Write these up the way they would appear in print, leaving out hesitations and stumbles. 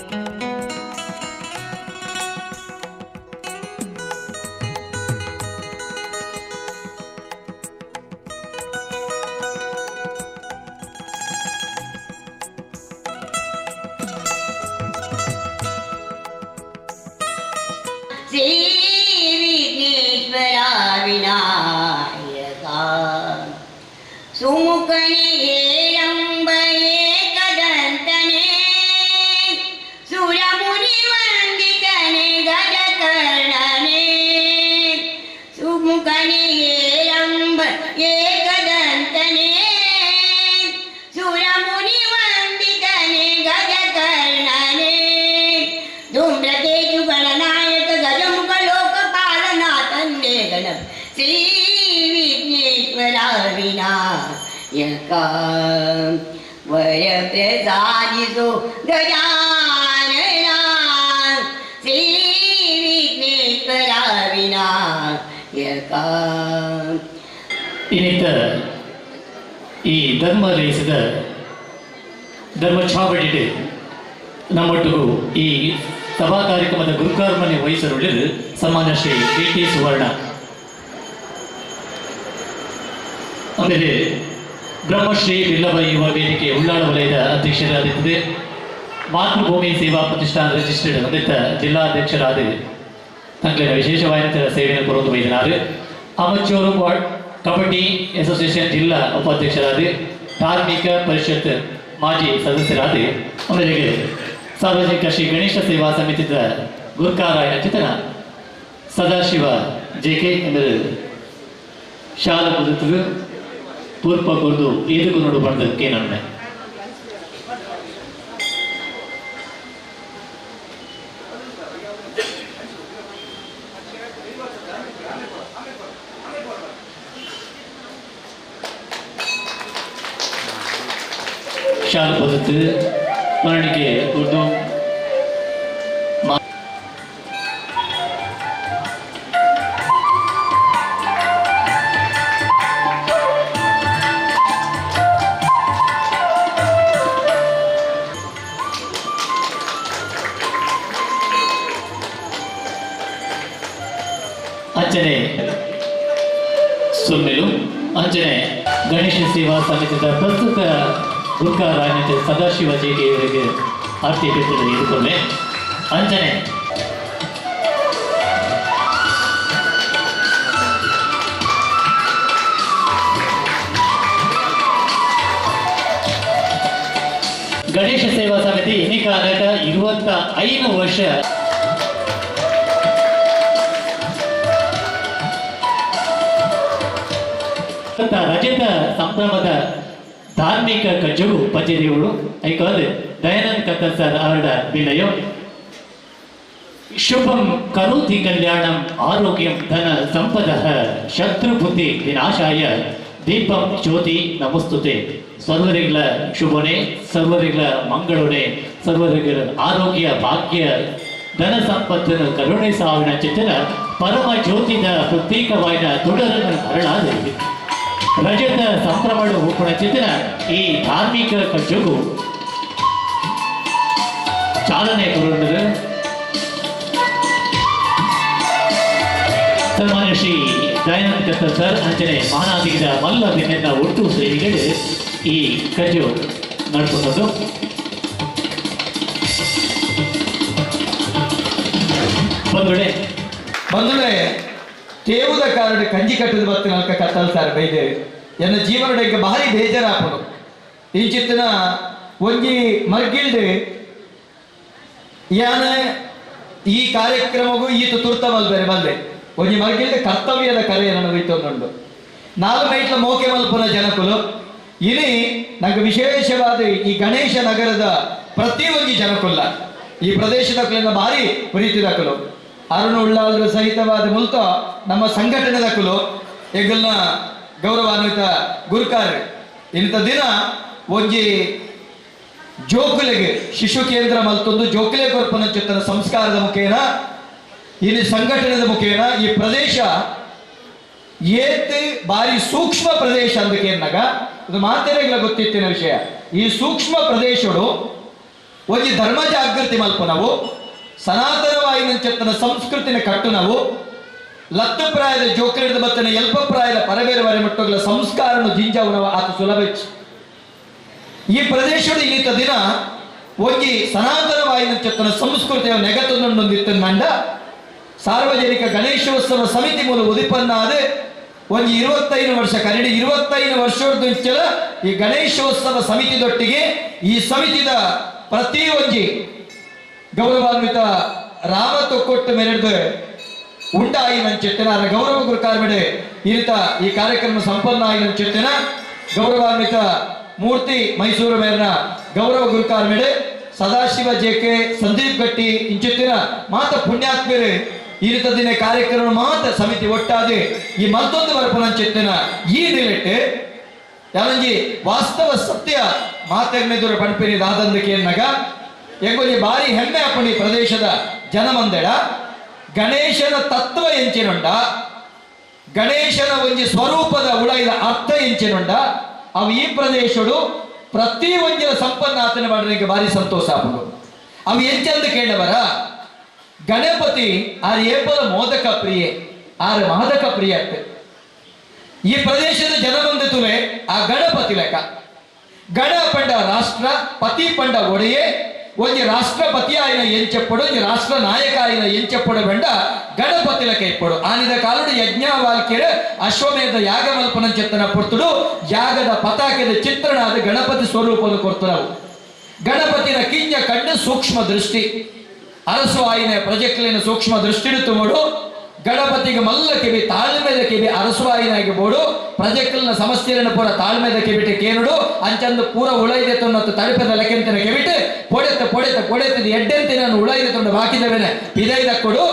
Shri Vighneshwara Vinayaka ಸುಮುಖನೇ Heramba ಏಕದಂತನೇ, ಸುರಮುನಿ ವಂದಿತನೇ ಗಜಕರ್ಣನೇ. ಸುಮುಖನೇ Heramba ಏಕದಂತನೇ, ಸುರಮುನಿ ವಂದಿತನೇ ಗಜಕರ್ಣನೇ. ಧೂಮ್ರಕೇತು Gananayaka ಗಜಮುಖ ಲೋಕಪಾಲನ ತಂದೆ ಗಣ ಶ್ರೀ ವಿಘ್ನೇಶ್ವರ ವಿನಾಯಕ. ವರಪ್ರಸಾದಿಸು ಗಜಾನನ ಶ್ರೀ ವಿಘ್ನೇಶ್ವರ ವಿನಾಯಕ. ಇನ್ನಿತ ಈ ಧರ್ಮ ಲೇಸದ ಧರ್ಮ ಛಾವಡಿಡು ನಮ್ಮೊಟ್ಟಿಗೂ ಈ ಸಭಾ ಕಾರ್ಯಕ್ರಮದ ಗುರುಕಾರ್ಮನೆ ವಹಿಸರುಳ್ಳಿರು ಸನ್ಮಾನ್ಯ ಶ್ರೀ ಡಿ ಟಿ ಸುವರ್ಣ. ಆಮೇಲೆ ಬ್ರಹ್ಮಶ್ರೀ ಬಿಲ್ಲವ ಯುವ ವೇದಿಕೆ ಉಳ್ಳಾಳ ವಲಯದ ಅಧ್ಯಕ್ಷರಾಗಿದ್ದರೆ, ಮಾತೃಭೂಮಿ ಸೇವಾ ಪ್ರತಿಷ್ಠಾನ ರಿಜಿಸ್ಟರ್ಡ್ ಹೊಂದಿದ್ದ ಜಿಲ್ಲಾಧ್ಯಕ್ಷರಾದ ತಂಗಳಿನ ವಿಶೇಷವಾದ ಸೇವೆಯನ್ನು ಕೊರೊಂದು ಬೈದಿನಾರು, ಅಮಚೂರು ಕಬಡ್ಡಿ ಅಸೋಸಿಯೇಷನ್ ಜಿಲ್ಲಾ ಉಪಾಧ್ಯಕ್ಷರಾದ, ಧಾರ್ಮಿಕ ಪರಿಷತ್ ಮಾಜಿ ಸದಸ್ಯರಾದ, ಆಮೇಲೆ ಸಾರ್ವಜನಿಕ ಶ್ರೀ ಗಣೇಶ ಸೇವಾ ಸಮಿತಿದ ಗುರ್ಕಾರಾಯನ ಚಿತನ ಸದಾಶಿವ ಜೆ ಕೆ ಎಂದರು ಶಾಲ ಕುದುತು ಪೂರ್ಪ ಕೊರ್ದು ಏದುಕು ನೋಡು ಬಂದ ಕೇನನ್ನೆ. ಶಾಲ ಪದ್ಧತಿ ಮರಣಿಕೆ ಉರ್ದು ಅಂಚನೆ ಸೊಮ್ಮೆಲು ಅಂಚನೆ ಗಣೇಶ ಸೇವಾ ಸಮಿತಿಯ ಪ್ರಸ್ತುತ ಗುರ್ಕಾರಾಯಣ ಸದಾಶಿವ ಜೆ ಕೆ ಇವರಿಗೆ ಆರ್ತಿ ಪೀಠದಲ್ಲಿ ಇರುತ್ತವೆ. ಅಂಚನೆ ಗಣೇಶ ಸೇವಾ ಸಮಿತಿ ಇನಿಕಾನಟ 25 ವರ್ಷ ರಜತ ಸಂಭ್ರಮದ ಧಾರ್ಮಿಕ ಕಜ್ಜಗು ಪಂಚದೇವರು ಐಕಾದ ದಯಾನಂದ್ ಕತ್ತಲ್ ಸರ್ ಅವರ ಬಿಲ್ಲಯೋ. ಶುಭಂ ಕರೋತಿ ಕಲ್ಯಾಣಂ ಆರೋಗ್ಯಂ ಧನ ಸಂಪದ ಶತ್ರು ಬುದ್ಧಿ ವಿನಾಶಾಯ ದೀಪಂ ಜ್ಯೋತಿ ನಮಸ್ತುತೆ. ಸರ್ವರಿಗಳ ಶುಭನೆ, ಸರ್ವರಿಗಳ ಮಂಗಳನೆ, ಸರ್ವರಿಗಳ ಆರೋಗ್ಯ ಭಾಗ್ಯ ಧನ ಸಂಪತ್ತನ್ನು ಕರುಣೆ ಸಾವಿನ ಚಿತ್ತನ ಪರಮ ಜ್ಯೋತಿದ ಪ್ರತ್ಯೇಕವಾದ ತೊಡರನ್ನು ಹರಳಾದ ರಜತ ಸಂಭ್ರಮಣ ಉಪಣ ಚಿತ್ತನ ಈ ಧಾರ್ಮಿಕ ಕಜ್ಜಗು ಚಾಲನೆ ಕೊಡುವಂಥದ್ದು ಸನ್ಮಾನ್ಯ ಶ್ರೀ ದಯಾನಂದ ಕತ್ತಲ್ ಸರ್ ಅಂಚನೆ ಮಾನಾದಿಗಿದ ಮಲ್ಲ ಬೆನ್ನೆನ್ನ ಒಟ್ಟು ಸೇರಿಗಳು ಈ ಕಜ್ಜು ನಡೆಸುವಂಥದ್ದು. ಬಂಧುಗಳೇ, ಬಂಧುಗಳೇ, ತೇವುದ ಕಾರಣ ಕಂಜಿ ಕಟ್ಟದ ಬತ್ತು ನಾಲ್ಕ ಕತ್ತಲ್ ಸಾರ್ ಬೈದೇವಿ ಎನ್ನ ಜೀವನಕ್ಕೆ ಭಾರಿ ಬೇಜಾರಾಪಡು. ಇಂಚಿತ್ತಿನ ಒಂಜಿ ಮರ್ಗಿಲ್ಡ್ ಯಾನ ಈ ಕಾರ್ಯಕ್ರಮಗೂ ಈತ ತುರ್ತ ಮಲ್ಬೇರೆ ಬಂದೆ ಒಂಜಿ ಮರ್ಗಿಲ್ಡ್ ಕರ್ತವ್ಯದ ಕರೆ ನನ್ನ ಇತ್ತೊಂದುಂಡು. ನಾಲ್ ಮೈಟ್ಲ ಮೋಕೆ ಮಲ್ಪುನ ಜನಕುಲು ಇನಿ ನಂಗೆ ವಿಶೇಷವಾದ ಈ ಗಣೇಶ ನಗರದ ಪ್ರತಿ ಒಂಜಿ ಜನಕುಲ್ಲ ಈ ಪ್ರದೇಶದ ಭಾರಿ ಪ್ರೀತಿದಕುಲು ಅರುಣ್ ಉಳ್ಳಾಲ್ರು ಸಹಿತವಾದ ಮುಲ್ತ ನಮ್ಮ ಸಂಘಟನೆದಕುಲು ಎಗಲ್ನ ಗೌರವಾನ್ವಿತ ಗುರುಕಾರ ಇಂಥ ದಿನ ಒಂಜಿ ಜೋಕುಲೆಗೆ ಶಿಶು ಕೇಂದ್ರ ಮಲ್ತೊಂದು ಜೋಕುಲೆ ಕೊರ್ಪನ ಚಿತ್ತನ ಸಂಸ್ಕಾರದ ಮುಖೇನ ಇಲ್ಲಿ ಸಂಘಟನೆದ ಮುಖೇನ ಈ ಪ್ರದೇಶ ಏತ್ ಬಾರಿ ಸೂಕ್ಷ್ಮ ಪ್ರದೇಶ ಅಂದಕೇನಾಗ ಇದು ಮಾತೆರೆಗಳ ಗೊತ್ತಿತ್ತಿನ ವಿಷಯ. ಈ ಸೂಕ್ಷ್ಮ ಪ್ರದೇಶಡು ಒಂಜಿ ಧರ್ಮ ಜಾಗೃತಿ ಮಲ್ಪುನವು ಸನಾತನವಾಯಿನಂಚೆತ್ತನ ಸಂಸ್ಕೃತಿನ ಕಟ್ಟುನವು ಲತ್ತು ಪ್ರಾಯದ ಜೋಕರಿದ ಬತ್ತನ ಎಲ್ಪ ಪ್ರಾಯದ ಪರಬೇರೆ ವರೆ ಮುಟ್ಟುಗಳ ಸಂಸ್ಕಾರನು ಜಿಂಜಾವುನವ ಆತ ಸುಲಭ. ಈ ಪ್ರದೇಶದ ಇನ್ನಿತ ದಿನ ಒಂಜಿ ಸನಾತನವಾಯಿನಂಚೆತ್ತನ ಸಂಸ್ಕೃತಿಯ ನೆಗತೊಂದಿತ್ತಂಡ ಸಾರ್ವಜನಿಕ ಗಣೇಶೋತ್ಸವ ಸಮಿತಿ ಮೂಲ ಉದಿಪನ್ನಾದ ಒಂಜಿ 25 ವರ್ಷ ಕರಡಿ 25 ವರ್ಷದ ಈ ಗಣೇಶೋತ್ಸವ ಸಮಿತಿದೊಟ್ಟಿಗೆ ಈ ಸಮಿತಿದ ಪ್ರತಿ ಒಂಜಿ ಗೌರವಾನ್ವಿತ ರಾಮ ತೊಕ್ಕೊಟ್ಟು ಮೇರೆಡ್ದು ಉಂಡಾಯಿ ನಂಚೆತ್ತಿನ ಅದರ ಗೌರವ ಗುರುಕಾರ್ಮಿಡೆ ಇರಿತ ಈ ಕಾರ್ಯಕ್ರಮ ಸಂಪನ್ನ ಆಗಿ ನಂಚೆತ್ತಿನ ಗೌರವಾನ್ವಿತ ಮೂರ್ತಿ ಮೈಸೂರು ಮೇರಿನ ಗೌರವ ಗುರುಕಾರ್ಮಿಡೆ ಸದಾಶಿವ ಜೆ ಕೆ ಸಂದೀಪ್ ಗಟ್ಟಿ ಇಂಚೆತ್ತಿನ ಮಾತ ಪುಣ್ಯಾತ್ಮರು ಈ ರೀತ ದಿನ ಕಾರ್ಯಕ್ರಮ ಮಾತ ಸಮಿತಿ ಒಟ್ಟಾದೆ ಈ ಮತ್ತೊಂದು ಬರಪನಂಚೆತ್ತಿನ ಈ ನಿಲೆಟ್ ಯಾರಂಜಿ ವಾಸ್ತವ ಸತ್ಯ ಮಾತೆರ್ಮೆದುರ ಪಣಪಿನಿ ದಾದಂದಕ್ಕೆ ಎನ್ನಗ ಎಂಗೊಂಜಿ ಬಾರಿ ಹೆಮ್ಮೆ ಅಪ್ಪಣಿ ಪ್ರದೇಶದ ಜನಮಂದೆಡ ಗಣೇಶನ ತತ್ವ ಎಂಚಿನುಂಡ ಗಣೇಶನ ಒಂಜಿ ಸ್ವರೂಪದ ಉಳೈದ ಅರ್ಥ ಎಂಚಿನುಂಡ ಅವು ಈ ಪ್ರದೇಶಡು ಪ್ರತಿ ಒಂಜಿನ ಸಂಪನ್ನ ಆತನ ಮಾಡಲಿಕ್ಕೆ ಭಾರಿ ಸಂತೋಷ ಆಪುಂಡು. ಅವು ಎಂಚಂದು ಕೇಳಬರ ಗಣಪತಿ ಆರ್ ಏಪಲ ಮೋದಕ ಪ್ರಿಯೆ ಆರ್ ಮಾದಕ ಪ್ರಿಯ. ಈ ಪ್ರದೇಶದ ಜನಬಂಧು ತುಲೆ ಆ ಗಣಪತಿ ಲೆಕ್ಕ ಗಣ ಪಂಡ ರಾಷ್ಟ್ರ ಪತಿ ಪಂಡ ಒಡೆಯೇ ಒಂಜಿ ರಾಷ್ಟ್ರಪತಿ ಆಯಿನ ಎಂచెಪ್ಪಡು ಒಂಜಿ ರಾಷ್ಟ್ರ ನಾಯಕ ಆಯಿನ ಎಂచెಪ್ಪಡು ಬೆಂಡ ಗಣಪತಿ ಲೆಕ್ಕ ಇಪ್ಪಡು. ಆನಿದ ಕಾಲುಡು ಯಜ್ಞವಾಲ್ಕ್ಯರು ಅಶ್ವಮೇಧ ಯಾಗಮಲ್ಪನ ಚೆತ್ತನ ಪೊರ್ತುಡು ಯಾಗದ ಪತಾಕೆದ ಚಿತ್ರಣ ಅದು ಗಣಪತಿ ಸ್ವರೂಪನು ಕೊರ್ತುನವು. ಗಣಪತಿನ ಕಿಂಜ ಕಂಡು ಸೂಕ್ಷ್ಮ ದೃಷ್ಟಿ ಅರಸು ಆಯಿನ ಪ್ರಜೆಕ್ಲಿನ ಸೂಕ್ಷ್ಮ ದೃಷ್ಟಿಡು ತುಮಡು ಗಣಪತಿಗೆ ಮಲ್ಲ ಕಿವಿ ತಾಳ್ಮೆದ ಕಿವಿ ಅರಸುವಾಯಿನಾಗಿ ಬೋಡು ಪ್ರಜೆಕ್ಲಿನ ಸಮಸ್ಯೆಯನ್ನು ಪೂರ ತಾಳ್ಮೆದ ಕಿವಿಟ ಕೇನುಡು ಅಂಚಂದು ಪೂರ ಉಳೈದೆ ತೊನ್ನತ್ತು ತಡಿಪದ ಲೆಕ್ಕೆಂತಿನ ಕಿವಿಟ ಪೊಡೆತ ಪೊಡೆತ ಪೊಡೆತದ ಎಡ್ಡೆಂತಿನ ಉಳೈದೆ ತೊಂಡು ಬಾಕಿದವೇನೆ ಪಿದೈದ ಕೊಡು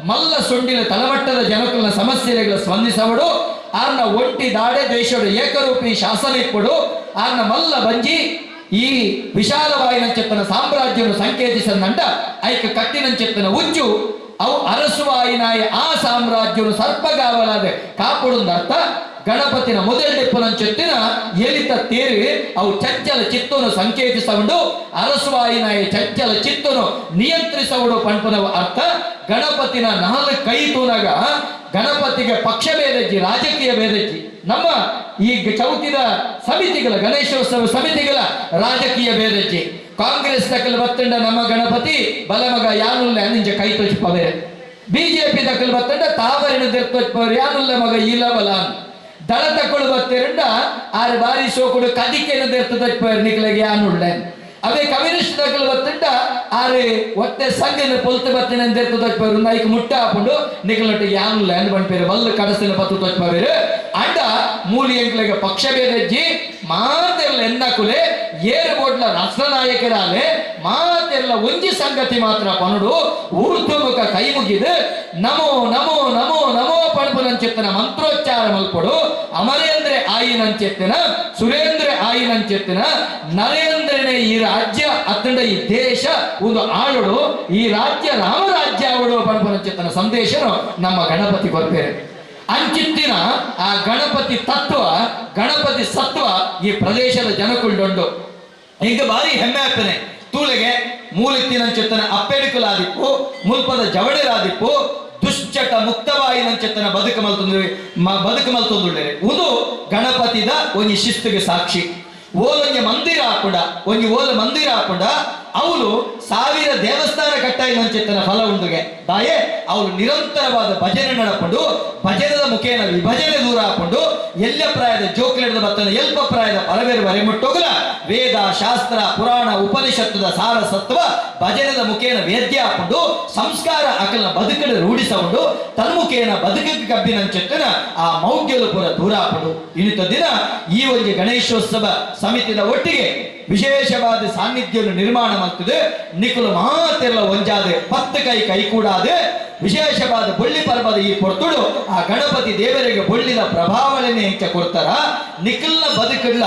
ಮಲ್ಲ ಸುಂಡಿನ ತಳಮಟ್ಟದ ಜನಕುಲನ ಸಮಸ್ಯೆಗಳ ಸ್ಪಂದಿಸವಡು ಆರ್ನ ಒಂಟಿ ದಾಡೆ ದೇಶಡು ಏಕರೂಪಿ ಶಾಸನ ಇಪ್ಪಡು ಆರ್ನ ಮಲ್ಲ ಬಂಜಿ ಈ ವಿಶಾಲವಾಯಿನಂచెತ್ತನ ಸಾಮ್ರಾಜ್ಯವನ್ನು ಸಂಕೇತಿಸಂದಂಡ ಐಕ ಕಟ್ಟಿನಂచెತ್ತನ ಉಜ್ಜು ಅವು ಅರಸುವಾಯಿನಾಯ ಆ ಸಾಮ್ರಾಜ್ಯವನ್ನು ಸರ್ಪಗಾವಲಾದ ಕಾಪುಡುಂದರ್ಥ ಗಣಪತಿನ ಮೊದಲೆಪ್ಪನಂచెತ್ತಿನ ಎಲಿತ ತೇರಿ ಅವು ಚಂಚಲ ಚಿತ್ತನು ಸಂಕೇತಿಸವುಂಡು ಅರಸುವಾಯಿನಾಯ ಚಂಚಲ ಚಿತ್ತನು ನಿಯಂತ್ರಿಸವುಡು ಪಂಪನವ ಅರ್ಥ. ಗಣಪತಿನ ನಾಲ್ಕು ಕೈ ತೂನಾಗ ಗಣಪತಿಗೆ ಪಕ್ಷ ಭೇದಜ್ಜಿ ರಾಜಕೀಯ ಭೇದಜ್ಜಿ ನಮ್ಮ ಈ ಚೌತಿದ ಸಮಿತಿಗಳ ಗಣೇಶೋತ್ಸವ ಸಮಿತಿಗಳ ರಾಜಕೀಯ ಭೇದಜ್ಜಿ ಕಾಂಗ್ರೆಸ್ ತಕಲ್ ಬತ್ತಂಡ ನಮ್ಮ ಗಣಪತಿ ಬಲಮಗ ಯಾನುಲ್ಲ ನಿಂಜ ಕೈ ತೊಚ್ಪವೇರೆ ಬಿಜೆಪಿ ತಕಲ್ ಬತ್ತಂಡ ತಾವರಿನ ದೆರ್ತೊಚ್ಪವರು ಯಾನುಲ್ಲ ಮಗ ಇಲ್ಲ ಬಲ ದಳ ತಕೊಳು ಬತ್ತಿರಂಡ ಆರು ಬಾರಿ ಸೋಕುಡು ಕದಿಕೆನ ದೆರ್ತು ತೊಚ್ಪವರು ನಿಕ್ಲಗೆ ಯಾನುಳ್ಳೆ ಅವೇ ಕಮ್ಯುನಿಸ್ಟ್ ತಕಲ್ ಬತ್ತಂಡ ಆರು ಒತ್ತೆ ಸಂಘನ ಪೊಲ್ತು ಬತ್ತಿನ ದೆರ್ತು ತೊಚ್ಪವರು ನೈಕ್ ಮುಟ್ಟ ಹಾಕೊಂಡು ನಿಕ್ಲೊಟ್ಟಿಗೆ ಯಾನುಲ್ಲ ಅಂದ್ ಬಂಡ್ಪೇರು ಬಲ್ಲು ಕಡಸಿನ ಪತ್ತು ತೊಚ್ಪವೇರು ಅಂಡ ಮೂಲಿ ಎಂಕ್ಲೆಗೆ ಪಕ್ಷ ಭೇದಜ್ಜಿ ಮಾತೆಲ್ಲ ಎನ್ನಕುಲೆ ಏರು ಬೋಟ್ಲ ರಾಷ್ಟ್ರನಾಯಕರಾಲೆ ಮಾತೆಲ್ಲ ಒಂಜಿ ಸಂಗತಿ ಮಾತ್ರ ಪನುಡು ಊರ್ಧ್ವಮುಖ ಕೈ ಮುಗಿದು ನಮೋ ನಮೋ ನಮೋ ನಮೋ ಪಣಪುನಂಚೆತ್ತನ ಮಂತ್ರೋಚ್ಚಾರ ಮಲ್ಪಡು ಅಮರೇಂದ್ರೆ ಆಯಿನಂಚೆತ್ತನ ಸುರೇಂದ್ರ ಆಯಿನಂಚೆತ್ತನ ನರೇಂದ್ರನೇ ಈ ರಾಜ್ಯ ಅತ್ತಂಡ ಈ ದೇಶ ಒಂದು ಆಳುಡು ಈ ರಾಜ್ಯ ರಾಮರಾಜ್ಯ ಅವಡು ಪಣಪುನಂಚೆತ್ತನ ಸಂದೇಶನು ನಮ್ಮ ಗಣಪತಿ ಕೊರ್ಪೇರೆ. ಅಂಚಿತ್ತಿನ ಆ ಗಣಪತಿ ತತ್ವ ಗಣಪತಿ ಸತ್ವ ಈ ಪ್ರದೇಶದ ಜನಕ್ಕುಂಡುಂಡು. ಈಗ ಬಾರಿ ಹೆಮ್ಮೆ ಆಗ್ತಾನೆ ತೂಲೆಗೆ ಮೂಲಿತ್ತಿನಂಚೆತ್ತನ ಅಪ್ಪೆಡಿಕುಲಾದಿಪ್ಪು ಮುಲ್ಪದ ಜವಡೆರಾದಿಪ್ಪು ದುಶ್ಚಟ ಮುಕ್ತವಾಯಿನಂಚೆತ್ತನ ಬದುಕು ಮಲ್ತೊಂದು ಬದುಕು ಮಲ್ತೊಂದುಳ್ಳೆ ಉದು ಗಣಪತಿದ ಒಂಜಿ ಶಿಸ್ತಿಗೆ ಸಾಕ್ಷಿ. ಓಲೊಂಜಿ ಮಂದಿರ ಹಾಕೊಂಡ ಒಂಜಿ ಓಲ ಮಂದಿರ ಹಾಕೊಂಡ ಅವಳು ಸಾವಿರ ದೇವಸ್ಥಾನ ಕಟ್ಟಾಯಿನಂಚೆತ್ತನ ಫಲ ಉಂಡುಗೆ ದಾಯೆ ಅವಳು ನಿರಂತರವಾದ ಭಜನೆ ನಡಕೊಂಡು ಭಜನದ ಮುಖೇನ ವಿಭಜನೆ ದೂರ ಹಾಕೊಂಡು ಎಲ್ಲ ಪ್ರಾಯದ ಜೋಕ್ಲಿಡದ ಬತ್ತನ ಎಲ್ಪ ಪ್ರಾಯದ ಪರಬೇರು ಬರೆ ಮುಟ್ಟೋಗಲ ವೇದ ಶಾಸ್ತ್ರ ಪುರಾಣ ಉಪನಿಷತ್ತದ ಸಾರ ಸತ್ವ ಭಜನದ ಮುಖೇನ ವೇದ್ಯ ಹಾಕೊಂಡು ಸಂಸ್ಕಾರ ಅಕಲ್ನ ಬದುಕಲು ರೂಢಿಸಕೊಂಡು ತನ್ಮುಖೇನ ಬದುಕಕ್ಕೆ ಕಬ್ಬಿನಂಚೆತ್ತನ ಆ ಮೌಢ್ಯಲು ಪೂರ ದೂರ ಹಾಕೊಂಡು ಇನ್ನಿತ ದಿನ ಈ ಒಂದು ಗಣೇಶೋತ್ಸವ ಸಮಿತಿದ ಒಟ್ಟಿಗೆ ವಿಶೇಷವಾದ ಸಾನ್ನಿಧ್ಯವನ್ನು ನಿರ್ಮಾಣ ಮಾಡ್ತದೆ. ನಿಕುಲು ಮಾತೆಲ್ಲ ಒಂಜಾದೆ ಪತ್ತು ಕೈ ಕೈ ಕೂಡಾದೆ ವಿಶೇಷವಾದ ಬೊಳ್ಳಿ ಪರ್ವದ ಈ ಪೊರ್ತುಡು ಆ ಗಣಪತಿ ದೇವರಿಗೆ ಬೊಳ್ಳಿದ ಪ್ರಭಾವಲನೆ ಹೆಚ್ಚ ಕೊಡ್ತಾರ. ನಿಖಲ್ನ ಬದುಕಲ್ಲ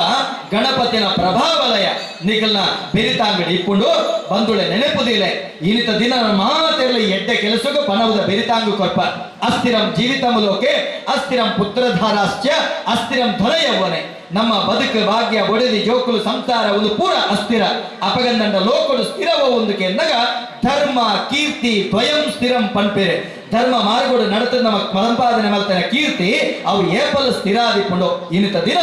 ಗಣಪತಿನ ಪ್ರಭಾವಲಯ ನಿಖಲ್ನ ಬೆರಿತಾಂಗಡಿ ಇಕ್ಕೊಂಡು ಬಂದುಳೆ ನೆನಪುದಿಲ್ಲ. ಇನ್ನಿತ ದಿನ ಮಾತೆಲ್ಲ ಎಡ್ಡೆ ಕೆಲಸಗೂ ಪನವುದ ಬೆರಿತಾಂಗು ಕೊರ್ಪ. ಅಸ್ಥಿರಂ ಜೀವಿತಮುಲೋಕೆ ಅಸ್ಥಿರಂ ಪುತ್ರಧಾರಾಶ್ಚ ಅಸ್ಥಿರಂ ಧನ ಯೌವನೆ. ನಮ್ಮ ಬದುಕು ಭಾಗ್ಯ ಒಡೆದಿ ಜೋಕುಲು ಸಂಸಾರ ಒಂದು ಪೂರ ಅಸ್ಥಿರ. ಅಪಗಂದಂಡ ಲೋಕಡು ಸ್ಥಿರವ ಒಂದು ಕೆಂದಾಗ ಧರ್ಮ ಕೀರ್ತಿ ದ್ವಯಂ ಸ್ಥಿರಂ ಪನ್ಪೇರೆ. ಧರ್ಮ ಮಾರ್ಗೋಡು ನಡತ ನಮ್ಮ ಸಂಪಾದನೆ ಮಲ್ತನ ಕೀರ್ತಿ ಅವು ಏಪಲ ಸ್ಥಿರಾದಿಪುಂಡು. ಇನ್ನಿತ ದಿನ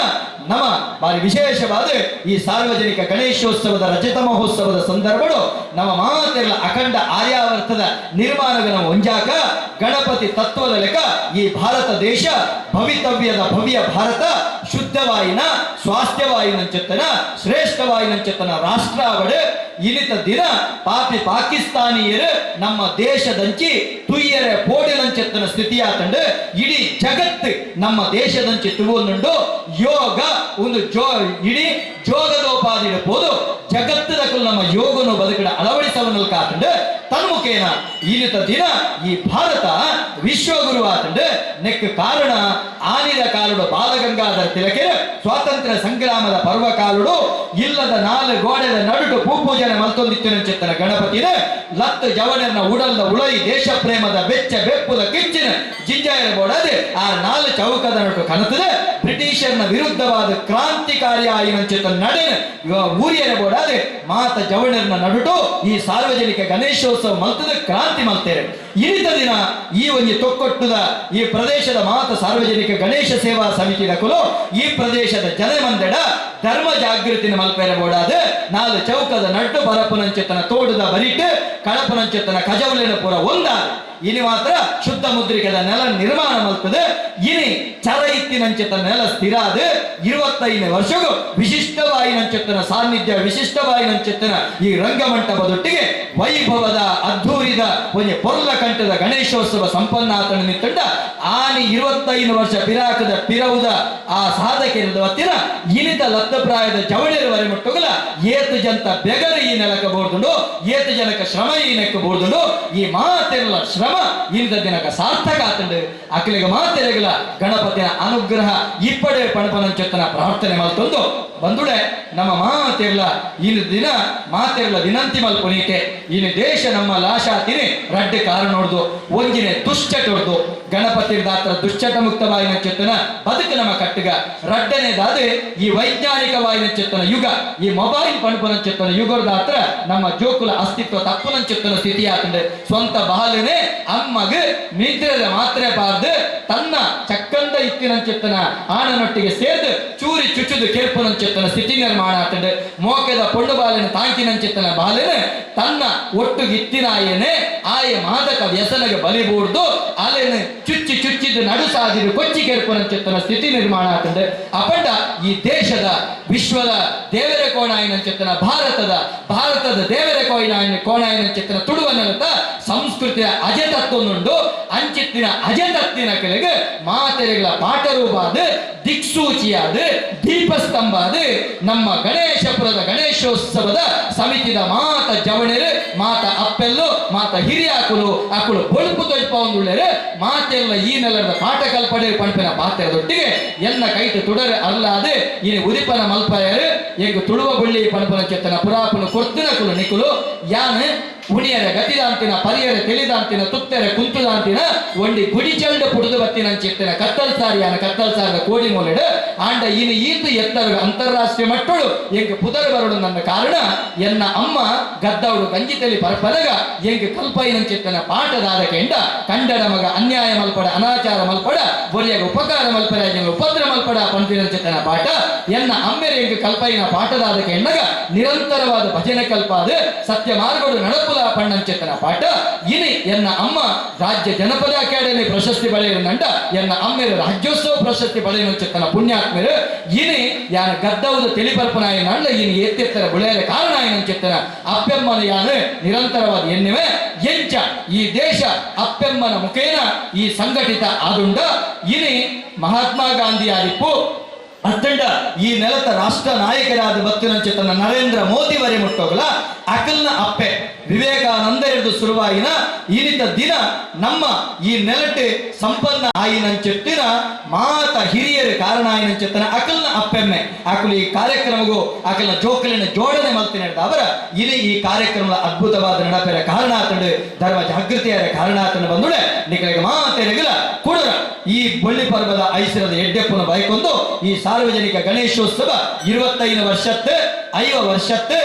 ನಮ್ಮ ಬಾರಿ ವಿಶೇಷವಾದ ಈ ಸಾರ್ವಜನಿಕ ಗಣೇಶೋತ್ಸವದ ರಜತ ಮಹೋತ್ಸವದ ಸಂದರ್ಭಡು ನಮ್ಮ ಮಾತೆಲ್ಲ ಅಖಂಡ ಆರ್ಯಾವರ್ತದ ನಿರ್ಮಾಣಗಳ ಒಂಜಾಕ ಗಣಪತಿ ತತ್ವದ ಲೆಕ್ಕ ಈ ಭಾರತ ದೇಶ ಭವಿತವ್ಯದ ಭವ್ಯ ಭಾರತ ಶುದ್ಧವಾಯಿನ ಸ್ವಾಸ್ಥ್ಯವಾಯಿನಂಚೆತ್ತನ ಶ್ರೇಷ್ಠವಾಯಿನಂಚೆತ್ತನ ರಾಷ್ಟ್ರಾವಡು. ಇನಿತ ದಿನ ಪಾಪಿ ಪಾಕಿಸ್ತಾನಿಯರು ನಮ್ಮ ದೇಶದಂಚಿ ತುಯ್ಯರೆ ಪೋಡಿನಂಚೆತ್ತನ ಸ್ಥಿತಿಯಾತಂಡು ಇಡೀ ಜಗತ್ತು ನಮ್ಮ ದೇಶದಂಚಿ ತುವೊಂದುಂಡು. ಯೋಗ ಒಂದು ಇಡೀ ಜೋಗದೋಪಾದಿಡಬಹುದು ಜಗತ್ತದ ನಮ್ಮ ಯೋಗನು ಬದುಕಡ ಅಳವಡಿಸವನಲ್ಲಿ ಕಾತಂಡು ತನ್ಮುಖೇನ ಇನಿತ ದಿನ ಈ ಭಾರತ ವಿಶ್ವಗುರು ಆತಂಡು. ನೆಕ್ ಕಾರಣ ಆನಿದ ಕಾಲುಡು ಬಾಲಗಂಗಾಧರ ತಿಲಕರು ಸ್ವಾತಂತ್ರ್ಯ ಸಂಗ್ರಾಮದ ಪರ್ವಕಾಲುಡು ಇಲ್ಲದ ನಾಲು ಗೋಡೆದ ನಡುಟು ಪೂಪೂಜನೆ ಮಲ್ತೊಂದಿತ್ತಿನ ಚಿತ್ತನ ಗಣಪತಿನ ಲತ್ತು ಜವನನ್ನ ಉಡಲ್ದ ಉಳೈ ದೇಶ ಪ್ರೇಮದ ಬೆಚ್ಚ ಬೆಪ್ಪುದ ಕಿಚ್ಚಿನ ಜಿಂಜಾಯರ ಬೋಡದೆ ಆ ನಾಲು ಚೌಕದ ನಟು ಕನತದೆ ಬ್ರಿಟಿಷರ್ನ ವಿರುದ್ಧವಾದ ಕ್ರಾಂತಿಕಾರಿ ಆಯಿನಂಚಿತ ನಡೆನ ಊರಿಯರ ಬೋಡಾದೆ ಮಾತ ಜವಣರ್ನ ನಡುಟು ಈ ಸಾರ್ವಜನಿಕ ಗಣೇಶೋತ್ಸವ ಮಲ್ತದ ಕ್ರಾಂತಿ ಮಲ್ತೇರೆ. ಇರಿತ ದಿನ ಈ ಒಂದು ತೊಕ್ಕೊಟ್ಟುದ ಈ ಪ್ರದೇಶದ ಮಾತ ಸಾರ್ವಜನಿಕ ಗಣೇಶ ಸೇವಾ ಸಮಿತಿ ನಕಲು ಈ ಪ್ರದೇಶದ ಜನಮಂದೆಡ ಧರ್ಮ ಜಾಗೃತಿನ ಮಲ್ಪೆರ ಬೋಡಾದ ನಾಲು ಚೌಕದ ನಡ್ಡು ಬರಪುನಂಚೆತನ ತೋಡುದ ಬರಿಟ್ಟು ಕಳಪನಂಚೆತನ ಕಜವಲಿನ ಪೂರ ಒಂದಾದ ಇನಿ ಮಾತ್ರ ಶುದ್ಧ ಮುದ್ರಿಕೆದ ನೆಲ ನಿರ್ಮಾಣ ಮಲ್ತದೆ. ಇನಿ ಚರ ಇತ್ತಿನಂಚೆತನ ನೆಲ ಸ್ಥಿರಾದ 25 ವರ್ಷಗೂ ವಿಶಿಷ್ಟವಾಯಿನಂಚೆತನ ಸಾನ್ನಿಧ್ಯ ವಿಶಿಷ್ಟವಾಯಿನಂಚೆತನ ಈ ರಂಗಮಂಟಪದೊಟ್ಟಿಗೆ ವೈಭವದ ಅದ್ಧೂರಿದ ಒಂಜಿ ಪೊರ್ಲ ಕಂಠದ ಗಣೇಶೋತ್ಸವ ಸಂಪನ್ನ ಆತನ ನಿತ್ತಂಡ ಆನಿ 25 ವರ್ಷ ಪಿರಾಕದ ಪಿರವುದ ಆ ಸಾಧಕಿರದ ವತ್ತಿನ ಇನಿತ ಲತ್ತಪ್ರಾಯದ ಜವಳಿರುವರೆ ಮುಟ್ಟುಗಲ ಏತು ಜಂತ ಬೆಗರು ಈ ನೆಲಕ ಬೋರ್ದುಂಡು ಏತು ಜನಕ ಶ್ರಮ ಈ ನೆಕ್ಕ ಬೋರ್ದುಂಡು. ಈ ಮಾತೆಲ್ಲ ಶ್ರಮ ಇನಿತ ದಿನಕ ಸಾರ್ಥಕ ಆತಂಡು. ಅಖಿಲಿಗ ಮಾತೆರೆಗಲ ಗಣಪತಿಯ ಅನುಗ್ರಹ ಇಪ್ಪಡೆ ಪಣಪನಂಚೆತ್ತನ ಪ್ರಾರ್ಥನೆ ಮಲ್ತೊಂದು ಬಂದುಡೆ ನಮ್ಮ ಮಾತೆಲ್ಲ ಇನ್ನು ದಿನ ಮಾತೆಲ್ಲ ವಿನಂತಿ ಮಲ್ಪುನೀತೆ. ಇನ್ನು ದೇಶ ನಮ್ಮ ಲಾಶಾತಿನಿ ರಡ್ಡೆ ಕಾರಣೋಡ್ದು ಒಂಜಿನೆ ದುಶ್ಚಟೊಡ್ದು ಗಣಪತಿ ದಾತ್ರ ದುಶ್ಚಟ ಮುಕ್ತವಾಯಿನ ಚೆತ್ತನ ಬದುಕು ನಮ್ಮ ಕಟ್ಟುಗ. ರಡ್ಡನೇದಾದ ಈ ವೈಜ್ಞಾನಿಕವಾಯಿನ ಚೆತ್ತನ ಯುಗ ಈ ಮೊಬೈಲ್ ಪಣಪನ ಚೆತ್ತನ ಯುಗದಾತ್ರ ನಮ್ಮ ಜೋಕುಲ ಅಸ್ತಿತ್ವ ತಪ್ಪುನ ಚೆತ್ತನ ಸ್ಥಿತಿ ಆತಂಡೆ. ಸ್ವಂತ ಬಾಲನೆ ಅಮ್ಮಗ ನಿದ್ರೆದ ಮಾತ್ರೆ ಬಾರ್ದು ತನ್ನ ಚಕ್ಕಂದ ಇತ್ತಿನಂಚೆತ್ತನ ಆಣನೊಟ್ಟಿಗೆ ಸೇರ್ದು ಚೂರಿ ಚುಚ್ಚುದು ಕೇರ್ಪುನಂಚೆತ್ತನ ಸ್ಥಿತಿ ನಿರ್ಮಾಣ ಆತಂಡೆ. ಮೋಕೆದ ಪೊಣ್ಣು ಬಾಲನ ತಾಂಕಿನಂಚೆತ್ತನ ಬಾಲನೆ ತನ್ನ ಒಟ್ಟು ಇತ್ತಿನಾಯನೆ ಆಯ ಮಾದಕ ವ್ಯಸನಗೆ ಬಲಿಬೂಡ್ದು ಅಲೆನ ಚುಚ್ಚಿ ಚುಚ್ಚಿದ್ದು ನಡು ಸಾದಿರು ಕೊಚ್ಚಿ ಕೇರ್ಪುನಂಚೆತ್ತನ ಸ್ಥಿತಿ ನಿರ್ಮಾಣ ಆತಂಡೆ. ಅಪಂಡ ಈ ದೇಶದ ವಿಶ್ವದ ದೇವರ ಕೋಣಾಯಿನಂಚೆತ್ತನ ಭಾರತದ ಭಾರತದ ದೇವರ ಕೋಣಾಯಿನಂಚೆತ್ತನ ತುಡುವ ನೆಲತ ಸಂಸ್ಕೃತಿಯ ಅಜತತ್ವನುಂಡು. ಅಂಚಿತ್ತಿನ ಅಜತತ್ತಿನ ಕೆಳಗೆ ಮಾತೆರೆಗಳ ಪಾಠರೂಪಾದ ದಿಕ್ಸೂಚಿಯಾದ ದೀಪಸ್ತಂಭ ಅದು ನಮ್ಮ ಗಣೇಶಪುರದ ಗಣೇಶೋತ್ಸವದ ಸಮಿತಿದ ಮಾತ ಜವಣರು ಮಾತ ಅಪ್ಪೆಲ್ಲು ಮಾತ ಹಿರಿಯಾಕುಲು ಅಕುಲು ಬೊಳುಪು ತೊಯ್ಪ ಒಂದುಳ್ಳೇರು ಮಾತೆಲ್ಲ ಈ ನೆಲದ ಪಾಠ ಕಲ್ಪಡೆ ಪಣಪಿನ ಪಾತ್ರೆದೊಟ್ಟಿಗೆ ಎನ್ನ ಕೈಟು ತುಡರೆ ಅಲ್ಲಾದೆ ಇನಿ ಉದಿಪನ ಮಲ್ಪಯರು ಎಂಗು ತುಳುವ ಬಳ್ಳಿ ಪಣಪನ ಚೆತ್ತನ ಪುರಾಪುನು ಕೊರ್ತಿನ ಕುಲು ನಿಕುಲು ಯಾನ್ ಉಣಿಯರ ಗತಿದಾಂತಿನ ಪರಿಯರ ತಿಳಿದಾಂತಿನ ತುತ್ತೆರ ಕುಂತುದಾಂತಿನ ಒಂಡಿ ಗುಡಿಚಂಡ ಪುಡುದು ಬತ್ತಿನ ಚೆತ್ತಿನ ಕತ್ತಲ್ ಸಾರಿಯಾನ ಕತ್ತಲ್ ಸಾರದ ಕೋಡಿ ಮೂಲೆಡು ಆಂಡ ಇನ್ನು ಈತು ಎತ್ತರ ಅಂತಾರಾಷ್ಟ್ರೀಯ ಮಟ್ಟಳು ಎಂಗ್ ಪುದರ್ ಬರಡು ನನ್ನ ಕಾರಣ ಎನ್ನ ಅಮ್ಮ ಗದ್ದವಳು ಗಂಜಿತಲಿ ಪರಪದಗ ಎಂಗ್ ಕಲ್ಪೈನ ಚೆತ್ತನ ಪಾಠದಾದ ಕೆಂಡ ಕಂಡಡ ಮಗ ಅನ್ಯಾಯ ಮಲ್ಪಡ ಅನಾಚಾರ ಮಲ್ಪಡ ಬೊರಿಯಾಗ ಉಪಕಾರ ಮಲ್ಪಡ ಉಪದ್ರ ಮಲ್ಪಡ ಪಂಪಿನ ಚೆತ್ತನ ಪಾಠ ಎನ್ನ ಅಮ್ಮೆರೆ ಎಂಗ್ ಕಲ್ಪೈನ ಪಾಠದಾದ ಕೆಂಡಗ ನಿರಂತರವಾದ ಭಜನೆ ಕಲ್ಪಾದ ಸತ್ಯ ಮಾರ್ಗಡು ನಡಪುಲ ಪಣ್ಣಂಚೆತ್ತನ ಪಾಠ ಇನಿ ಎನ್ನ ಅಮ್ಮ ರಾಜ್ಯ ಜನಪದ ಅಕಾಡೆಮಿ ಪ್ರಶಸ್ತಿ ಪಡೆಯುವಂಟ ಎನ್ನ ಅಮ್ಮೆರು ರಾಜ್ಯೋತ್ಸವ ಪ್ರಶಸ್ತಿ ಪಡೆಯುವಂಚೆತ್ತನ ಪುಣ್ಯಾತ್ಮರು ಇನಿ ಯಾನ ಗದ್ದವುದು ತಿಳಿಪಲ್ಪನಾಯ ನಂಡ ಇನಿ ಎತ್ತೆತ್ತರ ಬುಳೆಯರ ಕಾರಣ ಏನಂಚೆತ್ತನ ಅಪ್ಪೆಮ್ಮನ ಯಾನು ನಿರಂತರವಾದ ಎನ್ನುವೆ ಎಂಚ ಈ ದೇಶ ಅಪ್ಪೆಮ್ಮನ ಮುಖೇನ ಈ ಸಂಘಟಿತ ಆದುಂಡ ಇನಿ ಮಹಾತ್ಮ ಗಾಂಧಿ ಆದಿಪ್ಪು ಅತ್ತಂಡ ಈ ನೆಲದ ರಾಷ್ಟ್ರ ನಾಯಕರಾದ ಬತ್ತಿನಂಚೆತ್ತನ ನರೇಂದ್ರ ಮೋದಿ ವರೆ ಮುಟ್ಟೋಗಲ ಅಕಲ್ನ ಅಪ್ಪೆ ವಿವೇಕಾನಂದ ಹಿಡಿದು ಶುರುವಾಯಿನ ಇನಿತ ದಿನ ನಮ್ಮ ಈ ನೆಲಟೆ ಸಂಪನ್ನ ಆಯಿನಂಚೆತ್ತಿನ ಮಾತ ಹಿರಿಯರು ಕಾರಣ ಆಯಿನಂಚೆತ್ತನ ಅಕಲ್ನ ಅಪ್ಪೆಮ್ಮೆ ಅಕಲು ಈ ಕಾರ್ಯಕ್ರಮಗೂ ಅಕಲ್ನ ಜೋಕಲಿನ ಜೋಡಣೆ ಮಲ್ತಿನ ಅವರ ಇಲ್ಲಿ ಈ ಕಾರ್ಯಕ್ರಮದ ಅದ್ಭುತವಾದ ನಡಪೆರ ಕಾರಣ ಆತಂಡು ಧರ್ಮ ಜಾಗೃತಿಯರ ಕಾರಣ ಆತಂಡು ಬಂದುಡೆ ನಿಕಲಿಗೆ ಮಾತೆರೆಗಿಲ್ಲ ಕುಡರ ಈ ಬಳ್ಳಿ ಪರ್ವದ ಐಸಿರದ ಎಡ್ಡೆಪ್ಪನ ಬಯಕೊಂದು ಈ ಸಾರ್ವಜನಿಕ ಗಣೇಶೋತ್ಸವ 25 ವರ್ಷತ್ತೆ 50 ವರ್ಷತ್ತೆ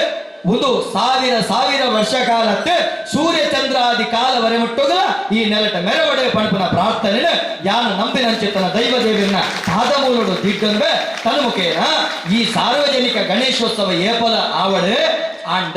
ಒಂದು ಸಾವಿರ ಸಾವಿರ ವರ್ಷ ಕಾಲತ್ತೆ ಸೂರ್ಯ ಚಂದ್ರಾದಿ ಕಾಲವರೆ ಮುಟ್ಟುಗಳ ಈ ನೆಲಟ ಮೆರವಡೆ ಪಣಪನ ಪ್ರಾರ್ಥನೆ ಯಾನು ನಂಬಿನಂಚಿತನ ದೈವ ದೇವಿನ ಪಾದಮೂಲಡು ದಿಗ್ಗಂಬೆ ತನ್ಮುಖೇನ ಈ ಸಾರ್ವಜನಿಕ ಗಣೇಶೋತ್ಸವ ಏಪಲ ಆವಡೆ ಆಂಡ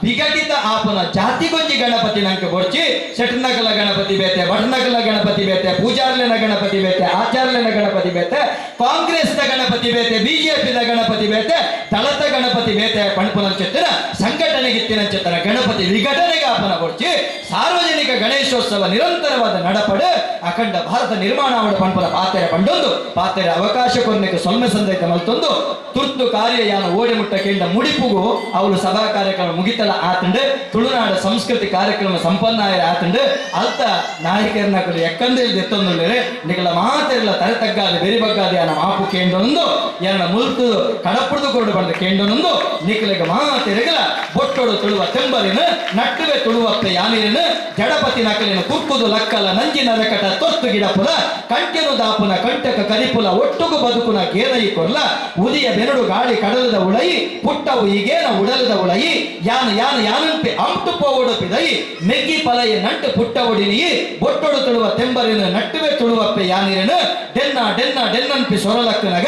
ವಿಘಟಿತ ಆಪನ ಜಾತಿಗೊಂಜಿ ಗಣಪತಿ ನಂಗೆ ಬೊರ್ಚಿ ಶೆಟ್ನಕಲ ಗಣಪತಿ ಬೇತೆ, ಭಟ್ನಕಲ ಗಣಪತಿ ಬೇತೆ, ಪೂಜಾರ್ಲೆನ ಗಣಪತಿ ಬೇತೆ, ಆಚಾರ್ಲೆನ ಗಣಪತಿ ಬೇತೆ, ಕಾಂಗ್ರೆಸ್ನ ಗಣಪತಿ ಬೇತೆ, ಬಿಜೆಪಿದ ಗಣಪತಿ ಬೇತೆ, ದಳತ ಗಣಪತಿ ಬೇತೆ ಪಣಪುನಂಚೆತ್ತನ ಸಂಘಟನೆಗಿತ್ತಿನಂಚೆತ್ತನ ಗಣಪತಿ ವಿಘಟನೆಗೆ ಆಪನ ಬೊರ್ಚಿ ಸಾರ್ವಜನಿಕ ಗಣೇಶೋತ್ಸವ ನಿರಂತರವಾದ ನಡಪಡೆ ಅಖಂಡ ಭಾರತ ನಿರ್ಮಾಣ ಪಣಪನ ಪಾತೆರೆ ಪಂಡೊಂದು ಪಾತೆರೆ ಅವಕಾಶ ಕೊರ್ನೆಗೆ ಸೊಲ್ಮೆ ಸಂದೈತ ಮಲ್ತೊಂದು ತುರ್ತು ಕಾರ್ಯಯಾನ ಓಡಿಮುಟ್ಟ ಕೇಂದ್ರ ಮುಡಿಪುಗು ಅವಳು ಸಭಾ ಕಾರ್ಯಕ್ರಮ ಮುಗಿತಲ ಆತಂಡು ತುಳುನಾಡ ಸಂಸ್ಕೃತಿ ಕಾರ್ಯಕ್ರಮ ಸಂಪನ್ನಾಯ ಆತಂಡು ಅಲ್ತ ನಾಯಕರನ್ನ ಕುಲು ಎಕ್ಕಂದೆ ಎತ್ತೊಂದುಳ್ಳರೆ ನಿಕಲ ಮಾತೆಲ್ಲ ತರೆ ತಗ್ಗಾದ ಬೆರಿ ಬಗ್ಗಾದ ಯಾನ ಮಾಪು ಕೇಂದ್ರನೊಂದು ಎನ್ನ ಮುಲ್ತು ಕಡಪುಡ್ದು ಕೊರಡು ಬಂದ ಕೇಂದ್ರನೊಂದು ನಿಕಲಿಗೆ ಮಾತೆರಗಲ ಬೊಟ್ಟೊಡು ತುಳುವ ತೆಂಬರಿನ ನಟ್ಟುವೆ ತುಳುವಪ್ಪೆ ಯಾನಿರಿನ ಜಡಪತಿ ನಕಲಿನ ಕುಕ್ಕುದು ಲಕ್ಕಲ ನಂಜಿನ ರಕಟ ತೊತ್ತು ಗಿಡಪುಲ ಕಂಟೆನು ದಾಪುನ ಕಂಟಕ ಕರಿಪುಲ ಒಟ್ಟುಗು ಬದುಕುನ ಗೇನೈ ಕೊರ್ಲ ಉದಿಯ ಬೆನಡು ಗಾಳಿ ಕಡಲದ ಉಳೈ ಪುಟ್ಟವು ಈಗೇನ ಉಡಲದ ಉಳೈ ಯಾನು ಯಾನು ಯಾನಂಪೆ ಅಂಟು ಪೋವಡು ಪಿದೈ ಮೆಗ್ಗಿ ಪಲಯ ನಂಟು ಪುಟ್ಟ ಒಡಿನಿ ಬೊಟ್ಟೊಡು ತುಳುವ ತೆಂಬರಿನ ನಟ್ಟುವೆ ತುಳುವಪ್ಪೆ ಯಾನಿರನ ಡೆನ್ನ ಡೆನ್ನ ಡೆನ್ನಂಪಿ ಸೊರಲಕ್ಕನಗ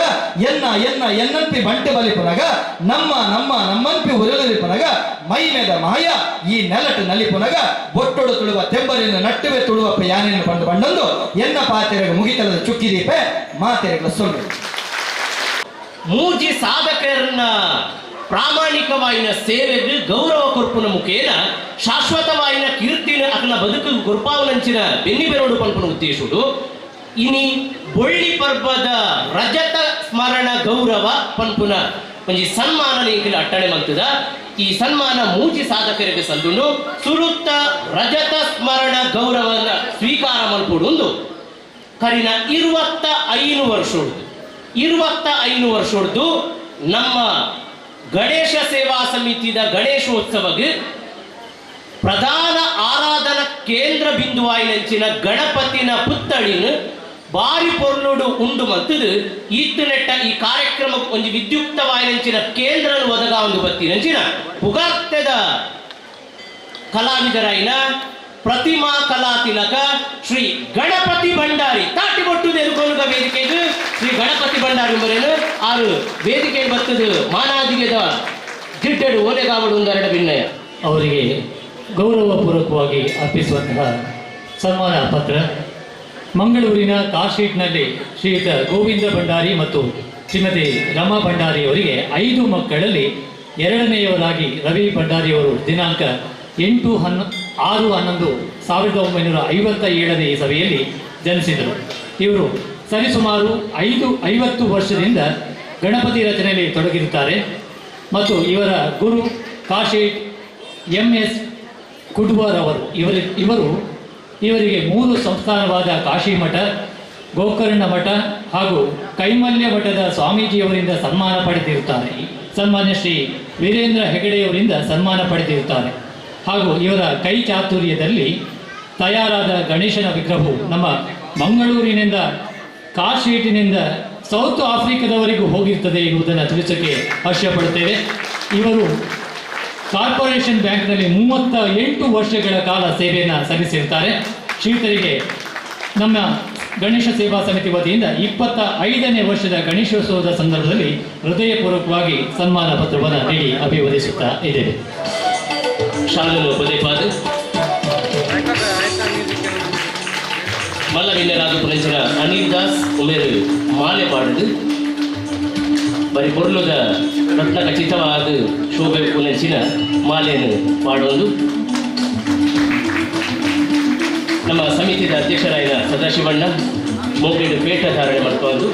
ಎನ್ನ ಎನ್ನ ಎನ್ನಂಪಿ ಬಂಟೆ ಬಲಿಪುನಗ ನಮ್ಮ ನಮ್ಮ ನಮ್ಮಂಪಿ ಉರಲಿಪುನಗ ಮೈ ಮೇದ ಮಾಯ ಈ ನೆಲಟು ನಲಿಪುನಗ ಬೊಟ್ಟೊಡು ತುಳುವ ತೆಂಬರಿನ ನಟ್ಟುವೆ ತುಳುವಪ್ಪೆ ಯಾನಿರನ ಬಂದು ಬಂಡೊಂದು ಎನ್ನ ಪಾತೆರೆಗೆ ಮುಗಿತಲದ ಚುಕ್ಕಿದೀಪೆ ಮಾತೆರೆಗಳ ಸೊಲ್ಲು ಮೂಜಿ ಸಾಧಕರನ್ನ ಪ್ರಾಮಾಣಿಕವಾಯಿನ ಸೇವೆಗೆ ಗೌರವ ಕೊರ್ಪುನ ಮುಖೇನ ಶಾಶ್ವತವಾಯಿನ ಕೀರ್ತಿನ ಅಕನ ಬದುಕು ಕೊರ್ಪಾವನಂಚಿನ ಬೆನ್ನಿ ಬೆರೋಡು ಪಲ್ಪನ ಉದ್ದೇಶುಡು ಇನಿ ಬೊಳ್ಳಿ ಪರ್ವದ ರಜತ ಸ್ಮರಣ ಗೌರವ ಪನ್ಪುನ ಒಂಜಿ ಸನ್ಮಾನ ಎಂಕಿನ ಅಟ್ಟಣೆ ಮಂತದ ಈ ಸನ್ಮಾನ ಮೂಜಿ ಸಾಧಕರಿಗೆ ಸಂದುಂಡು ಸುರುತ್ತ ರಜತ ಸ್ಮರಣ ಗೌರವನ ಸ್ವೀಕಾರ ಮಲ್ಪುಡುಂದು ಕರಿನ 25 ವರ್ಷ 25 ವರ್ಷದ್ದು ನಮ್ಮ ಗಣೇಶ ಸೇವಾ ಸಮಿತಿದ ಗಣೇಶೋತ್ಸವಗೆ ಪ್ರಧಾನ ಆರಾಧನಾ ಕೇಂದ್ರ ಬಿಂದುವಾಯಿನಂಚಿನ ಗಣಪತಿನ ಪುತ್ತಳಿನ ಬಾರಿ ಪೊರ್ಲುಡು ಉಂಡು ಮಂತದು ಈತ್ತು ನೆಟ್ಟ ಈ ಕಾರ್ಯಕ್ರಮ ಒಂಜಿ ವಿದ್ಯುಕ್ತವಾಯಿನಂಚಿನ ಕೇಂದ್ರ ಒದಗ ಒಂದು ಬತ್ತಿನಂಚಿನ ಪುಗಾರ್ತೆದ ಕಲಾವಿದರಾಯಿನ ಪ್ರತಿಮಾ ಕಲಾ ತಿಲಕ ಶ್ರೀ ಗಣಪತಿ ಭಂಡಾರಿ ತಾಟಿ ಬೊಟ್ಟು ಎದುಕೊನುಗ ವೇದಿಕೆಗೆ ಶ್ರೀ ಗಣಪತಿ ಭಂಡಾರಿ ಎಂಬರೇನು ಆರು ವೇದಿಕೆ ಬರ್ತದೆ ಮಾನಾದಿಗೆದ ಜಿಡ್ಡೆಡು ಓಲೆಗಾವಡು ಒಂದೆರಡು ಭಿನ್ನಯ ಅವರಿಗೆ ಗೌರವಪೂರ್ವಕವಾಗಿ ಅರ್ಪಿಸುವಂತಹ ಸನ್ಮಾನ ಪತ್ರ ಮಂಗಳೂರಿನ ಕಾಶೀಟ್ನಲ್ಲಿ ಶ್ರೀಯುತ ಗೋವಿಂದ ಭಂಡಾರಿ ಮತ್ತು ಶ್ರೀಮತಿ ರಮಾ ಭಂಡಾರಿ ಅವರಿಗೆ 5 ಮಕ್ಕಳಲ್ಲಿ ಎರಡನೆಯವರಾಗಿ ರವಿ ಭಂಡಾರಿಯವರು ದಿನಾಂಕ 8-6-1957 ಇಸವಿಯಲ್ಲಿ ಜನಿಸಿದರು. ಇವರು ಸರಿಸುಮಾರು 50 ವರ್ಷದಿಂದ ಗಣಪತಿ ರಚನೆಯಲ್ಲಿ ತೊಡಗಿರುತ್ತಾರೆ ಮತ್ತು ಇವರ ಗುರು ಕಾಶೀಟ್ MS ಕುಡ್ವರವರು. ಇವರಿಗೆ 3 ಸಂಸ್ಥಾನವಾದ ಕಾಶಿ ಮಠ, ಗೋಕರ್ಣ ಮಠ ಹಾಗೂ ಕೈಮಲ್ಯ ಮಠದ ಸ್ವಾಮೀಜಿಯವರಿಂದ ಸನ್ಮಾನ ಪಡೆದಿರುತ್ತಾರೆ. ಸನ್ಮಾನ್ಯ ಶ್ರೀ ವೀರೇಂದ್ರ ಹೆಗಡೆಯವರಿಂದ ಸನ್ಮಾನ ಪಡೆದಿರುತ್ತಾರೆ. ಹಾಗೂ ಇವರ ಕೈ ಚಾತುರ್ಯದಲ್ಲಿ ತಯಾರಾದ ಗಣೇಶನ ವಿಗ್ರಹವು ನಮ್ಮ ಮಂಗಳೂರಿನಿಂದ ಕಾಶೀಟಿನಿಂದ ಸೌತ್ ಆಫ್ರಿಕಾದವರೆಗೂ ಹೋಗಿರ್ತದೆ ಎನ್ನುವುದನ್ನು ತಿಳಿಸೋಕ್ಕೆ ಹರ್ಷಪಡುತ್ತೇವೆ. ಇವರು ಕಾರ್ಪೊರೇಷನ್ ಬ್ಯಾಂಕ್ನಲ್ಲಿ 38 ವರ್ಷಗಳ ಕಾಲ ಸೇವೆಯನ್ನು ಸಲ್ಲಿಸಿರ್ತಾರೆ. ಶ್ರೀತರಿಗೆ ನಮ್ಮ ಗಣೇಶ ಸೇವಾ ಸಮಿತಿ ವತಿಯಿಂದ 25ನೇ ವರ್ಷದ ಗಣೇಶೋತ್ಸವದ ಸಂದರ್ಭದಲ್ಲಿ ಹೃದಯಪೂರ್ವಕವಾಗಿ ಸನ್ಮಾನ ಪತ್ರವನ್ನು ನೀಡಿ ಅಭಿವಂದಿಸುತ್ತಾ ಇದ್ದೇವೆ. ಶಾಲನು ಪದೇ ಪಾದ ಮಲ್ಲವಿನ್ನರಾದ ಪುನಂಚಿನ ಅನಿಲ್ ದಾಸ್ ಉಮೇರು ಮಾಲೆ ಪಾಡುದು ಬರಿ ಪೊರ್ಲುದ ರತ್ನ ಖಚಿತವಾದ ಶೋಭೆ ಪುನಂಚಿನ ಮಾಲೆಯನ್ನು ಪಾಡೋದು ನಮ್ಮ ಸಮಿತಿಯ ಅಧ್ಯಕ್ಷರಾದ ಸದಾಶಿವಣ್ಣ ಮೋಗೇಡು ಪೇಟ ಧಾರಣೆ ಮಾಡ್ಕೊಂಡು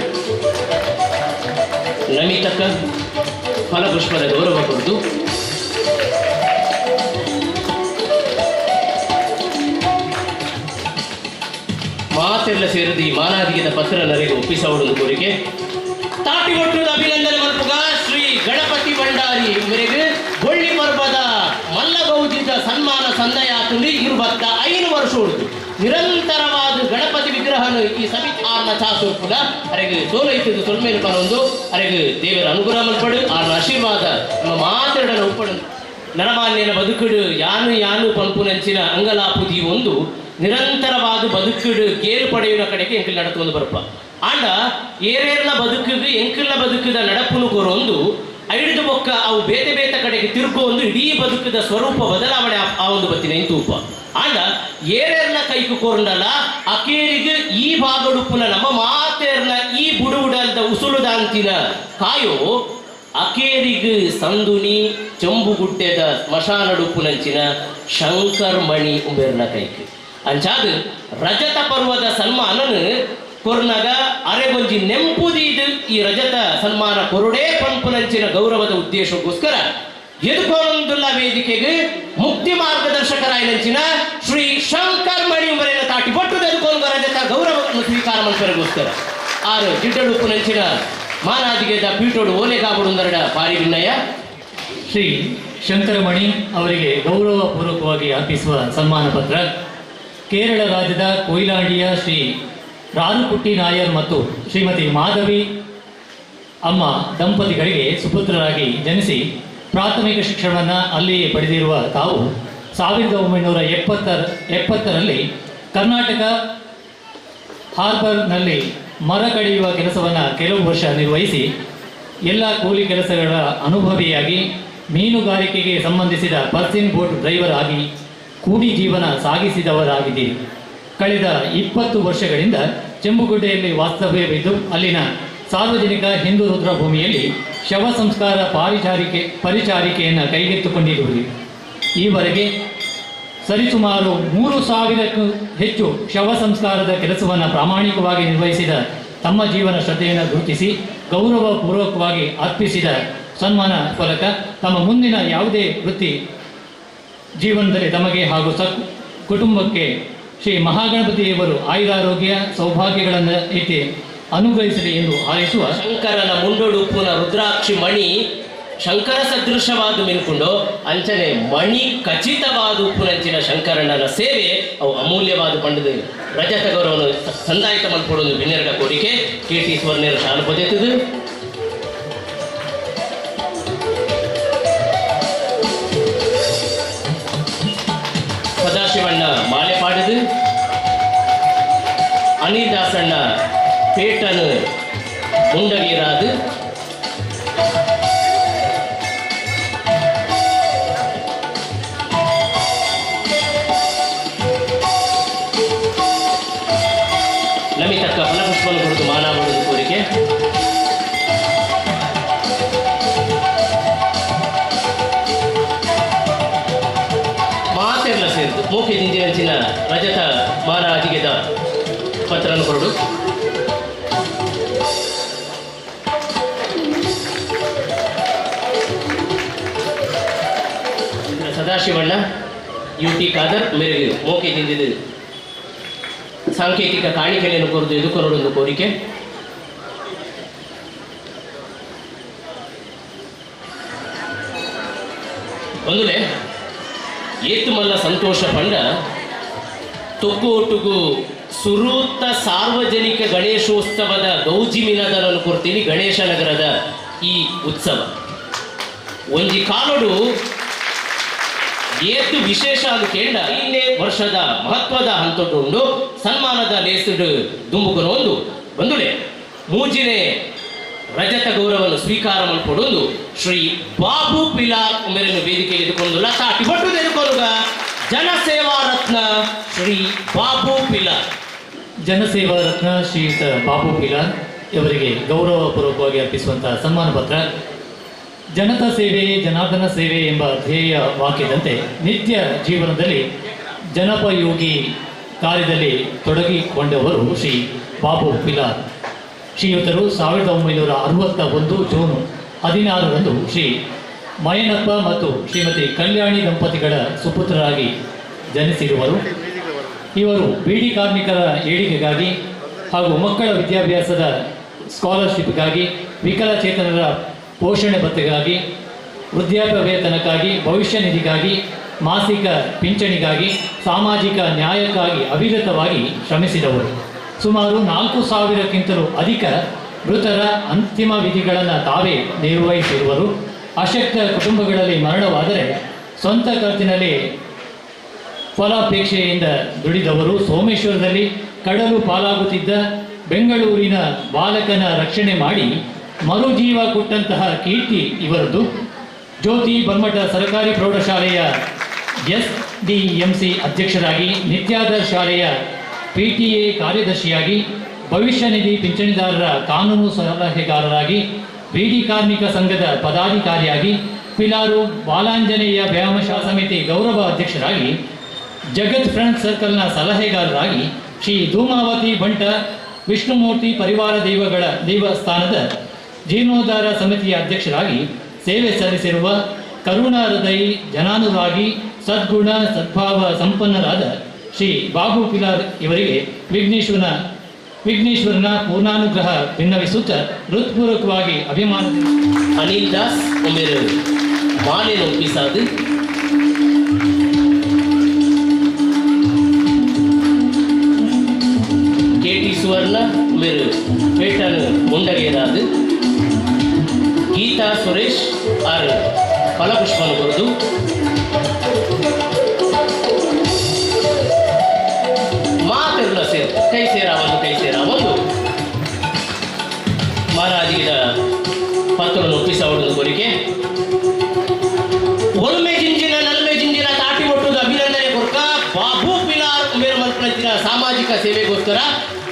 ನಮಿತಕ್ಕ ಫಲಪುಷ್ಪದ ಗೌರವ ಕೊಡ್ದು ಮಾತೆಲ್ಲ ಸೇರಿದ ಈ ಮಾನಾದಿಗೆದ ಪತ್ರ ನರಿಗೆ ಒಪ್ಪಿಸವಡು ಕೋರಿಕೆ. ತಾಟಿ ಒಟ್ಟುದ ಅಭಿನಂದನೆ ಮಲ್ಪುಗ ಶ್ರೀ ಗಣಪತಿ ಭಂಡಾರಿ ಮೇರೆಗೆ ಬೊಳ್ಳಿ ಪರ್ವದ ಮಲ್ಲಗೌಜಿದ ಸನ್ಮಾನ ಸಂದಯಾತುಂಡಿ ಇರುವತ್ತ 5 ವರ್ಷ ಉಳಿದು ನಿರಂತರವಾದ ಗಣಪತಿ ವಿಗ್ರಹನು ಈ ಸಮಿತಿ ಆರ್ನ ಚಾಸೋಪುಲ ಅರೆಗೆ ಸೋಲೈತದ್ದು ಸೊಲ್ಮೇಲೆ ಪನೊಂದು ಅರೆಗೆ ದೇವರ ಅನುಗ್ರಹ ಮಲ್ಪಡು ಆರ್ನ ಆಶೀರ್ವಾದ ನಮ್ಮ ಮಾತೆರಡನ ಒಪ್ಪಡು. ನರಮಾನ್ಯನ ಬದುಕುಡು ಯಾನು ಯಾನು ಪಂಪುನಂಚಿನ ಅಂಗಲಾಪು ಒಂದು ನಿರಂತರವಾದ ಬದುಕುಡು ಗೇರು ಪಡೆಯುವ ಕಡೆಗೆ ಎಂಕಿಲ್ ನಡತು ಬರಪ್ಪ. ಆಂಡ ಏರೇರ್ನ ಬದುಕಿಗೆ ಎಂಕಿಲ್ನ ಬದುಕಿದ ನಡಪುನು ಕೊರೊಂದು ಐದು ಬೊಕ್ಕ ಅವು ಬೇತೆ ಬೇತೆ ಕಡೆಗೆ ತಿರುಗು ಇಡೀ ಬದುಕಿದ ಸ್ವರೂಪ ಬದಲಾವಣೆ ಆ ಒಂದು ಬತ್ತಿನ ಇಂತೂಪ. ಆಂಡ ಏರೇರ್ನ ಕೈಕು ಕೊರಂಡಲ್ಲ ಅಕೇರಿಗೆ ಈ ಭಾಗಡುಪ್ಪುನ ನಮ್ಮ ಮಾತೇರ್ನ ಈ ಬುಡುವುಡಲ್ದ ಉಸುಳುದಾಂತಿನ ಕಾಯೋ ಅಕೇರಿಗು ಸಂದುನಿ ಚೊಂಬುಗುಡ್ಡೆದ ಸ್ಮಶಾನಡುಪ್ಪುನಂಚಿನ ಶಂಕರ್ ಮಣಿ ಉಂಬೆರ್ನ ಕೈಕ್ ಅಂಚಾದ ರಜತ ಪರ್ವದ ಸನ್ಮಾನನು ಕೊರ್ನಗ ಅರೆಗೊಂಜಿ ನೆಂಪುದೀದು ಈ ರಜತ ಸನ್ಮಾನ ಕೊರುಡೇ ಪಂಪುನಂಚಿನ ಗೌರವದ ಉದ್ದೇಶಕ್ಕೋಸ್ಕರ ಎದುಕೊಂದುಲ್ಲ ವೇದಿಕೆಗೆ ಮುಕ್ತಿ ಮಾರ್ಗದರ್ಶಕರಾಯನಂಚಿನ ಶ್ರೀ ಶಂಕರ್ ಮಣಿ ಉಂಬರೆನ ತಾಟಿ ಪಟ್ಟು ಎದುಕೊಂದು ರಜತ ಗೌರವವನ್ನು ಸ್ವೀಕಾರ ಮನ್ಸರಿಗೋಸ್ಕರ ಆರು ಜಿಡ್ಡಡುಪ್ಪುನಂಚಿನ ಮಾನಾದಿಗೆದ ಪೀಠೋಡು ಓಲೆಗಾಬುಡುಂದರಡ ಪಾರಿ ವಿನಯ ಶ್ರೀ ಶಂಕರಮಣಿ ಅವರಿಗೆ ಗೌರವಪೂರ್ವಕವಾಗಿ ಅರ್ಪಿಸುವ ಸನ್ಮಾನ ಪತ್ರ ಕೇರಳ ರಾಜ್ಯದ ಕೊಯಿಲಾಂಡಿಯ ಶ್ರೀ ರಾರುಕುಟ್ಟಿ ನಾಯರ್ ಮತ್ತು ಶ್ರೀಮತಿ ಮಾಧವಿ ಅಮ್ಮ ದಂಪತಿಗಳಿಗೆ ಸುಪುತ್ರರಾಗಿ ಜನಿಸಿ ಪ್ರಾಥಮಿಕ ಶಿಕ್ಷಣವನ್ನು ಅಲ್ಲಿಯೇ ಪಡೆದಿರುವ ತಾವು 1970ರಲ್ಲಿ ಕರ್ನಾಟಕ ಹಾರ್ಬರ್ನಲ್ಲಿ ಮರ ಕಡಿಯುವ ಕೆಲಸವನ್ನು ಕೆಲವು ವರ್ಷ ನಿರ್ವಹಿಸಿ ಎಲ್ಲ ಕೂಲಿ ಕೆಲಸಗಳ ಅನುಭವಿಯಾಗಿ ಮೀನುಗಾರಿಕೆಗೆ ಸಂಬಂಧಿಸಿದ ಪರ್ಸಿನ್ ಬೋಟ್ ಡ್ರೈವರ್ ಆಗಿ ಕೂಲಿ ಜೀವನ ಸಾಗಿಸಿದವರಾಗಿದ್ದೀರಿ. ಕಳೆದ 20 ವರ್ಷಗಳಿಂದ ಚೆಂಬುಗುಡ್ಡೆಯಲ್ಲಿ ವಾಸ್ತವ್ಯವಿದ್ದು ಅಲ್ಲಿನ ಸಾರ್ವಜನಿಕ ಹಿಂದೂ ರುದ್ರಭೂಮಿಯಲ್ಲಿ ಶವ ಸಂಸ್ಕಾರ ಪರಿಚಾರಿಕೆಯನ್ನು ಕೈಗೆತ್ತಿಕೊಂಡಿರುವುದು. ಈವರೆಗೆ ಸರಿಸುಮಾರು 3,000ಕ್ಕೂ ಹೆಚ್ಚು ಶವ ಸಂಸ್ಕಾರದ ಕೆಲಸವನ್ನು ಪ್ರಾಮಾಣಿಕವಾಗಿ ನಿರ್ವಹಿಸಿದ ತಮ್ಮ ಜೀವನ ಶ್ರದ್ಧೆಯನ್ನು ಗುರುತಿಸಿ ಗೌರವಪೂರ್ವಕವಾಗಿ ಅರ್ಪಿಸಿದ ಸನ್ಮಾನ ಫಲಕ ತಮ್ಮ ಮುಂದಿನ ಯಾವುದೇ ವೃತ್ತಿ ಜೀವನದಲ್ಲಿ ತಮಗೆ ಹಾಗೂ ಕುಟುಂಬಕ್ಕೆ ಶ್ರೀ ಮಹಾಗಣಪತಿಯವರು ಆಯುರಾರೋಗ್ಯ ಸೌಭಾಗ್ಯಗಳನ್ನು ಇಟ್ಟು ಅನುಗ್ರಹಿಸಲಿ ಎಂದು ಹಾರೈಸುವ ಶಂಕರನ ಮುಂಡೊಡುಪ್ಪುನ ರುದ್ರಾಕ್ಷಿ ಮಣಿ ಶಂಕರ ಸದೃಶವಾದ ಮಿನ್ಕೊಂಡು ಅಂಚನೆ ಮಣಿ ಖಚಿತವಾದ ಉಪ್ಪುನಂಚಿನ ಶಂಕರಣ್ಣನ ಸೇವೆ ಅವು ಅಮೂಲ್ಯವಾದ ಪಂಡದ ರಜತ ಗೌರವನು ಸಂದಾಯಿತ ಮಲ್ಪೊಡೊಂದು ಬಿನ್ನೆರಡ ಕೋರಿಕೆ ಕೆ ಟಿ ಸುವರ್ಣರ ಶಾಲು ಪೊದೆತದು. ಸದಾಶಿವಣ್ಣ ಮಾಲೆ ಪಾಡದು, ಅನಿಲ್ ದಾಸಣ್ಣ ಪೇಟನು ಮುಂಡಗೀರಾದು, ನಮಿತಕ್ಕ ಫಲಪುಷ್ಪವನ್ನು ಕೊಡುದು ಮಾನವಡದು ಕೋರಿಕೆ. ಮಾತೆಲ್ಲ ಸೇರಿದು ಮೂಕೆ ಜಿಂಜಿನಂಚಿನ ರಜತ ಮಾನ ಅಜಿಗೆದ ಪತ್ರನ ಕೊರಡು. ಸದಾಶಿವಣ್ಣ ಯು ಟಿ ಖಾದರ್ ಮೇರೆಗೆ ಮೋಕೆ ಜಿಂಜಿದ ಸಾಂಕೇತಿಕ ಕಾಣಿಕೆಯನ್ನು ಕೊರದು ಎದುಕೊರಡೊಂದು ಕೋರಿಕೆ. ಒಂದುಲೆ ಏತುಮಲ್ಲ ಸಂತೋಷ ಪಂಡ ತೊಗ್ಗೋಟುಗು ಸುರೂತ ಸಾರ್ವಜನಿಕ ಗಣೇಶೋತ್ಸವದ ಗೌಜಿಮಿನದನನ್ನು ಕೊಡ್ತೀನಿ ಗಣೇಶ ನಗರದ ಈ ಉತ್ಸವ ಒಂಜಿ ಕಾಲೋಡು ಏತು ವಿಶೇಷ ಅದು ಕೇಂದ್ರ 5ನೇ ವರ್ಷದ ಮಹತ್ವದ ಹಂತೊಂಡು ಸನ್ಮಾನದ ಲೇಸುಡು ದುಂಬುಕನ ಒಂದು ಬಂದುಲೆ ಮೂಜಿನೇ ರಜತ ಗೌರವವನ್ನು ಸ್ವೀಕಾರ ಮಲ್ಪೊಡೊಂದು ಶ್ರೀ ಬಾಬು ಪಿಲಾರ್ ಉಮೆರನ್ನು ವೇದಿಕೆ ಎದುಕೊಂಡು ಲತಾಟಿ ಬಟ್ಟು ಎದುಕೊನುಗ ಜನಸೇವಾ ರತ್ನ ಶ್ರೀ ಬಾಬು ಪಿಲಾರ್. ಜನಸೇವಾ ರತ್ನ ಶ್ರೀಯುತ ಬಾಬು ಪಿಲಾರ್ ಇವರಿಗೆ ಗೌರವಪೂರ್ವಕವಾಗಿ ಅರ್ಪಿಸುವಂತಹ ಸನ್ಮಾನ ಪತ್ರ. ಜನತಾ ಸೇವೆ ಜನಾರ್ದನ ಸೇವೆ ಎಂಬ ಧ್ಯೇಯ ವಾಕ್ಯದಂತೆ ನಿತ್ಯ ಜೀವನದಲ್ಲಿ ಜನೋಪಯೋಗಿ ಕಾರ್ಯದಲ್ಲಿ ತೊಡಗಿಕೊಂಡವರು ಶ್ರೀ ಬಾಬು ಪಿಲಾರ್. ಶ್ರೀಯುತರು 1961 ಜೂನ್ 16ರಂದು ಶ್ರೀ ಮಯನಪ್ಪ ಮತ್ತು ಶ್ರೀಮತಿ ಕಲ್ಯಾಣಿ ದಂಪತಿಗಳ ಸುಪುತ್ರರಾಗಿ ಜನಿಸಿರುವರು. ಇವರು ಬೀಡಿ ಕಾರ್ಮಿಕರ ಏಳಿಗೆಗಾಗಿ ಹಾಗೂ ಮಕ್ಕಳ ವಿದ್ಯಾಭ್ಯಾಸದ ಸ್ಕಾಲರ್ಶಿಪ್ಗಾಗಿ, ವಿಕಲಚೇತನರ ಪೋಷಣೆ ಭತ್ಯೆಗಾಗಿ, ವೃದ್ಧಾಪ್ಯ ವೇತನಕ್ಕಾಗಿ, ಭವಿಷ್ಯ ನಿಧಿಗಾಗಿ, ಮಾಸಿಕ ಪಿಂಚಣಿಗಾಗಿ, ಸಾಮಾಜಿಕ ನ್ಯಾಯಕ್ಕಾಗಿ ಅವಿರತವಾಗಿ ಶ್ರಮಿಸಿದವರು. ಸುಮಾರು 4000ಕ್ಕಿಂತಲೂ ಅಧಿಕ ಮೃತರ ಅಂತಿಮ ವಿಧಿಗಳನ್ನು ತಾವೇ ನಿರ್ವಹಿಸಿರುವರು. ಅಶಕ್ತ ಕುಟುಂಬಗಳಲ್ಲಿ ಮರಣವಾದರೆ ಸ್ವಂತ ಖರ್ಚಿನಲ್ಲಿ ಫಲಾಪೇಕ್ಷೆಯಿಂದ ದುಡಿದವರು. ಸೋಮೇಶ್ವರದಲ್ಲಿ ಕಡಲು ಪಾಲಾಗುತ್ತಿದ್ದ ಬೆಂಗಳೂರಿನ ಬಾಲಕನ ರಕ್ಷಣೆ ಮಾಡಿ ಮರುಜೀವ ಕೊಟ್ಟಂತಹ ಕೀರ್ತಿ ಇವರದ್ದು. ಜ್ಯೋತಿ ಬನ್ಮಠ ಸರ್ಕಾರಿ ಪ್ರೌಢಶಾಲೆಯ SDMC ಅಧ್ಯಕ್ಷರಾಗಿ, ನಿತ್ಯಾದರ್ ಶಾಲೆಯ PTA ಕಾರ್ಯದರ್ಶಿಯಾಗಿ, ಭವಿಷ್ಯ ನಿಧಿ ಪಿಂಚಣಿದಾರರ ಕಾನೂನು ಸಲಹೆಗಾರರಾಗಿ, ಬೀಡಿ ಕಾರ್ಮಿಕ ಸಂಘದ ಪದಾಧಿಕಾರಿಯಾಗಿ, ಪಿಲಾರು ಬಾಲಾಂಜನೇಯ ವ್ಯಾಯಾಮಶಾಲಾ ಸಮಿತಿ ಗೌರವ ಅಧ್ಯಕ್ಷರಾಗಿ, ಜಗತ್ ಫ್ರೆಂಡ್ ಸರ್ಕಲ್ನ ಸಲಹೆಗಾರರಾಗಿ, ಶ್ರೀ ಧೂಮಾವತಿ ಬಂಟ ವಿಷ್ಣುಮೂರ್ತಿ ಪರಿವಾರ ದೈವಗಳ ದೇವಸ್ಥಾನದ ಜೀರ್ಣೋದ್ಧಾರ ಸಮಿತಿಯ ಅಧ್ಯಕ್ಷರಾಗಿ ಸೇವೆ ಸಲ್ಲಿಸಿರುವ ಕರುಣಾಹೃದಯಿ, ಜನಾನುರಾಗಿ, ಸದ್ಗುಣ ಸದ್ಭಾವ ಸಂಪನ್ನರಾದ ಶ್ರೀ ಬಾಬು ಪಿಲಾರ್ ಇವರಿಗೆ ವಿಘ್ನೇಶ್ವರನ ಪೂರ್ಣಾನುಗ್ರಹ ಭಿನ್ನವಿಸುತ್ತ ಹೃತ್ಪೂರ್ವಕವಾಗಿ ಅಭಿಮಾನ. ಅನಿಲ್ ದಾಸ್ ಉಮೇರು ಮಾಲೆ ಒಪ್ಪಿಸಾದು ಕೆಟಿ ಸುವರ್ಣ ಉಮೇರು ಪೇಟನ್ ಮುಂಡಗೇರಾದು ಗೀತಾ ಸುರೇಶ್ ಆರ್ ಫಲಪುಷ್ಪನ ಕೊರದು ಮಾತೆಲ್ಲ ಸೇರ್ ಕೈ ಸೇರ ಒಂದು ಕೈ ಸೇರ ಒಂದು ಮಹಾರಾಜಿಗಿದ ಪತ್ರವನ್ನು ಒಪ್ಪಿಸವಡೊಂದು ಕೋರಿಕೆ. ಒಲ್ಮೆ ಜಿಂಜಿನ ನಲ್ಮೆ ಜಿಂಜಿನ ತಾಟಿ ಒಟ್ಟುದು ಅಭಿನಂದನೆ ಕೊರ್ಕ ಬಾಬು ಪಿಲಾರ್ ಉಮೇರು ಮಲ್ಪನಂಚಿನ ಸಾಮಾಜಿಕ ಸೇವೆಗೋಸ್ಕರ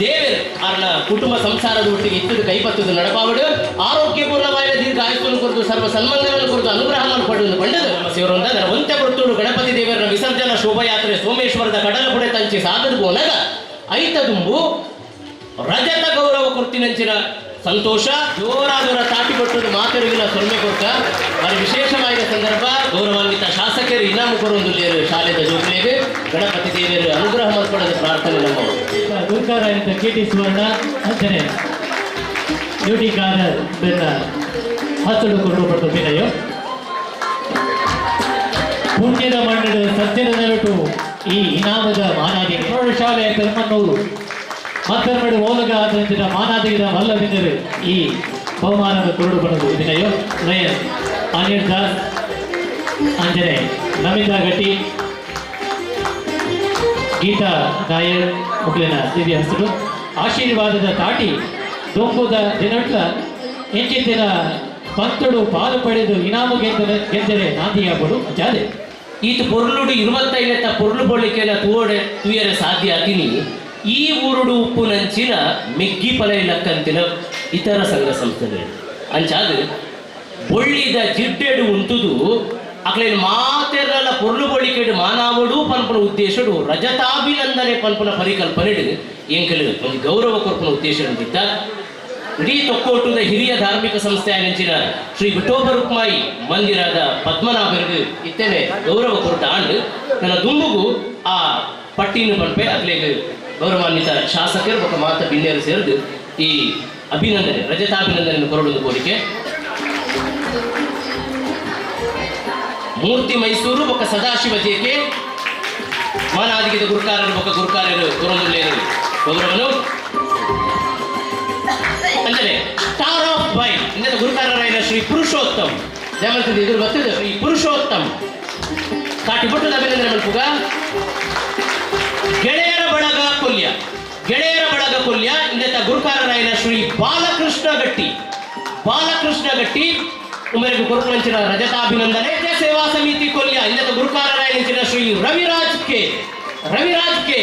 ದೇವೇರ್ ಅರ್ನ ಕುಟುಂಬ ಸಂಸಾರದ ಒಟ್ಟಿಗೆ ಇತ್ತದು ಕೈಪತ್ತದು ನಡಪಾವಡು ಆರೋಗ್ಯಪೂರ್ಣವಾದ ದೀರ್ಘ ಆಯುಷ್ಯನ್ನು ಕೊರತು ಸರ್ವ ಸನ್ಮಂಗಲನ್ನು ಕೊರತು ಅನುಗ್ರಹ ಪಡೆದು ಪಂಡದು ನಮ್ಮ ಸೇವರೊಂದ ಒಂತೆ ಕೊಡ್ತೋಡು ಗಣಪತಿ ದೇವರನ ವಿಸರ್ಜನಾ ಶೋಭಾಯಾತ್ರೆ ಸೋಮೇಶ್ವರದ ಕಡಲ ಪುಡೆ ತಂಚಿ ಸಾಗದು ಪೋನಗ ಐತ ದುಂಬು ರಜತ ಗೌರವ ಕೊರ್ತಿನಂಚಿನ ಸಂತೋಷ ಜೋರಾದವರ ತಾಟಿ ಕೊಟ್ಟದ್ದು ಮಾತರುಗಿನ ಸೊನ್ನೆ ಕೊರ್ಕ మరి ವಿಶೇಷವಾದ ಸಂದರ್ಭ ಗೌರವಾನ್ವಿತ ಶಾಸಕರು ಇನಾಮು ಕೊರೊಂದು ಶಾಲೆದ ಜೋಕ್ಲೇಗೆ ಗಣಪತಿ ದೇವರು ಅನುಗ್ರಹ ಮಾಡಿಕೊಳ್ಳೋದು ಪ್ರಾರ್ಥನೆ ನಮ್ಮ ಗುರುಕಾರಾಯಂತ ಕೆ ಟಿ ಸುವರ್ಣ ಅಂಚನೆ ಡ್ಯೂಟಿಗಾರರ್ ಬೆನ್ನ ಹತ್ತಲು ಕೊಟ್ಟು ಪಟ್ಟು ವಿನಯ ಪುಣ್ಯದ ಮಣ್ಣು ಸತ್ಯದ ನೆರಟು ಈ ಇನಾಮದ ಮಾನಾದಿ ಪ್ರೌಢಶಾಲೆ ಪೆರ್ಮನ್ನೂರು ಮತ್ತೆರಡು ಓಲಗ ಆದಂತಿನ ಮಾನಾದಿಗಿನ ಮಲ್ಲವಿಂದರು ಈ ಬಹುಮಾನದ ಕೊರಡು ಬಣ್ಣದು ವಿನಯ ನಯನ್ ಅನಿಲ್ ದಾಸ್ ಅಂಜನೆ ನಮಿತಾ ಗಟ್ಟಿ ಗೀತಾ ನಾಯರ್ ಮುಗ್ಲಿನ ದಿವ್ಯ ಹಸಿರು ಆಶೀರ್ವಾದದ ತಾಟಿ ದೊಂಬುದ ದಿನಟ್ಲ ಇಂಚಿತ್ತಿನ ಪಂತಡು ಪಾಲು ಪಡೆದು ಇನಾಮು ಗೆದ್ದರೆ ನಾಂದಿಯಾಗಲು ಜಾದೆ. ಈತ ಪೊರ್ಲುಡು 25 ಪೊರ್ಲು ಬೊಳ್ಳಿಕೆನ ತೂಡೆ ತೂಯರೆ ಸಾಧ್ಯ ಅತಿನಿ ಈ ಊರುಡು ಉಪ್ಪು ನಂಚಿನ ಮೆಗ್ಗಿ ಪಲೈ ಲಕ್ಕಂತಿನ ಇತರ ಸಂಘ ಸಂಸ್ಥೆಗಳು ಅಂಚಾದ ಬೊಳ್ಳಿದ ಜಿಡ್ಡೆಡು ಉಂಟುದು ಅಕ್ಲೇನು ಮಾತೆರಲ್ಲ ಪೊರ್ಲು ಬೊಳ್ಳಿಕೆಡು ಮಾನಾವಡು ಪನ್ಪುನ ಉದ್ದೇಶಡು ರಜತಾಭಿನಂದನೆ ಪನ್ಪುನ ಪರಿಕಲ್ಪನೆ ಎಂಕಲು ಒಂದು ಗೌರವ ಕೊರ್ಪುನ ಉದ್ದೇಶ ಇತ್ತ. ಇಡೀ ತೊಕ್ಕೋಟದ ಹಿರಿಯ ಧಾರ್ಮಿಕ ಸಂಸ್ಥೆ ಅಂಚಿನ ಶ್ರೀ ವಿಠೋಬ ರುಕ್ಮಾಯಿ ಮಂದಿರದ ಪದ್ಮನಾಭರಿಗೆ ಇತ್ತೇನೆ ಗೌರವ ಕೊರಟ ಆಂಡು ನನ್ನ ದುಂಬುಗು ಆ ಪಟ್ಟಿನ ಪನ್ಪೆ ಅಕ್ಲೇಗ ಗೌರವಾನ್ವಿತ ಶಾಸಕರು ಬೊಕ್ಕ ಮಾತ ಬಿನ್ನೆಯರು ಸೇರಿದು ಈ ಅಭಿನಂದನೆ ರಜತಾಭಿನಂದನೆ ಕೊರಡೊಂದು ಕೋರಿಕೆ. ಮೂರ್ತಿ ಮೈಸೂರು ಬೊಕ್ಕ ಸದಾಶಿವ ಜೇಕೆ ಮಾನಾದಿಗಿದ ಗುರುಕಾರರು ಬೊಕ್ಕ ಗುರುಕಾರರು ಕೊರೊಂದುಲ್ಲೇರು ಗೌರವನು ಅಂದರೆ ಸ್ಟಾರ್ ಆಫ್ ಬೈ ಇಂದ ಗುರುಕಾರರಾಯನ ಶ್ರೀ ಪುರುಷೋತ್ತಮ್ ದೇವಸ್ಥಾನದ ಎದುರು ಬರ್ತದೆ ಶ್ರೀ ಪುರುಷೋತ್ತಮ್ ಕಾಟಿ ಬೊಟ್ಟದ ಅಭಿನಂದನೆ ಮಲ್ಪುಗ. ಗೆಳೆಯರ ಬಳಗ ಕೊಲ್ಯ ಗೆಳೆಯರ ಬಳಗ ಕೊಲ್ಯ ಇಂದ ಗುರುಕಾರರಾಯನ ಶ್ರೀ ಬಾಲಕೃಷ್ಣ ಗಟ್ಟಿ ಬಾಲಕೃಷ್ಣ ಗಟ್ಟಿ ಉಮರಿಗೆ ಕೊರಕುವಂಚಿನ ರಜತಾಭಿನಂದನೆ. ಸೇವಾ ಸಮಿತಿ ಕೊಲ್ಯ ಇಂದ ಗುರುಕಾರರಾಯನ ಶ್ರೀ ರವಿರಾಜ್ ಕೆ ರವಿರಾಜ್ ಕೆ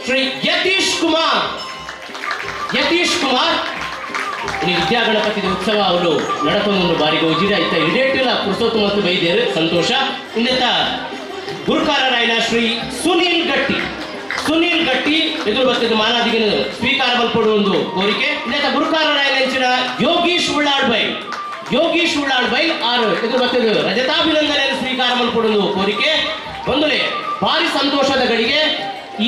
ಶ್ರೀ ಯತೀಶ್ ಕುಮಾರ್ ಯತೀಶ್ ಕುಮಾರ್. ವಿದ್ಯಾಗಣಪತಿ ಉತ್ಸವ ಅವರು ನಡಕೊಂಡು ಬಾರಿಗೆ ಹೋಗಿದ ಇತ್ತ ಇಡೇಟಿಲ್ಲ ಪುರುಷೋತ್ತಮ ಮತ್ತು ಬೈದೇರು ಸಂತೋಷ. ಇನ್ನತ್ತ ಗುರುಕಾರರಾಯನ ಶ್ರೀ ಸುನೀಲ್ ಗಟ್ಟಿ ಸುನೀಲ್ ಗಟ್ಟಿ ಎದುರು ಬರ್ತದೆ ಮಾನಾದಿಗಿನ ಸ್ವೀಕಾರ ಮಲ್ಪಡುವ ಒಂದು ಕೋರಿಕೆ. ಇನ್ನತ್ತ ಗುರುಕಾರರಾಯನ ಹೆಂಚಿನ ಯೋಗೀಶ್ ಉಳ್ಳಾಳ್ ಬೈ ಯೋಗೀಶ್ ಉಳ್ಳಾಳ್ ಬೈ ಆರು ಎದುರು ಬರ್ತದೆ ರಜತಾಭಿನಂದನೆಯನ್ನು ಸ್ವೀಕಾರ ಮಲ್ಪಡುವ ಒಂದು ಕೋರಿಕೆ. ಬಂದುಲೆ ಭಾರಿ ಸಂತೋಷದ ಗಳಿಗೆ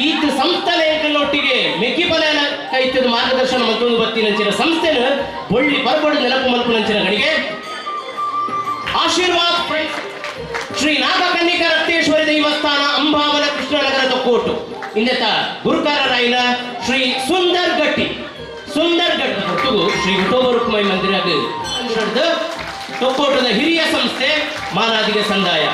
ಈತ ಸಂಸ್ಥೆನೊಟ್ಟಿಗೆ ಮೆಕ್ಕಿಪಲನ ಕೈತದ ಮಾರ್ಗದರ್ಶನ ಮತ್ತೊಂದು ಬತ್ತಿನಂಚಿನ ಸಂಸ್ಥೆನ ಬೊಳ್ಳಿ ಬರಬಡು ನೆನಪು ಮಲ್ಪುನಂಚಿನ ಗಳಿಗೆ ಆಶೀರ್ವಾದ್ ಫ್ರೆಂಡ್ಸ್ ಶ್ರೀ ನಾಗಕನ್ನಿಕ ರಕ್ತೇಶ್ವರಿ ದೇವಸ್ಥಾನ ಅಂಬಾವನ ಕೃಷ್ಣನಗರ ತೊಕ್ಕೋಟು ಇಂದೆತ ಗುರುಕಾರರಾಯಿನ ಶ್ರೀ ಸುಂದರ್ ಗಟ್ಟಿ ಸುಂದರ್ ಗಟ್ಟಿ ಹೊತ್ತುಗು ಶ್ರೀ ವಿಠೋಬ ರುಕ್ಮೈ ಮಂದಿರ ತೊಕ್ಕೋಟದ ಹಿರಿಯ ಸಂಸ್ಥೆ ಮಾನಾದಿಗೆ ಸಂದಾಯ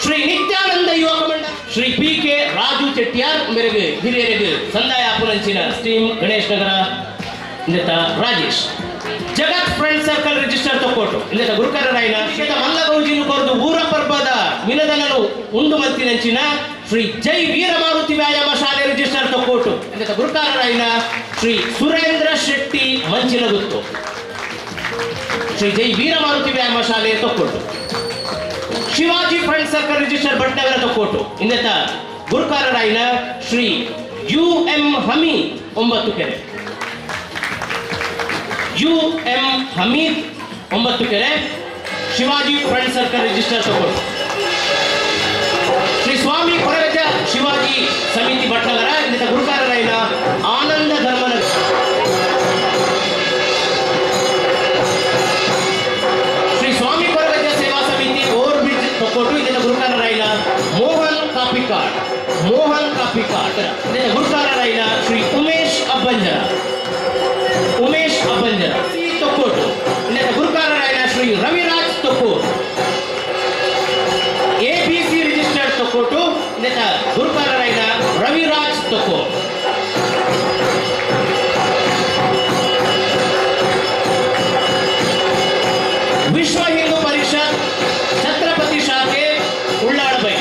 ಶ್ರೀ ನಿತ್ಯಾನಂದ ಯುವಕ ಮಂಡಲ ಶ್ರೀ ಪಿ ಕೆ ರಾಜು ಚೆಟ್ಟಿಯಾರ್ ಮೇರೆಗೆ ಹಿರಿಯರಿಗೆ ಸಂದಾಯ ಪುನಂಚಿನ ಸ್ಟೀಮ್ ಗಣೇಶ್ ನಗರ ಇಂದೆತ Rajesh Jagat friend circle register Thokkottu ಇಂದೆತ ಗುರುಕರರಾಯಿನ ಮಲ್ಲ ಗೌಜಿನು ಕೊರದು ಊರ ಪರ್ಬದ ಮಿನದನನು ಉಂಡು ಮಲ್ತಿನಂಚಿನ ಶ್ರೀ ಜೈ ವೀರಮಾರುತಿ ವ್ಯಾಯಾಮ ಶಾಲೆ ರಿಜಿಸ್ಟರ್ ತೊಕ್ಕೋಟು ಇಂದೆತ ಗುರುಕಾರರಾಯಿನ ಶ್ರೀ ಸುರೇಂದ್ರ ಶೆಟ್ಟಿ ಮಂಚಿನಗುತ್ತು ಶ್ರೀ ಜೈ ವೀರಮಾರುತಿ ವ್ಯಾಯಾಮ ಶಾಲೆ Thokkottu Shivaji friend circle register Bhatnagara Thokkottu ಇಂದೆತ ಗುರುಕಾರರಾಯಿನ ಶ್ರೀ U M Hameed 9 ಕೆರೆ U M Hameed 9 ಕೆರೆ Shivaji friend circle register Thokkottu Shri Swami Koragaja Shivaji ಸಮಿತಿ ಭಟ್ನಗರ ಇಂದೆತ ಗುರುಕಾರರಾಯಿನ ಆನಂದ ಧರ್ಮನಗರ ಶ್ರೀ ಸ್ವಾಮಿ ಕೊರಗಜ ಸೇವಾ ಸಮಿತಿ ಓವರ್ ಬ್ರಿಡ್ಜ್ ತೊಕ್ಕೋಟು ಇಂದೆತ ಗುರುಕಾರರಾಯಿನ ಮೋಹನ್ ಕಾಪಿಕಾಡ್ ಮೋಹನ್ ಕಾಪಿಕಾಡ್ ಇಂದೆತ ಗುರುಕಾರರಾಯಿನ ಶ್ರೀ ಉಮೇಶ್ ಅಬ್ಬಂಜರ ಉಮೇಶ್ ಅಬ್ಬಂಜರ ತೊಕ್ಕೋಟು ಇಂದೆತ ಗುರುಕಾರರಾಯಿನ ಶ್ರೀ ರವಿರಾಜ್ ತೊಕ್ಕೋಟು ಎಬಿಸಿ ರಿಜಿಸ್ಟರ್ಡ್ ತೊಕ್ಕೋಟು ಇಂದೆತ ಗುರುಕಾರರಾಯಿನ ರವಿರಾಜ್ ತೊಕ್ಕೋಟು ವಿಶ್ವ ಹಿಂದೂ ಪರಿಷತ್ ಛತ್ರಪತಿ ಶಾಖೆ ಉಳ್ಳಾಡಬೈ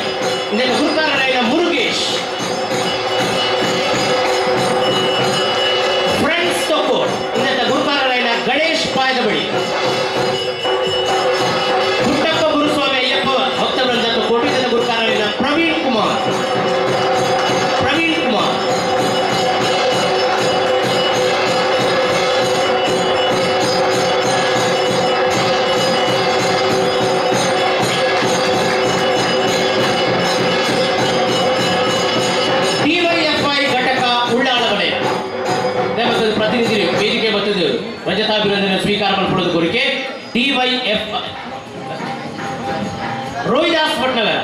ಇಂದೆತ ಗುರುಕಾರರಾಯಿನ ಮುರುಗೇಶ್ ಫ್ರೆಂಡ್ಸ್ ತೊಕ್ಕೋಟ್ ಇಂದೆತ ಗುರುಕಾರರಾಯಿನ ಗಣೇಶ್ ಪಾಯದಬಳಿ ಪುಟ್ಟಪ್ಪ ಗುರುಸ್ವಾಮಿ ಅಯ್ಯಪ್ಪ ಭಕ್ತವೃಂದ ತೊಕ್ಕೋಟು ಇಂದೆತ ಗುರುಕಾರರಾಯಿನ ಪ್ರವೀಣ್ ಕುಮಾರ್ ಪ್ರವೀಣ್ ಕುಮಾರ್ ಡಿವೈಎಫ್ಐ ಘಟಕ ಉಳ್ಳಾಳ ವಲಯ ಮತ್ತು ಪ್ರತಿನಿಧಿ ವೇದಿಕೆ ಮತ್ತು ರಜತಾಭಿನಂದನೆ ಸ್ವೀಕಾರ ಮಾಡಿಕೊಳ್ಳೋದು ಕೋರಿಕೆ ಡಿವೈಎಫ್ ರೋಹಿದಾಸ್ ಭಟ್ನಗರ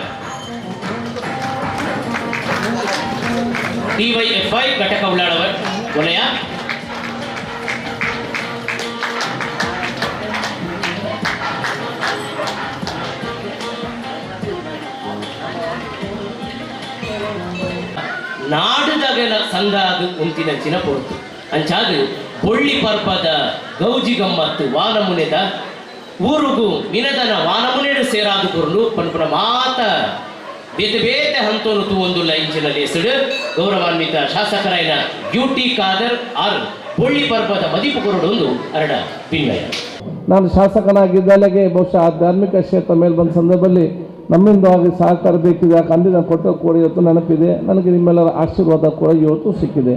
ಡಿವೈಎಫ್ಐ ಘಟಕ ಉಳ್ಳಾಳ ವಲಯ ನಾಡುದಗಲ ಸಂದಾದ ಉಂತಿನಂಚಿನ ಪೊರ್ತು ಅಂಚಾದು ಬೊಳ್ಳಿ ಪರ್ಪದ ಗೌಜಿ ಗಮ್ಮತ್ತು ವಾನಮುನೆದ ಊರುಗು ಮಿನದನ ವಾನಮುನೆಡು ಸೇರಾದು ಕೊರ್ಲು ಪನ್ಪುನ ಮಾತ ಬೇತೆ ಬೇತೆ ಹಂತೋನು ತೂವೊಂದುಲ್ಲ ಇಂಚಿನ ಲೇಸುಡು ಗೌರವಾನ್ವಿತ ಶಾಸಕರಾಯಿನ U T Khader R ಬೊಳ್ಳಿ ಪರ್ಪದ ಮದಿಪು ಕೊರಡೊಂದು ಅರಡ ಪಿನ್ವಯ. ನಾನು ಶಾಸಕನಾಗಿದ್ದಾಗಲೇ ಬಹುಶಃ ಧಾರ್ಮಿಕ ಕ್ಷೇತ್ರ ಮೇಲೆ ಬಂದ ಸಂದರ್ಭದಲ್ಲಿ ನಮ್ಮಿಂದ ಆಗಿ ಸಹಕಾರ ಬೇಕಿದೆ, ಯಾಕೆ ನಾನು ಕೊಟ್ಟ ಕೂಡ ಇವತ್ತು ನೆನಪಿದೆ. ನನಗೆ ನಿಮ್ಮೆಲ್ಲರ ಆಶೀರ್ವಾದ ಕೂಡ ಇವತ್ತು ಸಿಕ್ಕಿದೆ.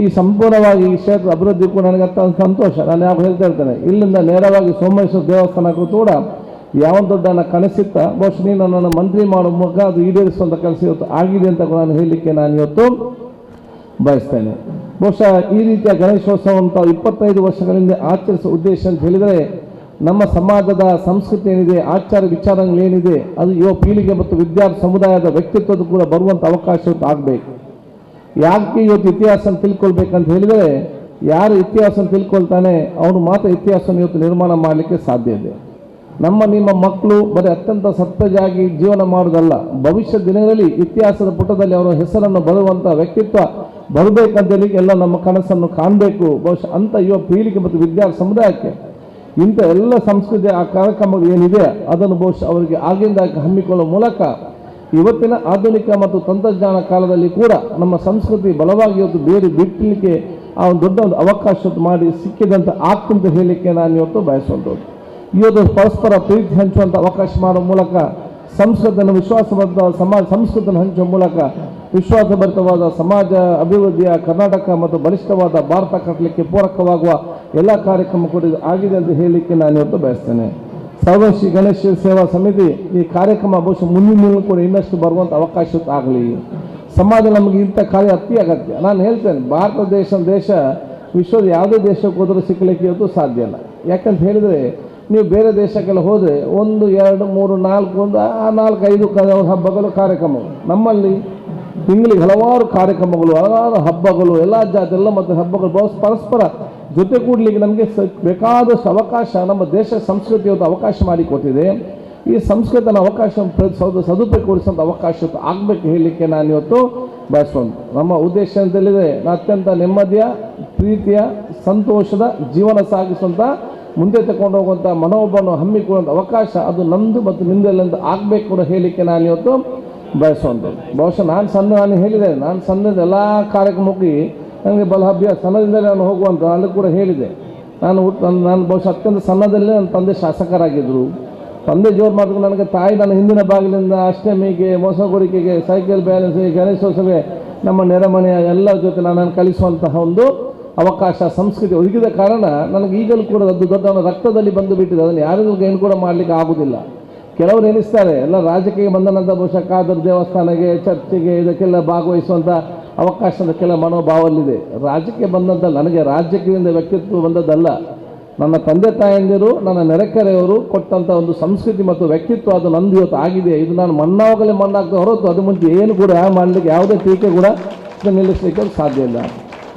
ಈ ಸಂಪೂರ್ಣವಾಗಿ ಈ ಕ್ಷೇತ್ರದ ಅಭಿವೃದ್ಧಿ ಕೂಡ ನನಗೆ ಅತ್ಯಂತ ಸಂತೋಷ. ನಾನು ಯಾವಾಗ ಹೇಳ್ತಾ ಇರ್ತೇನೆ, ಇಲ್ಲಿಂದ ನೇರವಾಗಿ ಸೋಮೇಶ್ವರ ದೇವಸ್ಥಾನಕ್ಕೂ ಕೂಡ ಯಾವ ದೊಡ್ಡ ನನ್ನ ಕನಸಿತ್ತ ಬಹುಶಃ ನೀನು ನನ್ನನ್ನು ಮಂತ್ರಿ ಮಾಡೋ ಮೂಲಕ ಅದು ಈಡೇರಿಸುವಂಥ ಕೆಲಸ ಇವತ್ತು ಆಗಿದೆ ಅಂತ ಕೂಡ ನಾನು ಹೇಳಲಿಕ್ಕೆ ನಾನು ಇವತ್ತು ಬಯಸ್ತೇನೆ. ಬಹುಶಃ ಈ ರೀತಿಯ ಗಣೇಶೋತ್ಸವ 25 ವರ್ಷಗಳಿಂದ ಆಚರಿಸುವ ಉದ್ದೇಶ ಅಂತ ಹೇಳಿದರೆ, ನಮ್ಮ ಸಮಾಜದ ಸಂಸ್ಕೃತಿ ಏನಿದೆ, ಆಚಾರ ವಿಚಾರಗಳೇನಿದೆ, ಅದು ಯುವ ಪೀಳಿಗೆ ಮತ್ತು ವಿದ್ಯಾರ್ಥಿ ಸಮುದಾಯದ ವ್ಯಕ್ತಿತ್ವದ ಕೂಡ ಬರುವಂಥ ಅವಕಾಶ ಇವತ್ತು ಆಗಬೇಕು. ಯಾಕೆ ಇವತ್ತು ಇತಿಹಾಸ ತಿಳ್ಕೊಳ್ಬೇಕಂತ ಹೇಳಿದರೆ, ಯಾರು ಇತಿಹಾಸ ತಿಳ್ಕೊಳ್ತಾನೆ ಅವನು ಮಾತ್ರ ಇತಿಹಾಸವನ್ನು ಇವತ್ತು ನಿರ್ಮಾಣ ಮಾಡಲಿಕ್ಕೆ ಸಾಧ್ಯ ಇದೆ. ನಮ್ಮ ನಿಮ್ಮ ಮಕ್ಕಳು ಬರೀ ಅತ್ಯಂತ ಸತ್ಪ್ರಜಾಗಿ ಜೀವನ ಮಾಡೋದಲ್ಲ, ಭವಿಷ್ಯ ದಿನಗಳಲ್ಲಿ ಇತಿಹಾಸದ ಪುಟದಲ್ಲಿ ಅವರ ಹೆಸರನ್ನು ಬರುವಂಥ ವ್ಯಕ್ತಿತ್ವ ಬರಬೇಕಂತೇಳಿ ಎಲ್ಲ ನಮ್ಮ ಕನಸನ್ನು ಕಾಣಬೇಕು. ಬಹುಶಃ ಅಂಥ ಯುವ ಪೀಳಿಗೆ ಮತ್ತು ವಿದ್ಯಾರ್ಥಿ ಸಮುದಾಯಕ್ಕೆ ಇಂಥ ಎಲ್ಲ ಸಂಸ್ಕೃತಿ ಆ ಕಾರ್ಯಕ್ರಮಗಳು ಏನಿದೆ ಅದನ್ನು ಬಹುಶಃ ಅವರಿಗೆ ಆಗಿಂದ ಹಮ್ಮಿಕೊಳ್ಳುವ ಮೂಲಕ ಇವತ್ತಿನ ಆಧುನಿಕ ಮತ್ತು ತಂತ್ರಜ್ಞಾನ ಕಾಲದಲ್ಲಿ ಕೂಡ ನಮ್ಮ ಸಂಸ್ಕೃತಿ ಬಲವಾಗಿ ಇವತ್ತು ಬೇರೆ ಬಿಟ್ಟಲಿಕ್ಕೆ ಆ ಒಂದು ದೊಡ್ಡ ಒಂದು ಅವಕಾಶ ಮಾಡಿ ಸಿಕ್ಕಿದಂಥ ಆಗ್ತಂತ ಹೇಳಲಿಕ್ಕೆ ನಾನು ಇವತ್ತು ಬಯಸುವಂಥದ್ದು. ಇವತ್ತು ಪರಸ್ಪರ ಪ್ರೀತಿ ಹಂಚುವಂಥ ಅವಕಾಶ ಮಾಡುವ ಮೂಲಕ ಸಂಸ್ಕೃತನ ವಿಶ್ವಾಸಬದ್ಧ ಸಮಾಜ ಸಂಸ್ಕೃತನ ಹಂಚುವ ಮೂಲಕ ವಿಶ್ವಾಸಭರಿತವಾದ ಸಮಾಜ ಅಭಿವೃದ್ಧಿಯ ಕರ್ನಾಟಕ ಮತ್ತು ಬಲಿಷ್ಠವಾದ ಭಾರತ ಕಟ್ಟಲಿಕ್ಕೆ ಪೂರಕವಾಗುವ ಎಲ್ಲ ಕಾರ್ಯಕ್ರಮ ಕೂಡ ಆಗಿದೆ ಅಂತ ಹೇಳಲಿಕ್ಕೆ ನಾನು ಇವತ್ತು ಬಯಸ್ತೇನೆ. ಸರ್ವಶ್ರೀ ಗಣೇಶ ಸೇವಾ ಸಮಿತಿ ಈ ಕಾರ್ಯಕ್ರಮ ಬಹುಶಃ ಮುಂದಿನ ಕೂಡ ಇನ್ನಷ್ಟು ಬರುವಂಥ ಅವಕಾಶ ಆಗಲಿ. ಸಮಾಜ ನಮಗೆ ಇಂಥ ಕಾರ್ಯ ಅತಿ ಅಗತ್ಯ. ನಾನು ಹೇಳ್ತೇನೆ, ಭಾರತ ದೇಶ ವಿಶ್ವದ ಯಾವುದೇ ದೇಶಕ್ಕೆ ಹೋದರೂ ಸಿಕ್ಕಲಿಕ್ಕೆ ಇವತ್ತು ಸಾಧ್ಯ ಇಲ್ಲ. ಯಾಕಂತ ಹೇಳಿದರೆ ನೀವು ಬೇರೆ ದೇಶಕ್ಕೆಲ್ಲ ಹೋದರೆ 1 2 3 4 1 4 5 ಹಬ್ಬಗಳು ಕಾರ್ಯಕ್ರಮಗಳು. ನಮ್ಮಲ್ಲಿ ತಿಂಗಳಿಗೆ ಹಲವಾರು ಕಾರ್ಯಕ್ರಮಗಳು, ಹಲವಾರು ಹಬ್ಬಗಳು, ಎಲ್ಲ ಜಾತಿ ಎಲ್ಲ ಮತ್ತು ಹಬ್ಬಗಳು ಪರಸ್ಪರ ಜೊತೆ ಕೂಡಲಿಕ್ಕೆ ನಮಗೆ ಬೇಕಾದಷ್ಟು ಅವಕಾಶ ನಮ್ಮ ದೇಶ ಸಂಸ್ಕೃತಿ ಇವತ್ತು ಅವಕಾಶ ಮಾಡಿಕೊಟ್ಟಿದೆ. ಈ ಸಂಸ್ಕೃತನ ಅವಕಾಶ ಸದುಪಯೋಗಪಡಿಸುವಂಥ ಅವಕಾಶ ಆಗಬೇಕು ಹೇಳಲಿಕ್ಕೆ ನಾನು ಇವತ್ತು ಬಯಸುವಂಥ ನಮ್ಮ ಉದ್ದೇಶ ಅಂತೇಳಿದರೆ, ಅತ್ಯಂತ ನೆಮ್ಮದಿಯ, ಪ್ರೀತಿಯ, ಸಂತೋಷದ ಜೀವನ ಸಾಗಿಸುವಂಥ, ಮುಂದೆ ತಗೊಂಡು ಹೋಗುವಂಥ ಮನೋಭಾವವನ್ನು ಹಮ್ಮಿಕೊಳ್ಳುವಂಥ ಅವಕಾಶ ಅದು ನಮ್ಮದು ಮತ್ತು ನಿಂದೆಲ್ಲಂತ ಆಗಬೇಕು ಕೂಡ ಹೇಳಲಿಕ್ಕೆ ನಾನು ಇವತ್ತು ಬಯಸುವಂಥದ್ದು. ಬಹುಶಃ ನಾನು ಹೇಳಿದೆ, ನಾನು ಸಣ್ಣದ ಎಲ್ಲ ಕಾರ್ಯಕ್ರಮಕ್ಕೆ ನನಗೆ ಬಲ ಅಭ್ಯಾಸ, ಸಣ್ಣದಿಂದಲೇ ನಾನು ಹೋಗುವಂಥ ಅಲ್ಲಿ ಕೂಡ ಹೇಳಿದೆ. ನಾನು ಬಹುಶಃ ಅತ್ಯಂತ ಸಣ್ಣದಲ್ಲೇ ನನ್ನ ತಂದೆ ಶಾಸಕರಾಗಿದ್ದರು. ತಂದೆ ಜೋರು ಮಾಡಿದ್ರು ನನಗೆ ತಾಯಿ ನನ್ನ ಹಿಂದಿನ ಬಾಗಿಲಿಂದ ಅಷ್ಟಮಿಗೆ, ಮೋಸಗೋರಿಕೆಗೆ, ಸೈಕಲ್ ಬ್ಯಾಲೆನ್ಸ್ಗೆ, ಗಣೇಶೋತ್ಸವಕ್ಕೆ ನಮ್ಮ ನೆರೆಮನೆಯ ಎಲ್ಲರ ಜೊತೆ ನನ್ನನ್ನು ಕಲಿಸುವಂತಹ ಒಂದು ಅವಕಾಶ ಸಂಸ್ಕೃತಿ ಒದಗಿದ ಕಾರಣ ನನಗೆ ಈಗಲೂ ಕೂಡ ಅದು ದೊಡ್ಡ ರಕ್ತದಲ್ಲಿ ಬಂದು ಬಿಟ್ಟಿದೆ. ಅದನ್ನು ಯಾರಿಗೂ ಏನು ಕೂಡ ಮಾಡಲಿಕ್ಕೆ ಆಗುವುದಿಲ್ಲ. ಕೆಲವರು ಎನಿಸ್ತಾರೆ ಎಲ್ಲ ರಾಜಕೀಯ ಬಂದ ನಂತರ ಬಹುಶಃ ಕಾದರ್ ದೇವಸ್ಥಾನಕ್ಕೆ, ಚರ್ಚಿಗೆ ಇದಕ್ಕೆಲ್ಲ ಭಾಗವಹಿಸುವಂಥ ಅವಕಾಶ ಕೆಲ ಮನೋಭಾವಲ್ಲಿದೆ. ರಾಜಕೀಯ ಬಂದಂಥ ನನಗೆ ರಾಜಕೀಯದಿಂದ ವ್ಯಕ್ತಿತ್ವ ಬಂದದ್ದಲ್ಲ, ನನ್ನ ತಂದೆ ತಾಯಂದಿರು, ನನ್ನ ನೆರೆಕೆರೆಯವರು ಕೊಟ್ಟಂಥ ಒಂದು ಸಂಸ್ಕೃತಿ ಮತ್ತು ವ್ಯಕ್ತಿತ್ವ ಅದು ನಂದು ಇವತ್ತು ಆಗಿದೆ. ಇದು ನಾನು ಮಣ್ಣಾಗಲೇ ಮಣ್ಣಾಗ್ತಾ ಹೊರತು ಅದು ಮುಂಚೆ ಏನು ಕೂಡ ಮಾಡಲಿಕ್ಕೆ ಯಾವುದೇ ಟೀಕೆ ಕೂಡ ನಿಲ್ಲಿಸಲಿಕ್ಕೆ ಸಾಧ್ಯ ಇಲ್ಲ.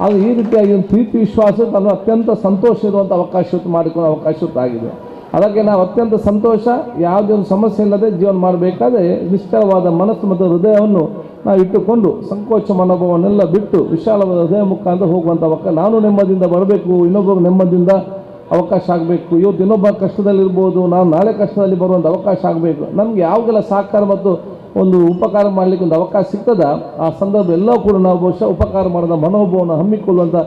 ಆದರೆ ಈ ರೀತಿಯಾಗಿ ಒಂದು ಪ್ರೀತಿ ವಿಶ್ವಾಸ ತನ್ನ ಅತ್ಯಂತ ಸಂತೋಷ ಇರುವಂಥ ಅವಕಾಶ ಮಾಡಿಕೊಳ್ಳೋ ಅವಕಾಶ ಆಗಿದೆ. ಅದಕ್ಕೆ ನಾವು ಅತ್ಯಂತ ಸಂತೋಷ, ಯಾವುದೇ ಒಂದು ಸಮಸ್ಯೆ ಇಲ್ಲದೆ ಜೀವನ ಮಾಡಬೇಕಾದ್ರೆ ನಿಶ್ಚಲವಾದ ಮನಸ್ಸು ಮತ್ತು ಹೃದಯವನ್ನು ನಾವು ಇಟ್ಟುಕೊಂಡು ಸಂಕೋಚ ಮನೋಭಾವನ್ನೆಲ್ಲ ಬಿಟ್ಟು ವಿಶಾಲವಾದ ಹೃದಯ ಮುಖಾಂತರ ಹೋಗುವಂಥ ಅವಕಾಶ, ನಾನು ನೆಮ್ಮದಿಯಿಂದ ಬರಬೇಕು, ಇನ್ನೊಬ್ಬರು ನೆಮ್ಮದಿಯಿಂದ ಅವಕಾಶ ಆಗಬೇಕು. ಇವತ್ತು ಇನ್ನೊಬ್ಬ ಕಷ್ಟದಲ್ಲಿರ್ಬೋದು, ನಾನು ನಾಳೆ ಕಷ್ಟದಲ್ಲಿ ಬರುವಂಥ ಅವಕಾಶ ಆಗಬೇಕು. ನಮಗೆ ಯಾವಾಗೆಲ್ಲ ಸಹಕಾರ ಮತ್ತು ಒಂದು ಉಪಕಾರ ಮಾಡಲಿಕ್ಕೆ ಒಂದು ಅವಕಾಶ ಸಿಗ್ತದ ಆ ಸಂದರ್ಭ ಎಲ್ಲ ಕೂಡ ನಾವು ಬಹುಶಃ ಉಪಕಾರ ಮಾಡಿದ ಮನೋಭಾವವನ್ನು ಹಮ್ಮಿಕೊಳ್ಳುವಂಥ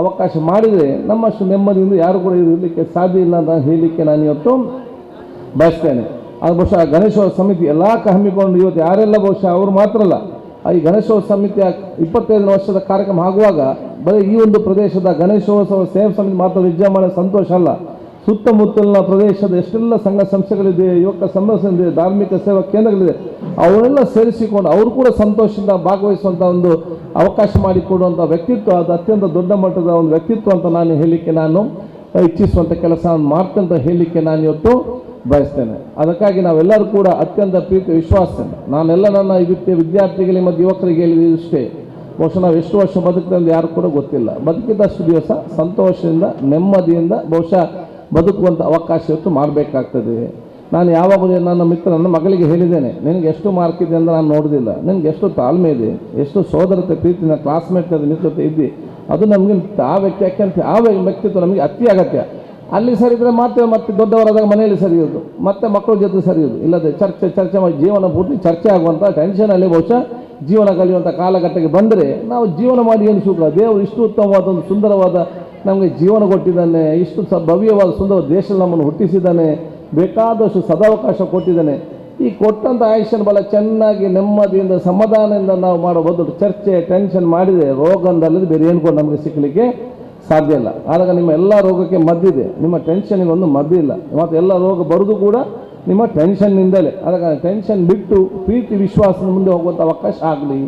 ಅವಕಾಶ ಮಾಡಿದರೆ ನಮ್ಮಷ್ಟು ನೆಮ್ಮದಿಯಿಂದ ಯಾರು ಕೂಡ ಇರಲಿಕ್ಕೆ ಸಾಧ್ಯ ಇಲ್ಲ ಅಂತ ಹೇಳಲಿಕ್ಕೆ ನಾನು ಇವತ್ತು ಬಯಸ್ತೇನೆ. ಅದು ಬಹುಶಃ ಗಣೇಶೋತ್ಸವ ಸಮಿತಿ ಎಲ್ಲ ಹಮ್ಮಿಕೊಂಡು ಇವತ್ತು ಯಾರೆಲ್ಲ ಬಹುಶಃ ಅವರು ಮಾತ್ರ ಅಲ್ಲ, ಈ ಗಣೇಶೋತ್ಸವ ಸಮಿತಿಯ 25 ವರ್ಷದ ಕಾರ್ಯಕ್ರಮ ಆಗುವಾಗ ಬರೀ ಈ ಒಂದು ಪ್ರದೇಶದ ಗಣೇಶೋತ್ಸವ ಸೇವಾ ಸಮಿತಿ ಮಾತ್ರ ವಿಜೃಂಭಣೆ ಸಂತೋಷ ಅಲ್ಲ, ಸುತ್ತಮುತ್ತಲಿನ ಪ್ರದೇಶದ ಎಷ್ಟೆಲ್ಲ ಸಂಘ ಸಂಸ್ಥೆಗಳಿದೆ, ಯುವಕ ಸಂಸ್ಥೆ, ಧಾರ್ಮಿಕ ಸೇವಾ ಕೇಂದ್ರಗಳಿದೆ, ಅವರೆಲ್ಲ ಸೇರಿಸಿಕೊಂಡು ಅವರು ಕೂಡ ಸಂತೋಷದಿಂದ ಭಾಗವಹಿಸುವಂಥ ಒಂದು ಅವಕಾಶ ಮಾಡಿಕೊಡುವಂಥ ವ್ಯಕ್ತಿತ್ವ ಅದು ಅತ್ಯಂತ ದೊಡ್ಡ ಮಟ್ಟದ ಒಂದು ವ್ಯಕ್ತಿತ್ವ ಅಂತ ನಾನು ಹೇಳಲಿಕ್ಕೆ ನಾನು ಇಚ್ಛಿಸುವಂಥ ಕೆಲಸ ಮಾಡ್ತಂತ ಹೇಳಲಿಕ್ಕೆ ನಾನು ಇವತ್ತು ಬಯಸ್ತೇನೆ. ಅದಕ್ಕಾಗಿ ನಾವೆಲ್ಲರೂ ಕೂಡ ಅತ್ಯಂತ ಪ್ರೀತಿ ವಿಶ್ವಾಸ, ನಾನೆಲ್ಲ ನನ್ನ ವಿದ್ಯಾರ್ಥಿಗಳಿಗೆ ಮತ್ತು ಯುವಕರಿಗೆ ಹೇಳಿದ ಇಷ್ಟೇ, ಬಹುಶಃ ನಾವು ಎಷ್ಟು ವರ್ಷ ಬದುಕ್ತೇವೆ ಅಂತ ಯಾರು ಕೂಡ ಗೊತ್ತಿಲ್ಲ. ಬದುಕಿದಷ್ಟು ದಿವಸ ಸಂತೋಷದಿಂದ ನೆಮ್ಮದಿಯಿಂದ ಬಹುಶಃ ಬದುಕುವಂಥ ಅವಕಾಶ ಇವತ್ತು ಮಾಡಬೇಕಾಗ್ತದೆ. ನಾನು ಯಾವಾಗಲೂ ನನ್ನ ಮಿತ್ರ ನನ್ನ ಮಗಳಿಗೆ ಹೇಳಿದ್ದೇನೆ, ನಿನಗೆ ಎಷ್ಟು ಮಾರ್ಕ್ ಇದೆ ಅಂತ ನಾನು ನೋಡೋದಿಲ್ಲ, ನಿನಗೆ ಎಷ್ಟು ತಾಳ್ಮೆ ಇದೆ, ಎಷ್ಟು ಸೋದರತೆ ಪ್ರೀತಿನ ಕ್ಲಾಸ್ಮೇಟ್ ಮಿತ್ರತೆ ಇದ್ದಿ, ಅದು ನಮಗೆ ಆ ವ್ಯಕ್ತಿ ಯಾಕೆಂತ ಆ ವ್ಯಕ್ತಿತ್ವ ನಮಗೆ ಅತಿ ಅಗತ್ಯ. ಅಲ್ಲಿ ಸರಿದರೆ ಮಾತ್ರ ಮತ್ತೆ ದೊಡ್ಡವರಾದಾಗ ಮನೆಯಲ್ಲಿ ಸರಿಯೋದು, ಮತ್ತೆ ಮಕ್ಕಳ ಜೊತೆ ಸರಿಯೋದು, ಇಲ್ಲದೆ ಚರ್ಚೆ ಚರ್ಚೆ ಮಾಡಿ ಜೀವನ ಪೂರ್ತಿ ಚರ್ಚೆ ಆಗುವಂಥ ಟೆನ್ಷನಲ್ಲಿ ಬಹುಶಃ ಜೀವನ ಕಲಿಯುವಂಥ ಕಾಲಘಟ್ಟಕ್ಕೆ ಬಂದರೆ ನಾವು ಜೀವನ ಮಾಡಿ ಏನು ಸುಖ. ದೇವರು ಇಷ್ಟು ಉತ್ತಮವಾದ ಒಂದು ಸುಂದರವಾದ ನಮಗೆ ಜೀವನ ಕೊಟ್ಟಿದ್ದಾನೆ, ಇಷ್ಟು ಭವ್ಯವಾದ ಸುಂದರ ದೇಶದಲ್ಲಿ ನಮ್ಮನ್ನು ಹುಟ್ಟಿಸಿದ್ದಾನೆ, ಬೇಕಾದಷ್ಟು ಸದಾವಕಾಶ ಕೊಟ್ಟಿದ್ದಾನೆ. ಈ ಕೊಟ್ಟಂಥ ಆಯುಷ್ಯನ ಬಲ ಚೆನ್ನಾಗಿ ನೆಮ್ಮದಿಯಿಂದ ಸಮಾಧಾನದಿಂದ ನಾವು ಮಾಡೋ ಬದಲು ಚರ್ಚೆ ಟೆನ್ಷನ್ ಮಾಡಿದರೆ ರೋಗಂದಲ್ಲದೆ ಬೇರೆ ಏನು ಕೂಡ ನಮಗೆ ಸಿಕ್ಕಲಿಕ್ಕೆ ಸಾಧ್ಯ ಇಲ್ಲ. ಆದಾಗ ನಿಮ್ಮ ಎಲ್ಲ ರೋಗಕ್ಕೆ ಮದ್ದಿದೆ, ನಿಮ್ಮ ಟೆನ್ಷನ್ಗೆ ಒಂದು ಮದ್ದಿಲ್ಲ. ಮತ್ತು ಎಲ್ಲ ರೋಗ ಬರೋದು ಕೂಡ ನಿಮ್ಮ ಟೆನ್ಷನ್ನಿಂದಲೇ. ಅದಕ್ಕೆ ಟೆನ್ಷನ್ ಬಿಟ್ಟು ಪ್ರೀತಿ ವಿಶ್ವಾಸದ ಮುಂದೆ ಹೋಗುವಂಥ ಅವಕಾಶ ಆಗಲಿ.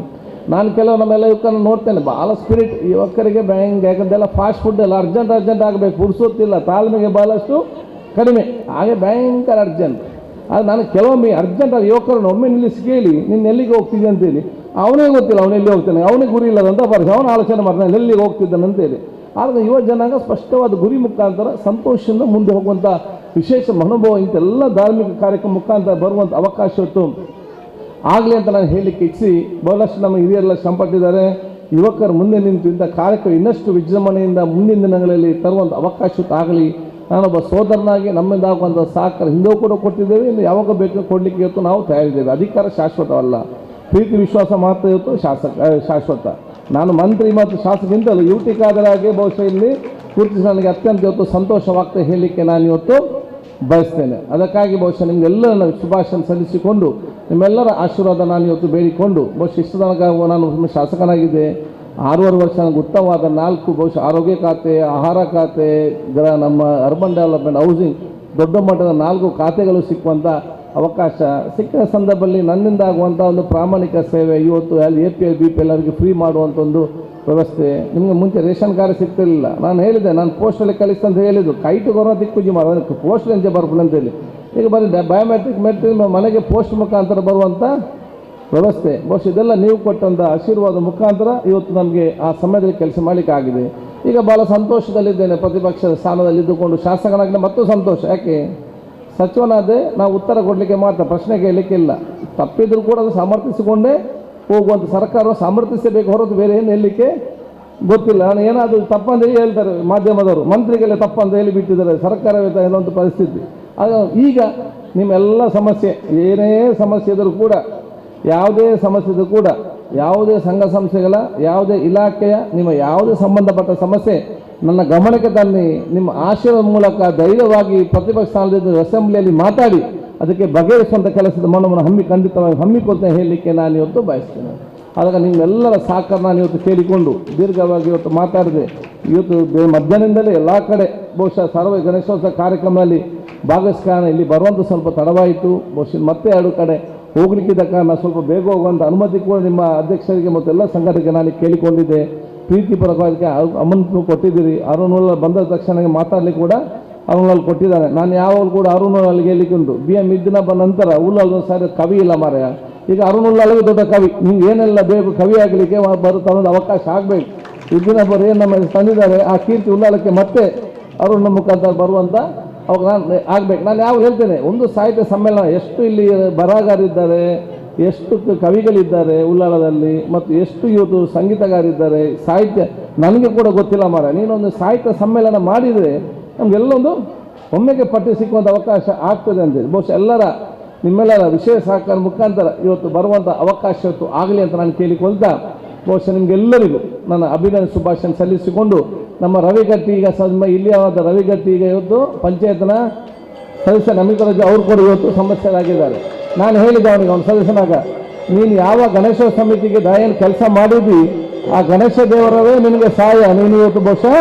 ನಾನು ಕೆಲವು ನಮ್ಮೆಲ್ಲ ಯುವಕರನ್ನ ನೋಡ್ತೇನೆ, ಭಾಳ ಸ್ಪಿರಿಟ್ ಯುವಕರಿಗೆ ಬ್ಯಾಂಕ್, ಯಾಕಂತೆಲ್ಲ ಫಾಸ್ಟ್ ಫುಡ್ ಎಲ್ಲ ಅರ್ಜೆಂಟ್ ಅರ್ಜೆಂಟ್ ಆಗಬೇಕು, ಪುರ್ಸೊತ್ತಿಲ್ಲ, ತಾಳ್ಮೆಗೆ ಭಾಳಷ್ಟು ಕಡಿಮೆ, ಹಾಗೆ ಭಯಂಕರ ಅರ್ಜೆಂಟ್. ಅದು ನಾನು ಕೆಲವೊಮ್ಮೆ ಅರ್ಜೆಂಟ್ ಆದ ಯುವಕರನ್ನು ಒಮ್ಮೆ ನಿಲ್ಲಿಸಿ ಕೇಳಿ, ನೀನು ಎಲ್ಲಿಗೆ ಹೋಗ್ತಿದ್ದೆ ಅಂತೇಳಿ, ಅವನೇ ಗೊತ್ತಿಲ್ಲ ಅವನು ಎಲ್ಲಿ ಹೋಗ್ತಾನೆ, ಅವನಿಗೆ ಗುರಿ ಇಲ್ಲದಂತ ಪರಿಸ್ಥಿತಿ, ಅವನು ಆಲೋಚನೆ ಮಾಡ್ತಾನೆ ಎಲ್ಲಿಗೆ ಹೋಗ್ತಿದ್ದಾನೆ ಅಂತೇಳಿ. ಆದರೆ ಯುವ ಜನಾಂಗ ಸ್ಪಷ್ಟವಾದ ಗುರಿ ಮುಖಾಂತರ ಸಂತೋಷದಿಂದ ಮುಂದೆ ಹೋಗುವಂಥ ವಿಶೇಷ ಮನೋಭಾವ ಇಂತೆಲ್ಲ ಧಾರ್ಮಿಕ ಕಾರ್ಯಕ್ರಮ ಮುಖಾಂತರ ಬರುವಂಥ ಅವಕಾಶ ಇತ್ತು ಆಗಲಿ ಅಂತ ನಾನು ಹೇಳಲಿಕ್ಕೆ ಇಚ್ಛಿಸಿ. ಬಹಳಷ್ಟು ನಮ್ಮ ಹಿರಿಯರೆಲ್ಲ ಶ್ರಮಪಟ್ಟಿದ್ದಾರೆ, ಯುವಕರು ಮುಂದೆ ನಿಂತು ಇಂಥ ಕಾರ್ಯಕ್ರಮ ಇನ್ನಷ್ಟು ವಿಜೃಂಭಣೆಯಿಂದ ಮುಂದಿನ ದಿನಗಳಲ್ಲಿ ತರುವಂಥ ಅವಕಾಶ ಆಗಲಿ. ನಾನೊಬ್ಬ ಸೋದರನಾಗಿ ನಮ್ಮಿಂದ ಆಗುವಂಥ ಸಹಕಾರ ಹಿಂದೂ ಕೂಡ ಕೊಟ್ಟಿದ್ದೇವೆ, ಇನ್ನು ಯಾವಾಗ ಬೇಕು ಕೊಡಲಿಕ್ಕೆ ಇವತ್ತು ನಾವು ತಯಾರಿದ್ದೇವೆ. ಅಧಿಕಾರ ಶಾಶ್ವತವಲ್ಲ, ಪ್ರೀತಿ ವಿಶ್ವಾಸ ಮಾತ್ರ ಇವತ್ತು ಶಾಶ್ವತ. ನಾನು ಮಂತ್ರಿ ಮತ್ತು ಶಾಸಕಿಂತಲೂ ಯುವತಿಕಾದರಾಗಿ ಬಹುಶಃ ಇಲ್ಲಿ ಗುರುತಿಸಿ ನನಗೆ ಅತ್ಯಂತ ಇವತ್ತು ಸಂತೋಷವಾಗ್ತದೆ ಹೇಳಲಿಕ್ಕೆ ನಾನು ಇವತ್ತು ಬಯಸ್ತೇನೆ. ಅದಕ್ಕಾಗಿ ಬಹುಶಃ ನಿಮಗೆಲ್ಲರನ್ನು ಶುಭಾಶಯ ಸಲ್ಲಿಸಿಕೊಂಡು ನಿಮ್ಮೆಲ್ಲರ ಆಶೀರ್ವಾದ ನಾನು ಇವತ್ತು ಬೇಡಿಕೊಂಡು, ಬಹುಶಃ ಇಷ್ಟು ತನಕ ನಾನು ಶಾಸಕನಾಗಿದ್ದೆ, 6.5 ವರ್ಷ ನನಗೆ ಉತ್ತಮವಾದ 4 ಬಹುಶಃ ಆರೋಗ್ಯ ಖಾತೆ, ಆಹಾರ ಖಾತೆ, ನಮ್ಮ urban development, housing ದೊಡ್ಡ ಮಟ್ಟದ 4 ಖಾತೆಗಳು ಸಿಕ್ಕುವಂಥ ಅವಕಾಶ ಸಿಕ್ಕ ಸಂದರ್ಭದಲ್ಲಿ ನನ್ನಿಂದ ಆಗುವಂಥ ಒಂದು ಪ್ರಾಮಾಣಿಕ ಸೇವೆ ಇವತ್ತು ಅಲ್ಲಿ APL BPL ಅವರಿಗೆ ಫ್ರೀ ಮಾಡುವಂಥ ಒಂದು ವ್ಯವಸ್ಥೆ. ನಿಮಗೆ ಮುಂಚೆ ರೇಷನ್ ಕಾರ್ಡ್ ಸಿಗ್ತಿರಲಿಲ್ಲ. ನಾನು ಹೇಳಿದೆ, ನಾನು ಪೋಸ್ಟಲ್ಲಿ ಕಳಿಸ್ತಂತ ಹೇಳಿದ್ದು, ಕೈಟು ಗೌರವ ದಿಕ್ಕುಜಿ ಮಾಡೋದಕ್ಕೆ ಪೋಸ್ಟ್ ಅಂಚೆ ಬರ್ಪುಣ ಅಂತೇಳಿ. ಈಗ ಬರೀ ಬಯೋಮೆಟ್ರಿಕ್ ಮೆಟ್ರಿಕ್ ಮನೆಗೆ ಪೋಸ್ಟ್ ಮುಖಾಂತರ ಬರುವಂಥ ವ್ಯವಸ್ಥೆ. ಬಹುಶಃ ಇದೆಲ್ಲ ನೀವು ಕೊಟ್ಟಂಥ ಆಶೀರ್ವಾದ ಮುಖಾಂತರ ಇವತ್ತು ನಮಗೆ ಆ ಸಮಯದಲ್ಲಿ ಕೆಲಸ ಮಾಡಲಿಕ್ಕೆ ಆಗಿದೆ. ಈಗ ಭಾಳ ಸಂತೋಷದಲ್ಲಿದ್ದೇನೆ. ಪ್ರತಿಪಕ್ಷದ ಸ್ಥಾನದಲ್ಲಿದ್ದುಕೊಂಡು ಶಾಸಕನಾಗಿ ಮತ್ತೂ ಸಂತೋಷ. ಯಾಕೆ ಸಚಿವನಾದರೆ ನಾವು ಉತ್ತರ ಕೊಡಲಿಕ್ಕೆ ಮಾತ್ರ, ಪ್ರಶ್ನೆ ಕೇಳಲಿಕ್ಕಿಲ್ಲ. ತಪ್ಪಿದರೂ ಕೂಡ ಅದು ಸಮರ್ಥಿಸಿಕೊಂಡೇ ಹೋಗುವಂಥ ಸರ್ಕಾರ ಸಮರ್ಥಿಸಬೇಕು ಹೊರತು ಬೇರೆ ಏನು ಹೇಳಲಿಕ್ಕೆ ಗೊತ್ತಿಲ್ಲ. ನಾನು ಏನಾದರೂ ತಪ್ಪಂತ ಹೇಳ್ತಾರೆ ಮಾಧ್ಯಮದವರು, ಮಂತ್ರಿಗೆಲ್ಲ ತಪ್ಪಂತ ಹೇಳಿ ಬಿಟ್ಟಿದ್ದಾರೆ, ಸರ್ಕಾರವೇ ಹೇಳುವಂಥ ಪರಿಸ್ಥಿತಿ. ಆಗ ಈಗ ನಿಮ್ಮೆಲ್ಲ ಸಮಸ್ಯೆ, ಏನೇ ಸಮಸ್ಯೆ ಇದ್ದರೂ ಕೂಡ, ಯಾವುದೇ ಸಮಸ್ಯೆ ಇದ್ದರೂ ಕೂಡ, ಯಾವುದೇ ಸಂಘ ಸಂಸ್ಥೆಗಳ ಯಾವುದೇ ಇಲಾಖೆಯ ನಿಮ್ಮ ಯಾವುದೇ ಸಂಬಂಧಪಟ್ಟ ಸಮಸ್ಯೆ ನನ್ನ ಗಮನಕ್ಕೆ ತನ್ನಿ. ನಿಮ್ಮ ಆಶೀರ್ವಾದ ಮೂಲಕ ಧೈರ್ಯವಾಗಿ ಪ್ರತಿಪಕ್ಷ ಸ್ಥಾನದಿಂದ ಅಸೆಂಬ್ಲಿಯಲ್ಲಿ ಮಾತಾಡಿ ಅದಕ್ಕೆ ಬಗೆಹರಿಸುವಂಥ ಕೆಲಸದ ಮನವನ್ನು ಖಂಡಿತವಾಗಿ ಹಮ್ಮಿಕೊಳ್ತಾ ಹೇಳಲಿಕ್ಕೆ ನಾನು ಇವತ್ತು ಬಯಸ್ತೇನೆ. ಆದಾಗ ನಿಮ್ಮೆಲ್ಲರ ಸಹಕಾರ ನಾನು ಇವತ್ತು ಕೇಳಿಕೊಂಡು ದೀರ್ಘವಾಗಿ ಇವತ್ತು ಮಾತಾಡಿದೆ. ಇವತ್ತು ಮಧ್ಯಾಹ್ನದಿಂದಲೇ ಎಲ್ಲ ಕಡೆ ಬಹುಶಃ ಸಾರ್ವಜನಿಕ ಗಣೇಶೋತ್ಸವ ಕಾರ್ಯಕ್ರಮದಲ್ಲಿ ಭಾಗವಹಿಸ್ಕಾರಣ ಇಲ್ಲಿ ಬರುವಂಥ ಸ್ವಲ್ಪ ತಡವಾಯಿತು. ಬಹುಶಃ ಮತ್ತೆ 2 ಕಡೆ ಹೋಗಲಿಕ್ಕಿದ್ದ ಕಾರಣ ಸ್ವಲ್ಪ ಬೇಗ ಹೋಗುವಂಥ ಅನುಮತಿ ಕೂಡ ನಿಮ್ಮ ಅಧ್ಯಕ್ಷರಿಗೆ ಮತ್ತು ಎಲ್ಲ ಸಂಘಟನೆಗೆ ನಾನು ಕೇಳಿಕೊಂಡಿದ್ದೆ. ಪ್ರೀತಿಪರವಾಗಿ ಅಮೌಂಟ್ ಕೊಟ್ಟಿದ್ದೀರಿ. ಅರುಣ್ ಬಂದ ತಕ್ಷಣ ಮಾತಾಡಲಿಕ್ಕೆ ಕೂಡ ಅರುಣ್ ಕೊಟ್ಟಿದ್ದಾನೆ. ನಾನು ಯಾವಾಗಲೂ ಕೂಡ ಅರುಣ್ ಅಲ್ಲಿಗೆ ಹೇಳಲಿಕ್ಕೆ ಉಂಟು. BM ಇದ್ದಿನ ಬಂದ ನಂತರ ಉಲ್ಲಾಲ್ ಸಾರಿ ಕವಿ ಇಲ್ಲ ಮಾರಾಯ. ಈಗ ಅರುಣ್ ಉಲ್ಲಾಲ್ಗೆ ದೊಡ್ಡ ಕವಿ. ನಿಮ್ಗೆ ಏನೆಲ್ಲ ಬೇಕು ಕವಿ ಆಗಲಿಕ್ಕೆ ಬರುತ್ತಾ ಒಂದು ಅವಕಾಶ ಆಗಬೇಕು. ಇದ್ದಿನ ಬರೋ ಏನು ನಮ್ಮ ತಂದಿದ್ದಾರೆ ಆ ಕೀರ್ತಿ ಉಲ್ಲಾಲಕ್ಕೆ ಮತ್ತೆ ಅರುಣ್ ಮುಖಾಂತರ ಬರುವಂಥ ಅವಾಗ ನಾನು ಆಗಬೇಕು. ನಾನು ಯಾವಾಗ ಹೇಳ್ತೇನೆ, ಒಂದು ಸಾಹಿತ್ಯ ಸಮ್ಮೇಳನ ಎಷ್ಟು ಇಲ್ಲಿ ಬರಹಗಾರಿದ್ದಾರೆ, ಎಷ್ಟು ಕವಿಗಳಿದ್ದಾರೆ ಉಲ್ಲಾಳದಲ್ಲಿ, ಮತ್ತು ಎಷ್ಟು ಇವತ್ತು ಸಂಗೀತಗಾರಿದ್ದಾರೆ, ಸಾಹಿತ್ಯ ನನಗೆ ಕೂಡ ಗೊತ್ತಿಲ್ಲ ಮಾರ. ನೀನೊಂದು ಸಾಹಿತ್ಯ ಸಮ್ಮೇಳನ ಮಾಡಿದರೆ ನಮಗೆಲ್ಲೊಂದು ಒಮ್ಮೆಗೆ ಪಟ್ಟಿ ಸಿಕ್ಕುವಂಥ ಅವಕಾಶ ಆಗ್ತದೆ ಅಂತೇಳಿ ಬಹುಶಃ ಎಲ್ಲರ ನಿಮ್ಮೆಲ್ಲರ ವಿಶೇಷ ಸಹಕಾರ ಮುಖಾಂತರ ಇವತ್ತು ಬರುವಂಥ ಅವಕಾಶ ಇವತ್ತು ಆಗಲಿ ಅಂತ ನಾನು ಕೇಳಿಕೊಳ್ತಾ ಬಹುಶಃ ನಿಮಗೆಲ್ಲರಿಗೂ ನನ್ನ ಅಭಿನಂದನೆ ಶುಭಾಶಯ ಸಲ್ಲಿಸಿಕೊಂಡು ನಮ್ಮ ರವಿಗಟ್ಟಿ ಈಗ ಇಲ್ಲಿಯಾದ ರವಿಗಟ್ಟಿ ಈಗ ಇವತ್ತು ಪಂಚಾಯತ್ನ ಸದಸ್ಯ ನಮಿತರಾಜು ಅವರು ಕೂಡ ಇವತ್ತು ಸಮಸ್ಯೆಯಾಗಿದ್ದಾರೆ. ನಾನು ಹೇಳಿದ್ದೆ ಅವನಿಗೆ, ಅವನ ಸದಸ್ಯನಾಗ, ನೀನು ಯಾವ ಗಣೇಶ ಸಮಿತಿಗೆ ದಯನ್ ಕೆಲಸ ಮಾಡಿದ್ದಿ ಆ ಗಣೇಶ ದೇವರವೇ ನಿನಗೆ ಸಹಾಯ, ನೀನು ಇವತ್ತು ಬಹುಶಃ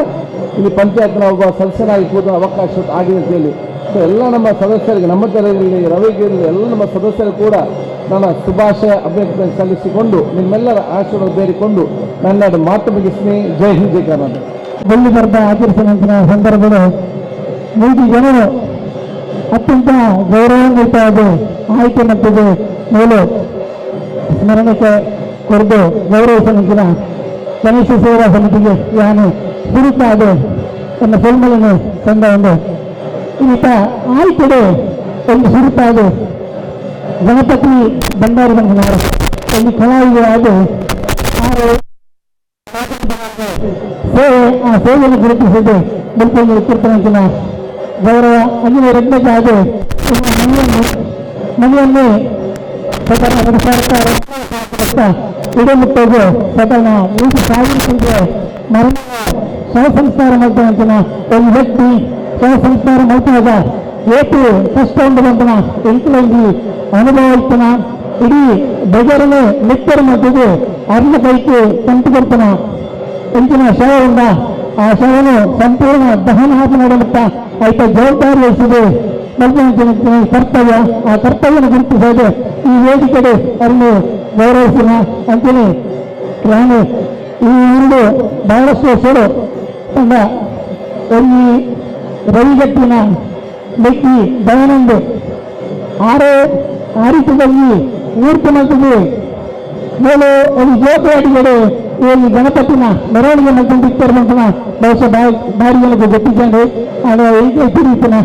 ಇಲ್ಲಿ ಪಂಚಾಯತ್ನ ಒಬ್ಬ ಸದಸ್ಯನಾಗಿ ಕೂತ ಅವಕಾಶ ಆಗಿದೆ ಅಂತ ಹೇಳಿ. ಸೊ ಎಲ್ಲ ನಮ್ಮ ಸದಸ್ಯರಿಗೆ, ನಮ್ಮ ತಲೆಯಲ್ಲಿ ರವಿಗಿರಲಿ, ಎಲ್ಲ ನಮ್ಮ ಸದಸ್ಯರು ಕೂಡ ನನ್ನ ಶುಭಾಶಯ ಅಭ್ಯರ್ಥನೆ ಸಲ್ಲಿಸಿಕೊಂಡು ನಿಮ್ಮೆಲ್ಲರ ಆಶೀರ್ವಾದ ಬೇಡಿಕೊಂಡು ನನ್ನ ಮಾತು ಮುಗಿಸ್ತೀನಿ. ಜೈ ಹಿಂದ್, ಜೈ ಕರ್ನಾಟಕ. ಬೆಳ್ಳಿ ಪರ್ವ ಆಚರಿಸಿದಂತಹ ಸಂದರ್ಭದಲ್ಲಿ 100 ಜನರು ಅತ್ಯಂತ ಗೌರವಾನ್ವಿತವಾದ ಆಯ್ಕೆ ಮತ್ತು ಮೇಲೆ ಸ್ಮರಣಕ್ಕೆ ಕೊರೆದು ಗೌರವಿಸಿದ ಗಣೇಶ ಸೇವಾ ಸಮಿತಿಗೆ ಯಾನು ಸುರುತ್ತಾದ ತನ್ನ ಸೊಲ್ಮಲನ್ನು ತಂದ ಒಂದು ಈತ ಆಯ್ಕೆಡೆ ಒಂದು ಸುರುತ್ತಾದ ಗಣಪತಿ ಭಂಡಾರಿ ಬಂಧನವರು ಒಂದು ಕಲಾವಿದರಾದ ಸೇವೆ, ಆ ಸೇವೆಯನ್ನು ಗುರುತಿಸಿದ್ದು ಮುಲ್ಪಲ್ಲಿ ಕೀರ್ತನಂತಿನ ಗೌರವ. ಅಲ್ಲಿ ರಡ್ಡಕ್ಕಾದ ಮನೆಯಲ್ಲಿ ಸಾಧಾರಣ ಸರ್ಕಾರ ಇಡಮುಟ್ಟೆಗೆ ಸಾಧಾರಣ 1,000 ಸಂಖ್ಯೆ ಮರಣ ಶವ ಸಂಸ್ಕಾರ ಮಾಡ್ತಾನಂತಿನ ಒಂದು ವ್ಯಕ್ತಿ ಶವ ಸಂಸ್ಕಾರ ಮಾಡ್ತಾಗ ಏಟು ಕಷ್ಟ ಉಂಟು ಬಂತನ ಎಂಕಲಂಗಿ ಅನುಭವ ಇರ್ತನ ಇಡೀ ಬಜಾರನೇ ಮೆತ್ತರು ಮಾಡ್ತಿದ್ದು ಅರ್ಧ ಕೈಗೆ ತಂತು ಕೊಡ್ತಾನ ಎಂಕಿನ ಶವದಿಂದ ಆ ಶವನು ಸಂಪೂರ್ಣ ದಹನ ಹಾಕಿ ಮಾಡುತ್ತಾ ಆಯ್ತ ಜವಾಬ್ದಾರಿ ವಹಿಸಿದೆ ಕರ್ತವ್ಯ. ಆ ಕರ್ತವ್ಯನ ಗುರುತಿಸೋದು ಈ ವೇದಿಕೆಡೆ ಅವರನ್ನು ಗೌರವಿಸಿನ ಅಂತೇಳಿ ನಾನು ಈ ಊರು ಬಹಳಷ್ಟು ಹೆಸರು ತಂದ ಈ ರವಿಗಟ್ಟಿನ ಮೆಕ್ಕಿ ದಯಾನಂದ್ ಆರೋ ಆರಿತದಲ್ಲಿ ಮೂರ್ತಿ ಮಾಡ್ತಿದ್ವಿ ಮೇಲೆ ಒಂದು ಜೋಪಾಡಿಗಳು ಈ ಗಣಪತಿನ ಮೆರವಣಿಗೆ ಮಾಡ್ಕೊಂಡಿರ್ತಾರೆ ಅಂತ ಬಹುಶಃ ಬಾರಿ ಜನಕ್ಕೆ ಗೊತ್ತಿದ್ದಾನೆ. ಆಗ ತಿರುಗುತ್ತಾನ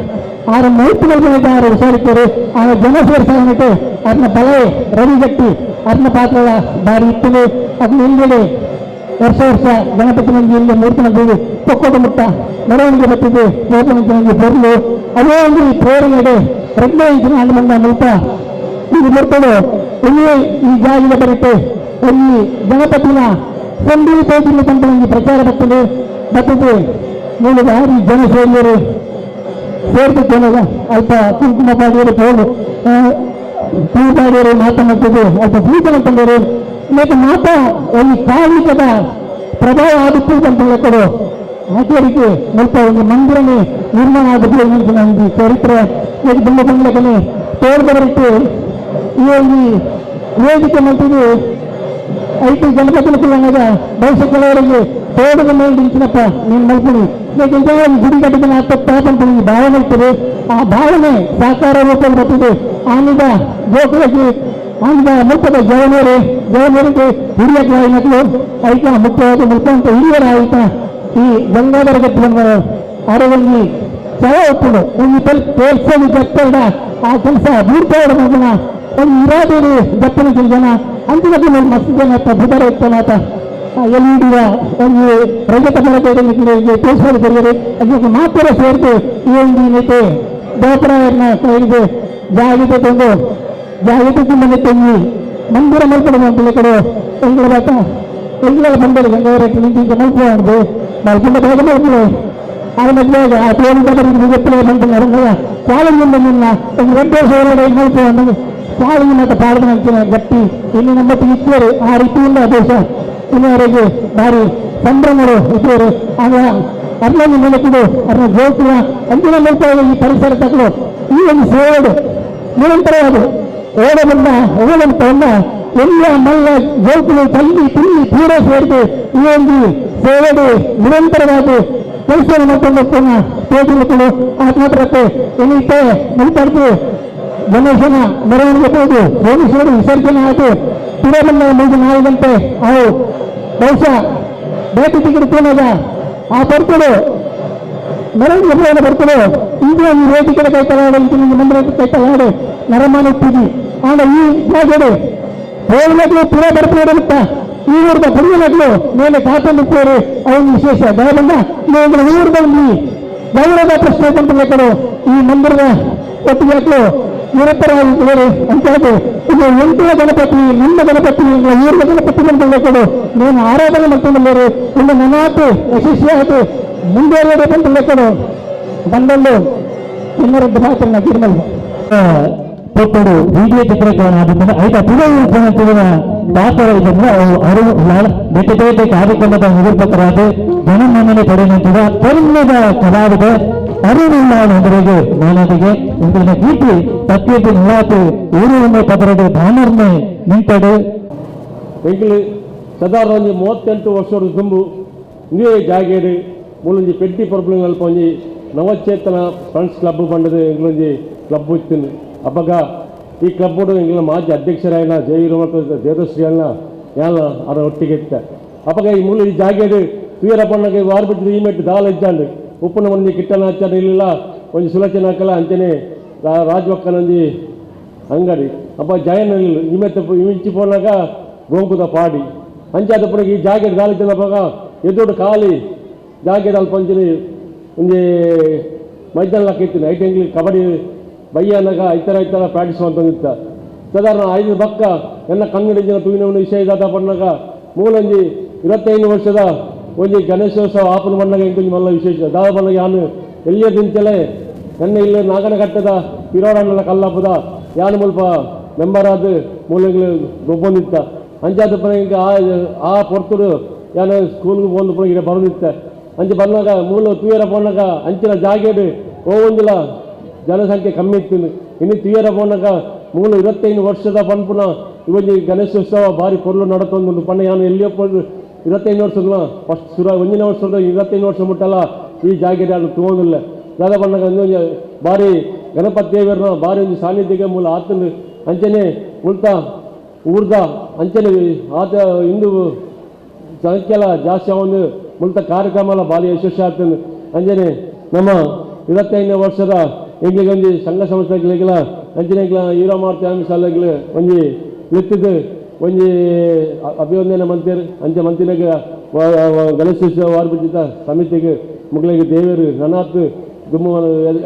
ಆರ ಮೂರ್ತಿಗಳಿಗೆ ಆರು ಹುಷಾರಿದ್ದಾರೆ. ಆಗ ಜನ ಸೇರಿಸಾಗಿಟ್ಟು ಅದನ್ನ ಬಲ ರವಿಗಟ್ಟಿ ಅದನ್ನ ಪಾತ್ರ ಬಾರಿ ಇರ್ತದೆ. ಅದನ್ನ ಹಿಂದ್ಗಡೆ ವರ್ಷ ವರ್ಷ ಗಣಪತಿ ಮಂದಿ ಇಲ್ಲಿ ಮೂರ್ತಿ ಮಂದಿ ತೊಕ್ಕೋದು ಮುಟ್ಟ ಮೆರವಣಿಗೆ ಬರ್ತಿದ್ದೆ ಮೂರ್ತಿ ಬರಲು ಅದೇ ಒಂದು ಪ್ರೇರಣೆ ರಡ್ಡೆ ಇಂಚಿನ ಹಣ್ಣು ಬಂದ ಮುಲ್ತ ಇದು ಬರ್ತದೆ. ಇಲ್ಲಿ ಈ ಜಾಗಿನ ಬರುತ್ತೆ ಇಲ್ಲಿ ಗಣಪತಿನ ಸಂಧಿ ತೋಟಿನ ತಂಡ ಪ್ರಚಾರ ಬರ್ತದೆ ಬರ್ತದೆ. ಮೂಲ ಭಾರಿ ಜನ ಸೇರಿಯರು ಸೇರ್ತಿದ್ದೇನೆ ಅಲ್ಪ ಕುಂಕುಮ ಪಾಡಿಯರು ಪೋಲು ಪೂ ಪಾಡಿಯರು ಮಾತನಾಡ್ತಿದ್ದು ಅಲ್ಪ ಪೂಜೆ ತಂದರು ಮತ್ತು ಮಾತಾ ಒಂದು ಕಾಲಿಕದ ಪ್ರಭಾವ ಆಗುತ್ತಿದ್ದಂತ ಕೊಡು ಆಚರಿಕೆ ಮುಲ್ಪ ಒಂದು ಮಂದಿರನೇ ನಿರ್ಮಾಣ ಆಗಿದೆ ಒಂದು ಚರಿತ್ರೆ ತುಂಬ ಬಂಗ್ಲಕನೆ ತೋರ್ದವರಿಟ್ಟು ಈ ಒಂದು ವೇದಿಕೆ ಮಂತ್ರಿ IT ಗಣಪತಿನ ಪಿಲ್ಲಂಗದ ಬಹುಶಃ ಕೆಲವರಿಗೆ ತೋಟದ ಮೇಲೆ ನಿಂತಿನಪ್ಪ ನೀನು ಮಲ್ಪುಣಿ ಗುಡಿ ಕಟ್ಟಿದ ತಾಪಂತ ಭಾವನೆ ಇರ್ತದೆ. ಆ ಭಾವನೆ ಸಾಕಾರ ರೂಪದಲ್ಲಿ ಬರ್ತದೆ. ಆನಿದ ಗೋಕುಲಕ್ಕೆ ಆನಿದ ಮುಲ್ಪದ ಜವನರು ಜವನರಿಗೆ ಹಿರಿಯ ಮಕ್ಕಳು ಐತ ಮುಖ್ಯವಾದ ಮುಲ್ಪಂತ ಹಿರಿಯರ ಆಯ್ತ ಈ ಗಂಗಾಧರ ಗಟ್ಟಿ ಬಂದರು ಅರವಲ್ಲಿ ಚಳ ಒಪ್ಪುಡು ಒಂದು ತೋರ್ಸೋದು ಗತ್ತಡ ಆ ಕೆಲಸ ಬೂಡ್ತಾಡ ಮಗನ ಒಂದು ಇರಾದೇರಿ ಗತ್ತನ ಜನ ಅಂತಿಮಕ್ಕೆ ಮಸ್ತ್ ಜನ ಬುಧರ ಇತ್ತನಾತ ಎಲ್ ಇ ಡಿಯ ಒಂದು ರಜತ ಫಲಕ ತೋರಿಸೋದು ಬರೆಯರು ಅದಕ್ಕೆ ಮಾತ್ರ ಸೇರಿದು ಈ ಒಂದು ಏನೈತೆ ಗೋಪುರವನ್ನು ಹಿಡಿದು ಜಾಗಿತ ತಂದು ಜಾಗಿತ ತುಂಬ ತಂಗಿ ಮಂದಿರ ಮಲ್ಪಡ ಅಂತ ಕಡೆ ಎಂಗಳ ಬಾತ ಎಂಗಳ ಬಂದರು ಗಂಗಾವರ ನಿಂತು ಮಲ್ಪಬಾರ್ದು ಮಲ್ಪಂಡ ಬೇಗ ಮಲ್ಪಡು ಆ ಮದುವೆಯಾಗ ಆ ತೋರಿದ ಬಂದು ಕಾಲಿಂದ ನಿನ್ನ ಒಂದು 2 ವರ್ಷ ಒಳಗಡೆ ಮಲ್ಪ ಕಾಲಿಗೆ ಮತ್ತು ಪಾಡದ ಅಂಚಿನ ಗಟ್ಟಿ ಇಲ್ಲಿ ನಮ್ಮ ಇದ್ದರು. ಆ ರೀತಿಯಿಂದ ದೇಶ ಇನ್ನುವರೆಗೆ ಭಾರಿ ಸಂಭ್ರಮರು ಇದ್ದರು. ಆಗ ಅರ್ಲನ್ನು ನೆನಪಿದು ಅರ್ನ ಗೋಕುಲ ಅಂದಿನ ಮೂಲಕ ಈ ಪರಿಸರ ತಕ್ಕಲು ಈ ಒಂದು ಸೇವೆ ನಿರಂತರವಾದ ಓಡ ಬಂದ ಓಡಂತವನ್ನ ಎಲ್ಲ ಮಲ್ಲ ಗೋಕುಲ ತಲ್ಲಿ ತಿಲ್ಲಿ ತೀರ ಸೇರಿದು ಈ ಒಂದು ಸೇವೆ ನಿರಂತರವಾದ ಕೆಲಸವನ್ನು ಮಾಡ್ಕೊಂಡು ತೋಟಗಳು ಆತ್ಮಹತ್ಯೆ ಏನೈತೆ ಮುಲ್ತಾಡ್ತು ಗಣೇಶನ ಮೆರವಣಿಗೆ ಹೋಗಿ ಭುವನೇಶ್ವರ ವಿಸರ್ಜನೆ ಆಯಿತು. ತಿರುಮಲ 3 4 ಗಂಟೆ ಅವು ಬಹುಶಃ ಬೇಟೆ ಟಿಕೆಟ್ ತೋನಾಗ ಆ ಬರ್ತದೆ ಮೆರವಣಿಗೆ ಹೋಗೋಣ ಬರ್ತದೆ. ಈಗ ಈ ವೇದಿಕೆ ಕೈ ತಲಾಡೆ ಮಂದಿರ ಕೈ ತಲಾಡೆ ನರಮಾನ ಇಟ್ಟಿದ್ವಿ. ಆಗ ಈ ಜಾಗಡೆ ಹೋಗ್ಲಕ್ಲು ಪುರ ಬರ್ತದೆ ಅಂತ ಈ ಊರದ ಪುಡಿಯಲಕ್ಲು ಮೇಲೆ ಕಾತಂದಿರ್ತಾರೆ. ಅವನ ವಿಶೇಷ ದಯಬಂದ ಊರದಲ್ಲಿ ಗೌರವ ಪ್ರಶ್ನೆ ಬಂತ ಕಡೆ ಈ ಮಂದಿರದ ಒಟ್ಟಿಗೆ ನಿರಂತರವಾಗಿ ಅಂತ ಇದು ಎಂಟುವ ಗಣಪತಿ ನಿಮ್ಮ ಗಣಪತಿ ಊರ್ವ ಗಣಪತಿ ಅಂತ ಕಡೆ నేను ಆರಾಧನೆ ಮಾಡ್ಕೊಂಡಲ್ಲರು ಇನ್ನು ನನಾತು ಯಶಸ್ವಿಯಾಗಿ ಮುಂದುವರಿಯಬೇಕಂತ ಕಡೆ ಬಂದಲ್ಲೂ ಇನ್ನರದ್ದು ಮಾತ್ರ ತಿರುಮಲ ಪೊಟ್ಟಡು ವಿಡಿಯೋ ಚಿತ್ರೀಕರಣ ಆದ ಐತ ಪುನಃ ಪಾತ್ರ ಇದ್ದಂದ್ರೆ ಅವು ಅರು ಬೇತೆ ಬೇತೆ ಕಾರ್ಯಕ್ರಮದ ನಿರೂಪಕರಾದ ಜನಮನ್ನಣೆ ಪಡೆಯುವಂತಹ ತರುಣದ ಕಲಾವಿದ ಅರುಣ್ ಅವರಿಗೆ ಮಾನವಿಗೆ ಇಂದಿನ ಕೀರ್ತಿ ಸತ್ಯದ ನಿವಾತು ಊರು ಪದರಡು ಬ್ಯಾನರ್ನೆ ನಿಂತಡು. ಎಂಕಲು ಸಾಧಾರಣ ಒಂಜಿ 38 ವರ್ಷದ ತುಂಬು ಇಂದೇ ಜಾಗೇಡು ಮೂಲೊಂಜಿ ಪೆಟ್ಟಿ ಪರ್ಪುಲಿಂಗ್ ಅಲ್ಪ ಒಂಜಿ ನವಚೇತನ ಫ್ರೆಂಡ್ಸ್ ಕ್ಲಬ್ ಪಂಡದು ಎಂಕಲೊಂಜಿ ಕ್ಲಬ್ ಇತ್ತು. ಅಪ್ಪಗ ಈ ಕ್ಲಬ್ ಎಂಕಲ ಮಾಜಿ ಅಧ್ಯಕ್ಷರಾಯನ ಜಯ ದೇವಶ್ರೀ ಅಣ್ಣ ಯಾಲ ಅವರ ಒಟ್ಟಿಗೆ ಇತ್ತ. ಅಪ್ಪಗ ಈ ಮೂಲ ಈ ಜಾಗೇಡು ವೀರ ಪಣ್ಣಗೆ ವಾರ್ಬಿಟ್ಟು ಈ ಮೆಟ್ಟು ದಾಲ ಇದ್ದಾಂಡು ಉಪ್ಪನ ಒಂಜಿ ಕಿಟ್ಟನ ಹಚ್ಚ ಇಲ್ಲ ಒಂಜಿ ಸುಲೋಚನ ಹಾಕಲ್ಲ ಅಂಚನೆ ರಾಜವಕ್ಕನೊಂಜಿ ಅಂಗಡಿ ಅಪ್ಪ ಜಯನ ಇಮೆತ್ತ ಇಂಚಿ ಪೋನಾಗ ಗೋಂಕುದ ಪಾಡಿ ಅಂಚಾದ ಪುನಗ ಈ ಜಾಗೆಡ್ ದಾಲ ಇದ್ದವಾಗ ಎದುರು ಖಾಲಿ ಜಾಗೆಡ್ ಅಲ್ಪ ಒಂಜಿ ಒಂಜಿ ಮೈದಾನ ಹಾಕಿತ್ತು. ಐಟ್ ಎಂಗ್ಲಿ ಕಬಡ್ಡಿ ಬಯ್ಯನಾಗ ಐತರ ಐತರ ಪ್ರಾಕ್ಟೀಸ್ ಮಾಡ್ತಂದಿತ್ತ. ಸಾಧಾರಣ 5 ಬಕ್ಕ ಎಲ್ಲ ಕನ್ನಡ ಜನ ತೂವಿನ ವಿಷಯ ದಾದ ಪಣ್ಣಾಗ ಮೂಲೊಂಜಿ 25 ವರ್ಷದ ಒಂಜಿ ಗಣೇಶೋತ್ಸವ ಆಪನ ಬಣ್ಣಗ ಎಂಕೊಂಜಿ ಮಲ್ಲ ವಿಶೇಷ ದಾದ ಬಣ್ಣಗೆ ಯಾನು ಎಲ್ಲಿಯ ದಿಂಚಲೆ ನನ್ನ ಇಲ್ಲಿ ನಾಗನಘಟ್ಟದ ಪಿರೋಡಣ್ಣನ ಕಲ್ಲಪ್ಪದ ಯಾನು ಮುಲ್ಪ ಮೆಂಬರ್ ಆದ ಮೂಲಗಳು ಗೊಬ್ಬೊಂದಿತ್ತ. ಅಂಚಾದ ಪುನಗ ಆ ಪೊರ್ತುಡು ಯಾನು ಸ್ಕೂಲ್ಗೆ ಬಂದು ಪುನಗ ಇಡ ಬರೋದಿತ್ತ. ಅಂಚೆ ಬಂದಾಗ ಮೂಲ ತುಯರ ಪೋನಾಗ ಅಂಚಿನ ಜಾಗೇಡು ಹೋಗೊಂದಿಲ್ಲ ಜನಸಂಖ್ಯೆ ಕಮ್ಮಿ ಇತ್ತು. ಇನ್ನು ತುಯರ ಪೋನಾಗ ಮೂಲ 25 ವರ್ಷದ ಪನ್ಪುನ ಇವೊಂಜಿ ಗಣೇಶೋತ್ಸವ ಭಾರಿ ಪೊರ್ಲು ನಡತೊಂದು ಪಣ್ಣ ಯಾನು ಎಲ್ಲಿಯೋ 25 ವರ್ಷದ ಫಸ್ಟ್ ಸುರ ಒಂದಿನ ವರ್ಷದ 25 ವರ್ಷ ಮುಟ್ಟಲ್ಲ ಈ ಜಾಗೆರೆ ಅದು ತಗೊಂಡಿಲ್ಲ. ದಾದ ಬಣ್ಣಗ ಒಂದೊಂದು ಭಾರಿ ಗಣಪತಿ ದೇವರನ್ನ ಭಾರಿ ಒಂದು ಸಾನ್ನಿಧ್ಯಕ್ಕೆ ಮೂಲ ಆತನ ಅಂಚನೆ ಉಲ್ತ ಊರ್ದ ಅಂಚನೆ ಆತ ಹಿಂದೂ ಸಂಖ್ಯೆಲ್ಲ ಜಾಸ್ತಿ ಒಂದು ಮುಲ್ತ ಕಾರ್ಯಕ್ರಮ ಎಲ್ಲ ಭಾರಿ ಯಶಸ್ವಿ ಆಗ್ತದೆ. ಅಂಜನೆ ನಮ್ಮ 25ನೇ ವರ್ಷದ ಎಂಗ್ಲಿಗೆ ಸಂಘ ಸಂಸ್ಥೆಗಳಿಗೆಲ್ಲ ಅಂಚನೆ ಹೀರೋ ಮಾಡ್ತೇವೆ ಸಾಲೆಗಳು ಒಂಜಿ ಲಿತ್ತಿದ್ದು ಒಂಜಿ ಅಭಿವಂದನೆ ಮಂತಿರು ಅಂಚೆ ಮಂತಿನಾಗ ಗಣೇಶೋತ್ಸವ ವಾರ್ಬಿದ್ದ ಸಮಿತಿಗೆ ಮುಗ್ಲಿಗೆ ದೇವರು ನನಾತ್ ದುಮ್ಮ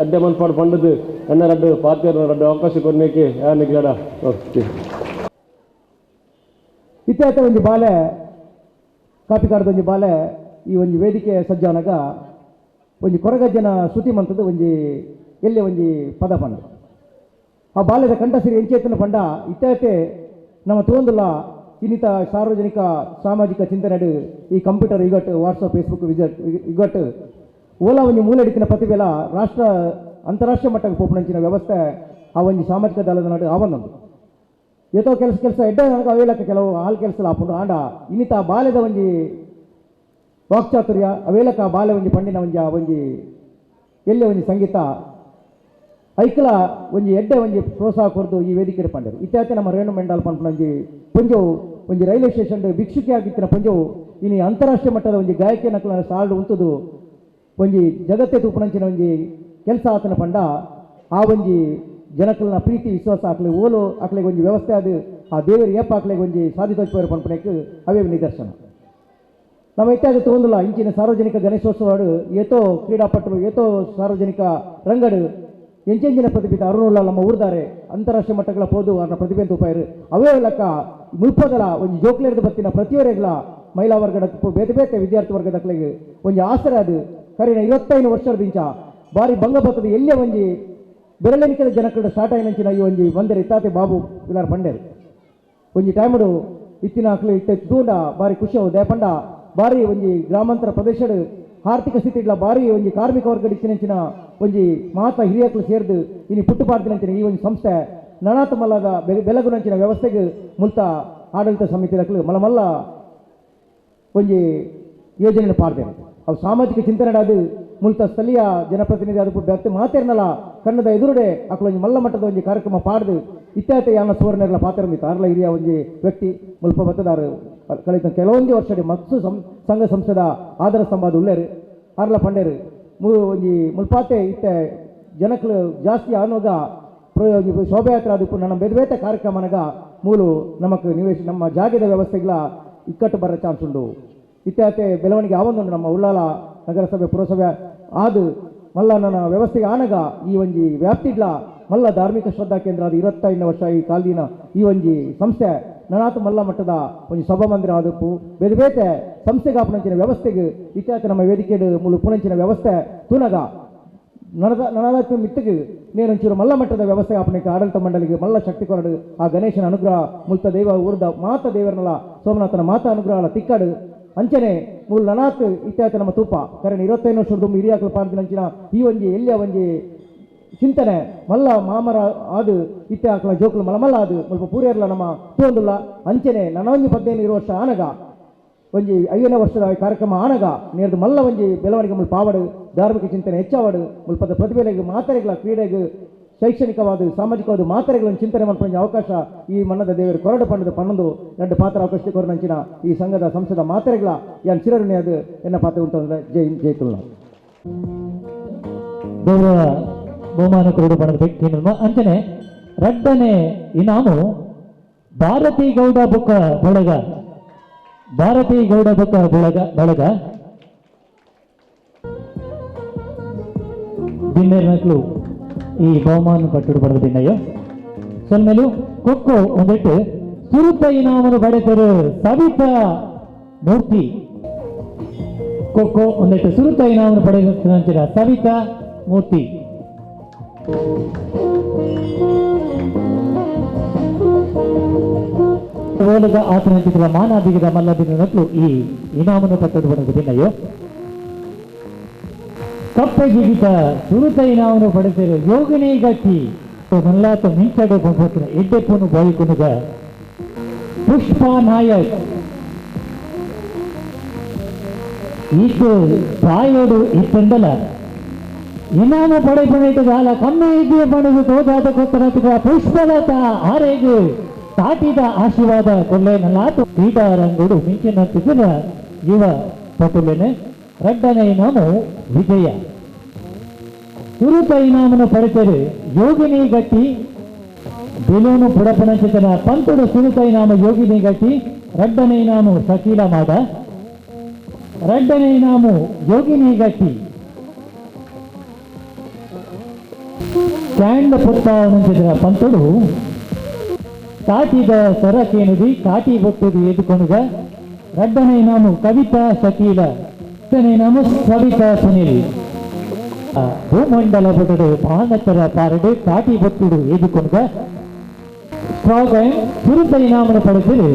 ಅಡ್ಡೆ ಮನ್ಪಾಡು ಪಂಡದು ಅಣ್ಣ ರಡ್ಡು ಪಾತ್ಯರು ರಡ್ಡು ಅವಕಾಶ ಕೊಡ್ನೇಕೆ ಯಾರು ಓಕೆ. ಇತ್ತಾಯ್ತ ಒಂಜಿ ಬಾಲೆ ಕಾಪಿಕಾಡದ ಒಂಜಿ ಬಾಲೆ ಈ ಒಂಜಿ ವೇದಿಕೆ ಸಜ್ಜಾನಾಗ ಒಂಜಿ ಕೊರಗಜ್ಜನ ಶ್ರುತಿ ಮಂತದ ಒಂಜಿ ಎಲ್ಲೆ ಒಂಜಿ ಪದ ಪಂಡ ಆ ಬಾಲ್ಯದ ಕಂಠಸಿರಿ ಎಂಚೇತನ ಪಂಡ ಇತ್ತಾಯ್ತೆ ನಮ್ಮ ತೋಂದುಲ ಇನ್ನಿತ ಸಾರ್ವಜನಿಕ ಸಾಮಾಜಿಕ ಚಿಂತನೆ ಈ ಕಂಪ್ಯೂಟರ್ ಇಗಟ್ಟು WhatsApp Facebook visit ಇಗಟ್ಟು ಓಲಾ ಒಂಜಿ ಮೂಲೆಡಿತ್ತಿನ ಪ್ರತಿಭೆಲ ರಾಷ್ಟ್ರ ಅಂತಾರಾಷ್ಟ್ರೀಯ ಮಟ್ಟಕ್ಕೆ ಪೋಪುನಂಚಿನ ವ್ಯವಸ್ಥೆ ಆ ಒಂಜಿ ಸಾಮಾಜಿಕ ಜಾಲದ ನಡು ಆವೊಂದುಂಡು. ಏತೋ ಕೆಲಸ ಕೆಲಸ ಎಡ್ಡೆ ನನಗೆ ಅವೇಲಕ್ಕೆ ಕೆಲವು ಹಾಲು ಕೆಲಸ ಆಪುಂಡು. ಆಂಡ ಇನ್ನಿತ ಬಾಲ್ಯದ ಒಂಜಿ ವಾಕ್ಚಾತುರ್ಯ ಅವೇಲಕ ಬಾಲ್ಯ ಒಂಜಿ ಪಂಡಿನ ಒಂಜಿ ಆ ಒಂಜಿ ಎಲ್ಲೆ ಒಂಜಿ ಸಂಗೀತ ಐಕ್ಲ ಒಂಜಿ ಎಡ್ಡೆ ಒಂಜಿ ಪ್ರೋತ್ಸಾಹ ಕೊರ್ದು ಈ ವೇದಿಕೆ ಪಂಡರು. ಇತ್ಯಾತಿ ನಮ್ಮ ರೇಣು ಮೆಂಡಾಲ್ ಪನ್ಪುನ ಒಂಜಿ ಪೊಂಜವು ಒಂಜಿ ರೈಲ್ವೆ ಸ್ಟೇಷನ್ ಭಿಕ್ಷುಕಿ ಆಗಿತ್ತಿನ ಪೊಂಜವು ಇನಿ ಅಂತಾರಾಷ್ಟ್ರೀಯ ಮಟ್ಟದ ಒಂಜಿ ಗಾಯಕಿ ನಕಲ ಸಾಲ್ಡ್ ಉಂತುದು ಒಂಜಿ ಜಗತ್ತೇ ತೂಪುನಂಚಿನ ಒಂಜಿ ಕೆಲಸ ಆತನ ಪಂಡ ಆ ಒಂಜಿ ಜನಕಲ್ನ ಪ್ರೀತಿ ವಿಶ್ವಾಸ ಆಕ್ಲೆ ಓಲು ಆಕ್ಲೆಗೆ ಒಂಜಿ ವ್ಯವಸ್ಥೆ ಅದು ಆ ದೇವರು ಏಪ ಆಕ್ಲೆಗೆ ಒಂಜಿ ಸಾಧಿತೋಚ್ಪೋರು ಪನ್ಪುನಕ್ಕೆ ಅವೇ ನಿದರ್ಶನ. ನಮ್ಮ ಇತ್ಯಾದಿ ತಗೊಂಡಿಲ್ಲ ಇಂಚಿನ ಸಾರ್ವಜನಿಕ ಗಣೇಶೋತ್ಸವ ಏತೋ ಕ್ರೀಡಾಪಟರು ಏತೋ ಸಾರ್ವಜನಿಕ ರಂಗಡು ಎಂಚೆಂಚಿನ ಪ್ರತಿಭೆ ಅರುಣುಲ್ಲ ನಮ್ಮ ಊರ್ದಾರೆ ಅಂತಾರಾಷ್ಟ್ರೀಯ ಮಟ್ಟಗಳ ಪೋದು ಅವರ ಪ್ರತಿಭೆ ತೂಪಾಯರು ಅವೇ ಲೆಕ್ಕ ಮುಲ್ಪದಲ ಒಂಜಿ ಜೋಕ್ಲೇರ್ದು ಬತ್ತಿನ ಪ್ರತಿಯೊರೆಗಳ ಮಹಿಳಾ ವರ್ಗದ ಬೇತೆ ಬೇತೆ ವಿದ್ಯಾರ್ಥಿ ವರ್ಗದಕ್ಲೆಗೆ ಒಂಜಿ ಆಸರೆ ಅದು ಕರಿನ 25 ವರ್ಷದ ಇಂಚ ಬಾರಿ ಭಂಗ ಬರ್ತದೆ ಎಲ್ಲೇ ಒಂಜಿ ಬೆರಳೆಣಿಕೆದ ಜನಕಡ ಸ್ಟಾರ್ಟ್ అయినంచిన ಈ ಒಂಜಿ ಬಂದರೆ ಇತ್ತಾತೆ ಬಾಬು ಇಲ್ಲಾರ ಪಂಡೇರು ಒಂಜಿ ಟೈಮುಡು ಇತ್ತಿನ ಅಕ್ಲು ಇತ್ತ ತೂಂಡ ಬಾರಿ ಖುಷಿ ಅವು ದೇಪಂಡ ಬಾರಿ ಒಂಜಿ ಗ್ರಾಮಾಂತರ ಪ್ರದೇಶಡ್ ಆರ್ಥಿಕ ಸ್ಥಿತಿ ಇಡ್ಲ ಬಾರಿ ಒಂಜಿ ಕಾರ್ಮಿಕ ವರ್ಗದ ಇತ್ತಿನಂಚಿನ ಒಂಜಿ ಮಾತ ಹಿರಿಯಕ್ಲು ಸೇರ್ದು ಇನಿ ಪುಟ್ಟುಪಾಡ್ದಿನಂಚಿನ ಈ ಒಂಜಿ ಸಂಸ್ಥೆ ನನಾತ ಮಲ್ಲದ ಬೆಲಗುನಂಚಿನ ವ್ಯವಸ್ಥೆಗೆ ಮುಲ್ತ ಆಡಳಿತ ಸಮಿತಿ ದಕ್ಲು ಮಲಮಲ್ಲ ಒಂಜಿ ಯೋಜನೆ ಪಾಡ್ದೇನೆ. ಅವು ಸಾಮಾಜಿಕ ಚಿಂತನೆ ಅದು ಮುಲ್ತ ಸ್ಥಳೀಯ ಜನಪ್ರತಿನಿಧಿ ಅದು ಬೆತ್ತ ಮಾತೇರ್ನಲ್ಲ ಕನ್ನಡ ಎದುರುಡೆ ಅಕ್ಲು ಒಂಜಿ ಮಲ್ಲ ಮಟ್ಟದ ಒಂಜಿ ಕಾರ್ಯಕ್ರಮ ಪಾಡ್ದು ಇತ್ಯಾತ ಯಾನ ಸುವರ್ಣರ್ಲ ಪಾತ್ರ ಆರ್ಲ ಹಿರಿಯ ಒಂಜಿ ವ್ಯಕ್ತಿ ಮುಲ್ಪ ಬತ್ತದಾರು ಕಳೆದ ಕೆಲವೊಂದು ವರ್ಷ ಮತ್ಸು ಸಂಘ ಸಂಸ್ಥೆದ ಆಧಾರ ಸ್ತಂಭದ ಉಳ್ಳೇರು ಆರ್ಲ ಪಂಡೇರು ಒಂಜಿ ಮುಲ್ಪಾತೆ ಇತ್ತೆ ಜನಕ್ಲು ಜಾಸ್ತಿ ಆನೋಗ ಪ್ರಯೋಗ ಶೋಭಾಯಾತ್ರೆ ಅದು ನನ್ನ ಬೇರೆ ಬೇತೆ ಕಾರ್ಯಕ್ರಮನಾಗ ಮೂಲು ನಮಕ್ ನಿವೇಶ ನಮ್ಮ ಜಾಗದ ವ್ಯವಸ್ಥೆಗಳ ಇಕ್ಕಟ್ಟು ಬರೋ ಚಾನ್ಸ್ ಉಂಡು. ಇತ್ಯಾತೆ ಬೆಳವಣಿಗೆ ಆವೊಂದುಂಡು ನಮ್ಮ ಉಳ್ಳಾಲ ನಗರಸಭೆ ಪುರಸಭೆ ಆದು ಮಲ್ಲ ನನ್ನ ವ್ಯವಸ್ಥೆಗೆ ಆನಗ ಈ ಒಂಜಿ ವ್ಯಾಪ್ತಿಡ್ಲ ಮಲ್ಲ ಧಾರ್ಮಿಕ ಶ್ರದ್ಧಾ ಕೇಂದ್ರ ಅದು 25 ವರ್ಷ ಈ ಕಾಲ್ದಿನ ಈ ಒಂಜಿ ಸಂಸ್ಥೆ ನನಾತು ಮಲ್ಲ ಮಟ್ಟದ ಒಂಜಿ ಸಭಾಮಂದಿರ ಆದಪ್ಪು ಬೇರೆ ಬೇತೆ ಸಂಸ್ಥೆಗಾಪನಂಚಿನ ವ್ಯವಸ್ಥೆಗೆ ಇತ್ಯಾತಿ ನಮ್ಮ ವೇದಿಕೆ ಮೂಲ ಪುನಂಚಿನ ವ್ಯವಸ್ಥೆ ತೂನಗ ನನದ ನನದ ಮಿತ್ತಿಗೆ ನೇನೊಂಚೂರು ಮಲ್ಲ ಮಟ್ಟದ ವ್ಯವಸ್ಥೆ ಆಪಣಕ್ಕೆ ಆಡಳಿತ ಮಂಡಳಿಗೆ ಮಲ್ಲ ಶಕ್ತಿ ಕೊರಡು ಆ ಗಣೇಶನ ಅನುಗ್ರಹ ಮುಲ್ತ ದೈವ ಊರ್ದ ಮಾತ ದೇವರನಲ್ಲ ಸೋಮನಾಥನ ಮಾತ ಅನುಗ್ರಹ ತಿಕ್ಕಾಡು ಅಂಚನೆ ಮೂಲ ನನಾತ್ ಇತ್ಯಾತಿ ನಮ್ಮ ತೂಪ ಕರೆನ 25 ವರ್ಷದ ಹಿರಿಯಾಕಲು ಪಾಡ್ದಿನಂಚಿನ ಈ ಒಂಜಿ ಎಲ್ಲಿಯ ಒಂಜಿ ಚಿಂತನೆ ಮಲ್ಲ ಮಾಮರ ಆದು ಇತ್ತೆ ಆಕಲ ಜೋಕುಲು ಮಲಮಲ್ಲ ಅದು ಮುಲ್ಪ ಪೂರೇರ್ಲ ನಮ್ಮ ತೂಂದುಲ್ಲ ಅಂಚನೆ ನನೊಂಜಿ 15 ವರ್ಷ ಆನಗ ಒಂಜಿ 5ನೇ ವರ್ಷದ ಕಾರ್ಯಕ್ರಮ ಆನಗ ನೇರ್ದು ಮಲ್ಲ ಒಂಜಿ ಬೆಳವಣಿಗೆ ಮುಲ್ಪ ಪಾವಡು ಧಾರ್ಮಿಕ ಚಿಂತನೆ ಹೆಚ್ಚಾವಡು ಮುಲ್ಪದ ಪ್ರತಿಭೆಗೆ ಮಾತರೆಗಳ ಕ್ರೀಡೆಗೆ ಶೈಕ್ಷಣಿಕವಾದ ಸಾಮಾಜಿಕವಾದ ಮಾತರೆಗಳನ್ನು ಚಿಂತನೆ ಮಾಡ್ಕೊಂಡ ಅವಕಾಶ ಈ ಮನ್ನದ ದೇವರು ಕೊರಡು ಪಂಡದ ಪನ್ನೊಂದು ಎರಡು ಪಾತ್ರ ಅವಕಾಶ ಕೊರನಂಚಿನ ಈ ಸಂಘದ ಸಂಸ್ಥೆದ ಮಾತರೆಗಳ ಯಾನ್ ಚಿರಋಣಿ ಅದು ಎನ್ನ ಪಾತ್ರ ಉಂಟಂದ್ರೆ ಜೈ ಜೈ ತುಳುನಾಡು. ಗೌರವ ಬಹುಮಾನ ಕೊರಡು ಪಣದ ಕೇಂದ್ರ ಅಂಚನೆ ರಡ್ಡನೆ ಇನಾಮು ಭಾರತಿ ಗೌಡ ಬುಕ್ಕ ಬಳಗ ಭಾರತಿ ಗೌಡ ಬುಕ್ಕ ಬಳಗ ಬಳಗ ಬಿನ್ನೇರ್ನಕ್ಲು ಈ ಬಹುಮಾನ ಪಟ್ಟುಡು ಪಡೆದ ಬಿನ್ನಯ್ಯ ಸೊಲ್ಮೇಲು ಕೊಕ್ಕೋ ಒಂದಿಟ್ಟು ಸುರುತ ಇನಾಮನು ಪಡೆದರು ಸವಿತಾ ಮೂರ್ತಿ ಕೊಕ್ಕೋ ಒಂದಿಟ್ಟು ಸುರುತ ಇನಾಮನು ಪಡೆದ ಸವಿತಾ ಮೂರ್ತಿ. ಓಲದ ಆತನ ಮಾನಾದಿಗದ ಮಲ್ಲದಿನట్లు ಈ ಇನಾಮನ್ನು ಪಟ್ಟಡು ಪಡೆದ ಬಿನ್ನಯ್ಯೋ ಕಪ್ಪೆಗಿಗಿತ ಸುರುತ ಇನಾಮನ್ನು ಪಡೆದರು ಯೋಗಿನಿ ಗಟ್ಟಿ ಮಲ್ಲಾತ ಮಿಂಚಡೆ ಕೊಂಪುತ್ತಿನ ಎಡ್ಡೆಪ್ಪನು ಬಾಯಿಕೊನುಗ ಪುಷ್ಪ ನಾಯಕ್ ಈತು ಪ್ರಾಯೋಡು ಇತ್ತಂದಲ ಇನಾಮ ಪಡೆಪಣಿತದಾಲ ಕಮ್ಮಿ ಇದ್ದೀಯ ಪಡೆದು ತೋದಾದ ಕೊತ್ತನತಿಗ ಪುಷ್ಪಲತ ಆರೇಗು ತಾಟಿದ ಆಶೀರ್ವಾದ ಕೊಲ್ಲೆ ನಲ್ಲಾತು ಕ್ರೀಡಾರಂಗುಡು ಮಿಂಚಿನಂತಿದ್ದ ಯುವ ಪಟುಲೆನೆ ರಡ್ಡನೆ ಇನಾಮು ವಿಜಯ ಸುರುತ ಇನಾಮನ್ನು ಪಡೆತರು ಯೋಗಿನಿ ಗಟ್ಟಿ ಬೆಲೂನು ಪುಡಪನಂಚಿತನ ಪಂತುಡು ಸುರುತ ಇನಾಮ ಯೋಗಿನಿ ಗಟ್ಟಿ ರಡ್ಡನೆ ಇನಾಮು ಶಕೀಲ ಮಾಡ ರಡ್ಡನೆ ಇನಾಮು ಯೋಗಿನಿ ಗಟ್ಟಿ ಸ್ಟ್ಯಾಂಡ್ ಪುತ್ತಾವನಂಚಿತನ ಪಂತುಡು ತಾಟಿದ ಸೊರಕೇನುದಿ ಕಾಟಿ ಬೊಟ್ಟುದು ಎದುಕೊನುಗ ರಡ್ಡನೆ ಇನಾಮು ಕವಿತಾ ಶಕೀಲ ಇನಾಮು ಸವಿತಾ ಸುನಿಲ್ ಭೂಮಂಡಲ ಬೊಟ್ಟುಡು ಭಾನತರ ಪಾರಡು ಕಾಟಿ ಬೊಟ್ಟುಡು ಎದುಕೊನುಗ ಸ್ಟ್ರಾಗ್ ಸುರುತ ಇನಾಮನ್ನು ಪಡೆದರು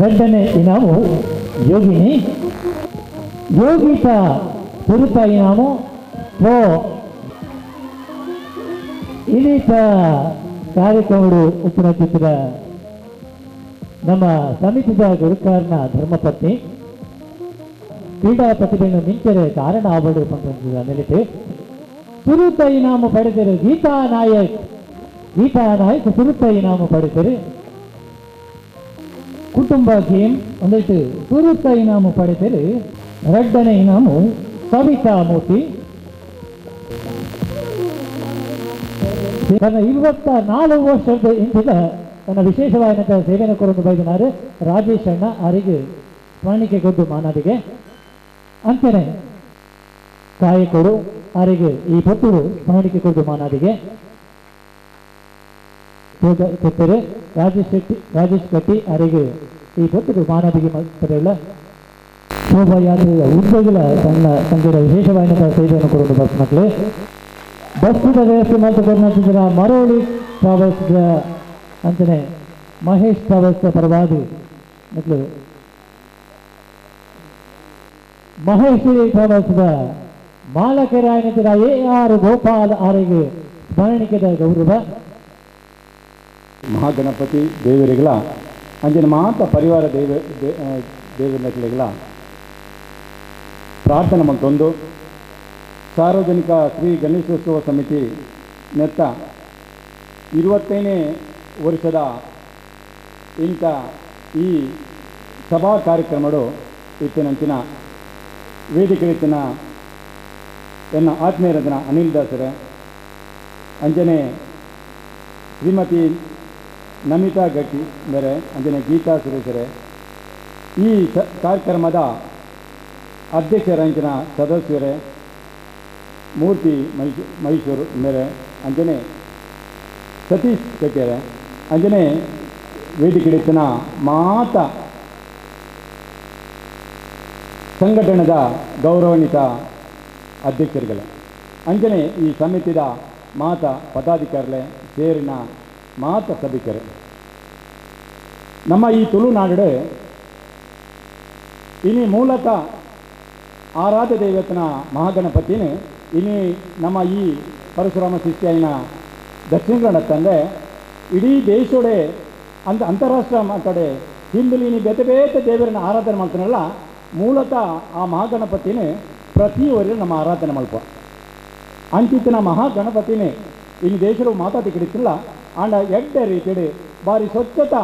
ಎರಡನೇ ಇನಾಮು ಯೋಗಿನಿ ಯೋಗಿತ ಸುರುತ ಇನಾಮು ಓ ಇನ್ನಿತ ಕಾರ್ಯಕ್ರಮಗಳು ಉಪನಚಿತ್ರ ನಮ್ಮ ಸಮಿತಿದ ಗುರುಕಾರನ ಧರ್ಮಪತ್ನಿ ಕ್ರೀಡಾ ಪ್ರತಿಭೆಯನ್ನು ಮಿಂಚರೆ ಕಾರಣ ಆವಡು ಪಂಪಿದ ನೆಲೆತೆ ಸುರುತ ಇನಾಮು ಪಡೆದರು ಗೀತಾ ನಾಯಕ್. ಗೀತಾ ನಾಯಕ್ ಸುರುತ ಇನಾಮು ಪಡೆದರು. ಕುಟುಂಬ ಗೇಮ್ ಒಂದಿಟ್ಟು ಸುರುತ ಇನಾಮು ಪಡೆದರು. ಎರಡನೇ ಇನಾಮು ಸವಿತಾ ಮೂರ್ತಿ. ತನ್ನ 24 ವರ್ಷದ ಹಿಂದಿನ ತನ್ನ ವಿಶೇಷವಾದ ಸೇವೆಯನ್ನು ಕೊರೊಂದು ಬೈದನಾರು ರಾಜೇಶ್ ಅಣ್ಣ ಅವರಿಗೆ ಸ್ಮರಣಿಕೆ ಕೊದ್ದು ಮಾನಾದಿಗೆ ಅಂತೆಯೇ ಕಾಯಕರು ಅವರಿಗೆ ಈ ಪೊತ್ತುರು ಸ್ಮರಣಿಕೆ ಕೊದ್ದು ಮಾನಾದಿಗೆ ರಾಜೇಶ್ ಶೆಟ್ಟಿ ರಾಜೇಶ್ ಕಟ್ಟಿ ಅವರಿಗೆ ಈ ಪೊತ್ತುರು ಮಾನಾದಿಗೆ ಪಡೆಯಲ್ಲ ಶೋಭಾಯಾತ್ರೆಯ ಉದ್ದಗಳ ತನ್ನ ತಂಗಿಯ ವಿಶೇಷವಾದ ಸೇವೆಯನ್ನು ಕೊರೊಂದು ಬಸ್ ಮಕ್ಕಳು ಬಸ್ಸಿದ ವ್ಯವಸ್ಥೆ ಮಾಡಿಕೊಂಡಿದ್ದ ಮರೋಳಿ ಟ್ರಾವೆಲ್ಸ್ ಅಂತಾನೆ ಮಹೇಶ್ ಟ್ರಾವೆಲ್ಸ್ ಪರವಾಗಿ ಮತ್ತು ಮಹೇಶ್ವರಿ ಟ್ರಾವೆಲ್ಸ್ ಮಾಲಕರಾಯನಿದ್ದ ಎ ಆರ್ ಗೋಪಾಲ್ ಅವರಿಗೆ ಸ್ಮರಣಿಕೆದ ಗೌರವ. ಮಹಾಗಣಪತಿ ದೇವರಿಗಳ ಅಂಜಿನ ಮಾತ ಪರಿವಾರ ದೇವರಿಗಳ ಪ್ರಾರ್ಥನೆ ಮತ್ತೊಂದು ಸಾರ್ವಜನಿಕ ಶ್ರೀ ಗಣೇಶೋತ್ಸವ ಸಮಿತಿ ನೆತ್ತ 25ನೇ ವರ್ಷದ ಇಂಥ ಈ ಸಭಾ ಕಾರ್ಯಕ್ರಮಡು ಇತ್ತಿನಂಚಿನ ವೇದಿಕೆಯಿತ್ತಿನ ಎನ್ನ ಆತ್ಮೀಯರದನ ಅನಿಲ್ ದಾಸರೆ ಅಂಜನೆ ಶ್ರೀಮತಿ ನಮಿತಾ ಗಟ್ಟಿ ಅಂದರೆ ಅಂಜನೆ ಗೀತಾ ಸುರೇಶರೇ ಈ ಕಾರ್ಯಕ್ರಮದ ಅಧ್ಯಕ್ಷರಂಚಿನ ಸದಸ್ಯರೇ ಮೂರ್ತಿ ಮೈಸೂರು ಮೇರೆ ಅಂಜನೆ ಸತೀಶ್ ಶೆಟ್ಟಿಯರೇ ಅಂಜನೆ ವೇದಿಕೆಡಿತನ ಮಾತ ಸಂಘಟನೆದ ಗೌರವಾನ್ವಿತ ಅಧ್ಯಕ್ಷರುಗಳೇ ಅಂಜನೆ ಈ ಸಮಿತಿಯ ಮಾತ ಪದಾಧಿಕಾರಿಗಳೇ ಸೇರಿನ ಮಾತ ಸಭಿಕರೇ ನಮ್ಮ ಈ ತುಳುನಾಡು ಇನಿ ಮೂಲತಃ ಆರಾಧ್ಯ ದೈವತನ ಮಹಾಗಣಪತಿನ ಇನಿ ನಮ್ಮ ಈ ಪರಶುರಾಮ ಶಿಷ್ಯನ ದಕ್ಷಿಣ ಕನ್ನಡ ತಂದೆ ಇಡೀ ದೇಶೋಡೆ ಅಂತ ಅಂತಾರಾಷ್ಟ್ರೀಯ ಕಡೆ ಹಿಂದುಲಿ ಇನಿ ಬೇತೆ ಬೇತೆ ದೇವರನ್ನ ಆರಾಧನೆ ಮಾಡ್ತಾನಲ್ಲ ಮೂಲತಃ ಆ ಮಹಾಗಣಪತಿನೇ ಪ್ರತಿಯವರೆಗೂ ನಮ್ಮ ಆರಾಧನೆ ಮಲ್ಪ ಅಂಚಿತ್ತಿನ ಮಹಾಗಣಪತಿನೇ ಇನ್ನು ದೇಶದ ಮಾತಾತಿ ಕಿಡಿತಿಲ್ಲ ಆಂಡ ಎಡ್ಡೆ ರೀತಿಯಡೆ ಭಾರಿ ಸ್ವಚ್ಛತಾ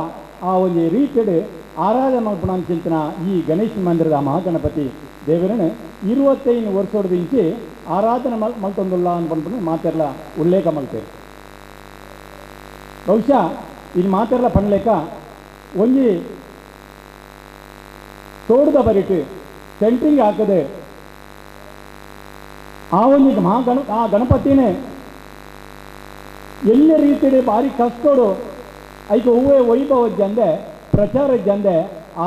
ಆ ಒಂದು ರೀತಿಯಡೆ ಆರಾಧನೆ ಮಲ್ಪಣ ಅಂಚಿನ ಈ ಗಣೇಶ ಮಂದಿರದ ಮಹಾಗಣಪತಿ ದೇವರನ್ನು 25 ವರ್ಷದ ಇಂಚೆ ಆರಾಧನೆ ಮಲ್ತೊಂದುಲ್ಲ ಅನ್ಕೊಂಡು ಮಾತೆಲ್ಲ ಉಲ್ಲೇಖ ಮಲ್ತೇವೆ. ಬಹುಶಃ ಇದು ಮಾತೆಲ್ಲ ಪನ್ಲೇಕ ಒಂಜಿ ತೋಟದ ಬರಿಟು ಸೆಂಟ್ರಿಂಗ್ ಹಾಕದೆ ಆ ಒಂಜಿ ಮಹಾಗಣ ಆ ಗಣಪತಿನೇ ಎಲ್ಲ ರೀತಿಯಲ್ಲಿ ಭಾರಿ ಕಷ್ಟೋಡು ಐಕೆ ಹೂವೇ ವೈಭವ ಜಂದೆ ಪ್ರಚಾರ ಜಂದೆ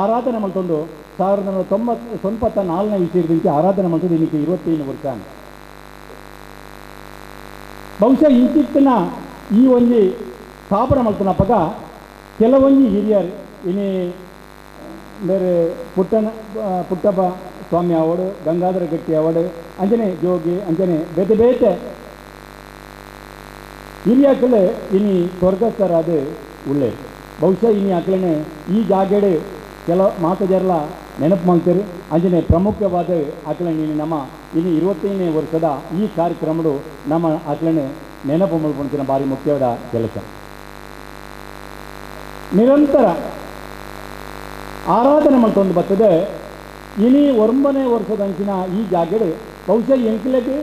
ಆರಾಧನೆ ಮಲ್ತೊಂದು 1994ನೇ ಇಸ್ವಿದಿಂದ ಆರಾಧನೆ ಮಾಡ್ತದೆ ಇನ್ನಕ್ಕೆ 25 ವರ್ಷ. ಬಹುಶಃ ಇಂಚಿತ್ತಿನ ಈ ಒಂಜಿ ಸ್ಥಾಪನೆ ಮಾಡ್ತಾನಪ್ಪಗ ಕೆಲವೊಂಜಿ ಹಿರಿಯರು ಇನಿ ಬೇರೆ ಪುಟ್ಟಪ್ಪ ಸ್ವಾಮಿ ಅವಡು ಗಂಗಾಧರ ಗಟ್ಟಿ ಅವಡು ಅಂಜನೆ ಜೋಗಿ ಅಂಜನೆ ಬೇತೆ ಬೇತೆ ಹಿರಿಯಾಕಲೆ ಇನಿ ಸ್ವರ್ಗಸ್ಥರಾದ ಉಳ್ಳೆ. ಬಹುಶಃ ಇನಿ ಆಕಲನೆ ಈ ಜಾಗೆಡೆ ಕೆಲ ಮಾತಜರ್ಲ ನೆನಪು ಮಾಡ್ತೀರಿ ಅಂಜನೆ ಪ್ರಮುಖವಾದ ಆಕಲನೆ ಇನಿ ನಮ್ಮ ಇನಿ 25ನೇ ವರ್ಷದ ಈ ಕಾರ್ಯಕ್ರಮಡು ನಮ್ಮ ಆಕಲನೆ ನೆನಪು ಮಾಡ್ಕೊಳ್ತೀನ ಭಾರಿ ಮುಖ್ಯವಾದ ಕೆಲಸ. ನಿರಂತರ ಆರಾಧನೆ ಮಾಡ್ಕೊಂಡು ಬರ್ತದೆ ಇನಿ 9ನೇ ವರ್ಷದ ಅಂಚಿನ ಈ ಜಾಗೆಡೆ ಬಹುಶಃ ಎಂಕ್ಲೆಗೆ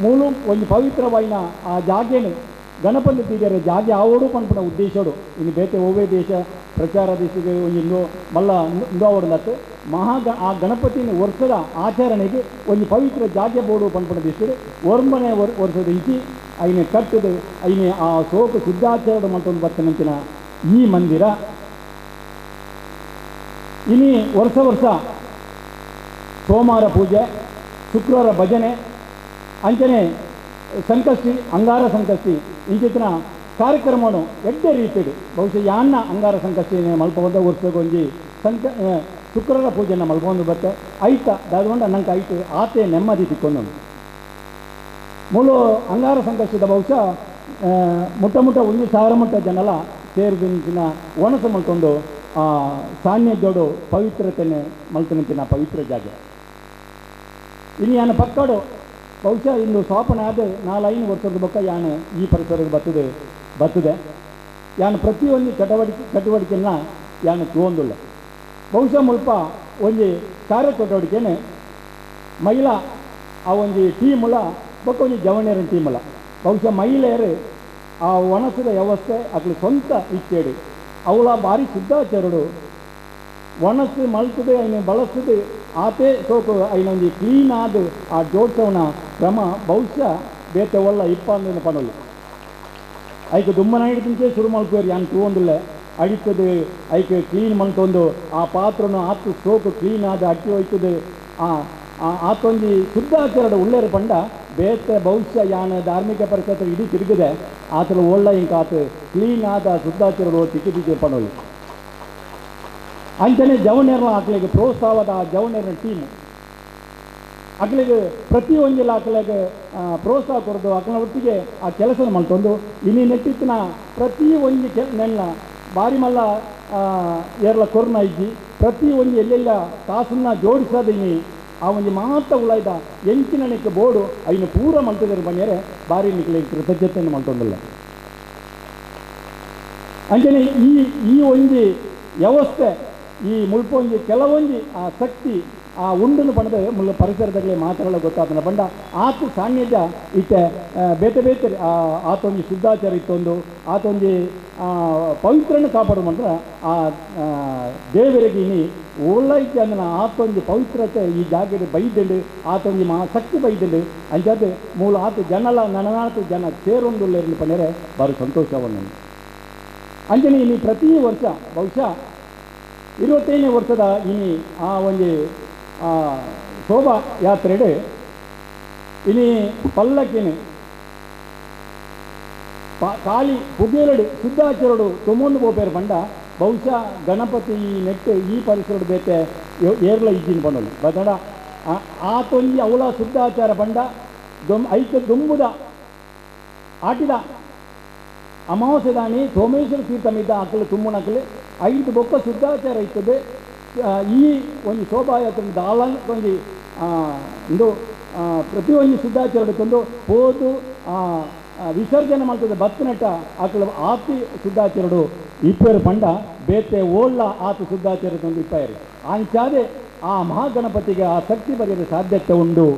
ಮೂಲ ಒಂದು ಪವಿತ್ರವಾಯಿನ ಆ ಜಾಗೆನು ಗಣಪತಿ ತೀಗರೆ ಜಾಗೆ ಆವೋಡು ಪನ್ಪುನ ಉದ್ದೇಶೋಡು ಇನ್ನು ಬೇತೆ ಒವ್ವೇ ದೇಶ ಪ್ರಚಾರ ದೇಶಕ್ಕೆ ಒಂಜಿ ಇಂದು ಮಲ್ಲ ಇಂದು ಮಹಾ ಆ ಗಣಪತಿನ ವರ್ಷದ ಆಚರಣೆಗೆ ಒಂದು ಪವಿತ್ರ ಜಾಗೆ ಬೋಡು ಪನ್ಪುನ ದೇಶಡು 9ನೇ ವರ್ಷದ ಇಂಚಿ ಐನೆ ಕಟ್ಟದು ಐನೆ ಆ ಸೋಕು ಶುದ್ಧಾಚಾರದ ಮಲ್ತೊಂದು ಬರ್ತನಂಚಿನ ಈ ಮಂದಿರ ಇನಿ ವರ್ಷ ವರ್ಷ ಸೋಮವಾರ ಪೂಜೆ ಶುಕ್ರವಾರ ಭಜನೆ ಅಂಚನೆ ಸಂಕಷ್ಟಿ ಅಂಗಾರ ಸಂಕಷ್ಟಿ ಇಂಚಿತ್ತಿನ ಕಾರ್ಯಕ್ರಮವನ್ನು ಎಡ್ಡೆ ರೀತಿಡು ಬಹುಶಃ ಯಾನ್ನ ಅಂಗಾರ ಸಂಕಷ್ಟಿ ಮಲ್ಪವಂತ ವರ್ಷಗೊಂಜಿ ಸಂಕ ಶುಕ್ರರ ಪೂಜೆನ ಮಲ್ಕೊಂಡು ಬತ್ತೆ ಐತ ದಾದೊಂಡ ನಂಗೆ ಐತು ಆತೆ ನೆಮ್ಮದಿ ತಿಕ್ಕೊಂಡು ಮೂಲು ಅಂಗಾರ ಸಂಕಷ್ಟದ ಬಹುಶಃ ಮುಟ್ಟ ಮುಟ್ಟ 1,000 ಮುಟ್ಟ ಜನಲ ಸೇರಿದಿನ ಒಣಸು ಮಲ್ಕೊಂಡು ಆ ಸಾನ್ನಿಧ್ಯೋಡು ಪವಿತ್ರತೆನೆ ಮಲ್ತನಿಂಚಿನ ಪವಿತ್ರ ಜಾಗ. ಇನ್ನು ಯಾನು ಪಕ್ಕಡು ಬಹುಶಃ ಇಂದು ಸ್ಥಾಪನೆ ಆದ 4-5 ವರ್ಷದ ಬೊಕ್ಕ ಯಾನು ಈ ಪರಿಸರಕ್ಕೆ ಬರ್ತದೆ ಯಾನು ಪ್ರತಿಯೊಂದು ಚಟುವಟಿಕೆನ ಯಾನು ತೂವೊಂದುಳ್ಳೆ. ಬಹುಶಃ ಮುಲ್ಪ ಒಂಜಿ ಕಾರ್ಯಚಟುವಟಿಕೆನೆ ಮಹಿಳಾ ಆ ಒಂಜಿ ಟೀಮುಲ ಬೊಕ್ಕ ಒಂಜಿ ಜವಣ್ಯರ ಟೀಮುಲ ಬಹುಶಃ ಮಹಿಳೆಯರು ಆ ಒಣಸದ ವ್ಯವಸ್ಥೆ ಅಕ್ಲು ಸ್ವಂತ ಇಚ್ಛೆಡು ಅವಳ ಭಾರಿ ಶುದ್ಧಾಚಾರಡು ಒಣಸು ಮಲ್ತದೆ ಐನ ಬಳಸ್ತದೆ ಆತೇ ಸೋಕು ಐನೊಂಜಿ ಕ್ಲೀನ್ ಆದ ಆ ಜೋಡ್ಸವನ ಕ್ರಮ ಬಹುಶಃ ಬೇತೆ ಒಳ್ಳ ಇಪ್ಪಂದಿನ ಪನೊಲ್ಲ ಐಕೆ ದುಮ್ಮನ ಹಿಡಿದಿಂಚೆ ಶುರು ಮಲ್ಪೇರು ಯಾನ್ ತೂವೊಂದುಲ್ಲೆ ಅಡಿತದೆ ಐಕೆ ಕ್ಲೀನ್ ಮಲ್ತೊಂದು ಆ ಪಾತ್ರನು ಆತು ಸೋಕು ಕ್ಲೀನ್ ಆದ ಅಕ್ಕಿ ಹೋಯ್ತದೆ ಆ ಆತೊಂಜಿ ಶುದ್ಧಾಚಾರದ ಉಳ್ಳೇರು ಪಂಡ ಬೇತೆ ಬಹುಶಃ ಯಾನ ಧಾರ್ಮಿಕ ಪರಿಷತ್ ಇಡೀ ತಿರುಗಿದೆ ಆತನ ಒಳ್ಳ ಇಂಕ ಆತ ಕ್ಲೀನ್ ಆದ ಶುದ್ಧಾಚಾರದ ತಿಕ್ಕಿ ತಿಕ್ಕಿ ಪನೊಲ್ಲ. ಅಂಚನೆ ಜವನೇರ್ನ ಆಕಲಿಗೆ ಪ್ರೋತ್ಸಾಹದ ಆ ಜವನೇರ್ನ ಟೀಮು ಅಕ್ಲಿಗೆ ಪ್ರತಿಯೊಂದಿಲ್ಲ ಆಕಲಿಗೆ ಪ್ರೋತ್ಸಾಹ ಕೊರದು ಆಕಲ ಒಟ್ಟಿಗೆ ಆ ಕೆಲಸ ಮಲ್ತೊಂದು ಇನ್ನು ನೆಟ್ಟಿತ್ತಿನ ಪ್ರತಿ ಒಂಜಿ ನೆಲ್ಲ ಬಾರಿ ಮಲ್ಲ ಏರ್ಲ ಕೊರ್ನ ಇಜ್ಜಿ ಪ್ರತಿ ಒಂಜಿ ಎಲ್ಲೆಲ್ಲ ಕಾಸನ್ನ ಜೋಡಿಸೋದು ಇನಿ ಆ ಒಂಜಿ ಮಾತ ಉಳಾಯ್ದ ಎಂಚಿನಕ್ಕೆ ಬೋರ್ಡು ಐನು ಪೂರ ಮಲ್ತದರು ಬನ್ನಿಯರೆ ಬಾರಿ ನಿಕ್ಲೆ ಕೃತಜ್ಞತೆಯನ್ನು ಮಲ್ತೊಂದಿಲ್ಲ. ಅಂಚನೆ ಈ ಈ ಒಂಜಿ ವ್ಯವಸ್ಥೆ ಈ ಮುಲ್ಪೊಂಜಿ ಕೆಲವೊಂಜಿ ಆ ಶಕ್ತಿ ಆ ಉಂಡನ್ನು ಪಣದ ಮುಲ್ಲ ಪರಿಸರದಾಗಲೇ ಮಾತಾಡಲು ಗೊತ್ತಾತನ ಬಂಡ ಆತು ಸಾನ್ನಿಧ್ಯ ಇತ್ತೆ ಬೇತೆ ಬೇತೆ ಆತೊಂಜಿ ಶುದ್ಧಾಚಾರ ಇತ್ತೊಂದು ಆತೊಂಜಿ ಪವಿತ್ರನ ಕಾಪಾಡು ಮಂತ್ರ ಆ ದೇವರಿಗೆ ಇನಿ ಓಲೈತೆ ಅಂದ್ರೆ ಆತೊಂಜಿ ಪವಿತ್ರತೆ ಈ ಜಾಗದ ಬೈದಂಡು ಆತೊಂಜಿ ಮಹಾ ಶಕ್ತಿ ಬೈದಂಡು ಅಂಚಾದ ಮೂಲ ಆತು ಜನಲ ನನನಾತು ಜನ ಸೇರೊಂದುಲ್ಲೇರ್ನ ಪಂಡರೆ ಬಾರಿ ಸಂತೋಷವನ್ನು. ಅಂಚನೆ ಇನಿ ಪ್ರತಿ ವರ್ಷ ಬಹುಶಃ 25ನೇ ವರ್ಷದ ಇನಿ ಆ ಒಂಜಿ ಶೋಭಾ ಯಾತ್ರೆಡು ಇನಿ ಪಲ್ಲಕ್ಕಿನ ಖಾಲಿ ಪುಗೇಲಡು ಶುದ್ಧಾಚಾರಡು ತೊಮೊಂದು ಪೋಪೇರು ಪಂಡ ಬಹುಶಃ ಗಣಪತಿ ಈ ನೆಟ್ಟು ಈ ಪರಿಸರಡು ಬೇತೆ ಏರ್ಲ ಇಜ್ಜಿನ ಪಂಡಲು ಬದಡ ಆತೊಂಜಿ ಅವಳ ಶುದ್ಧಾಚಾರ ಪಂಡ ಐತ ದುಂಬುದ ಆಟಿದ ಅಮಾವಾಸ್ಯದಾಣಿ ಸೋಮೇಶ್ವರ ತೀರ್ಥಮಿದ್ದ ಅಕ್ಕಲು ತುಮ್ಮನಕ್ಕಲು ಐದು ಬೊಕ್ಕ ಶುದ್ಧಾಚಾರ ಇರ್ತದೆ. ಈ ಒಂದು ಶೋಭಾಯಾತ್ರೆ ದಾಲ ಒಂಜಿ ಇಂದು ಪ್ರತಿಯೊಂದು ಶುದ್ಧಾಚಾರ ತಂದು ಪೋದು ವಿಸರ್ಜನೆ ಮಾಡ್ತದೆ ಬತ್ತನಟ್ಟ ಆಕಳು ಆತಿ ಶುದ್ಧಾಚಾರಡು ಇಪ್ಪೇರು ಪಂಡ ಬೇತೆ ಓಳ್ಳ ಆತು ಶುದ್ಧಾಚಾರ ತಂದು ಇಪ್ಪೇರು ಅಂಚಾದೆ ಆ ಮಹಾಗಣಪತಿಗೆ ಆ ಶಕ್ತಿ ಬರೆಯಲು ಸಾಧ್ಯತೆ ಉಂಡು.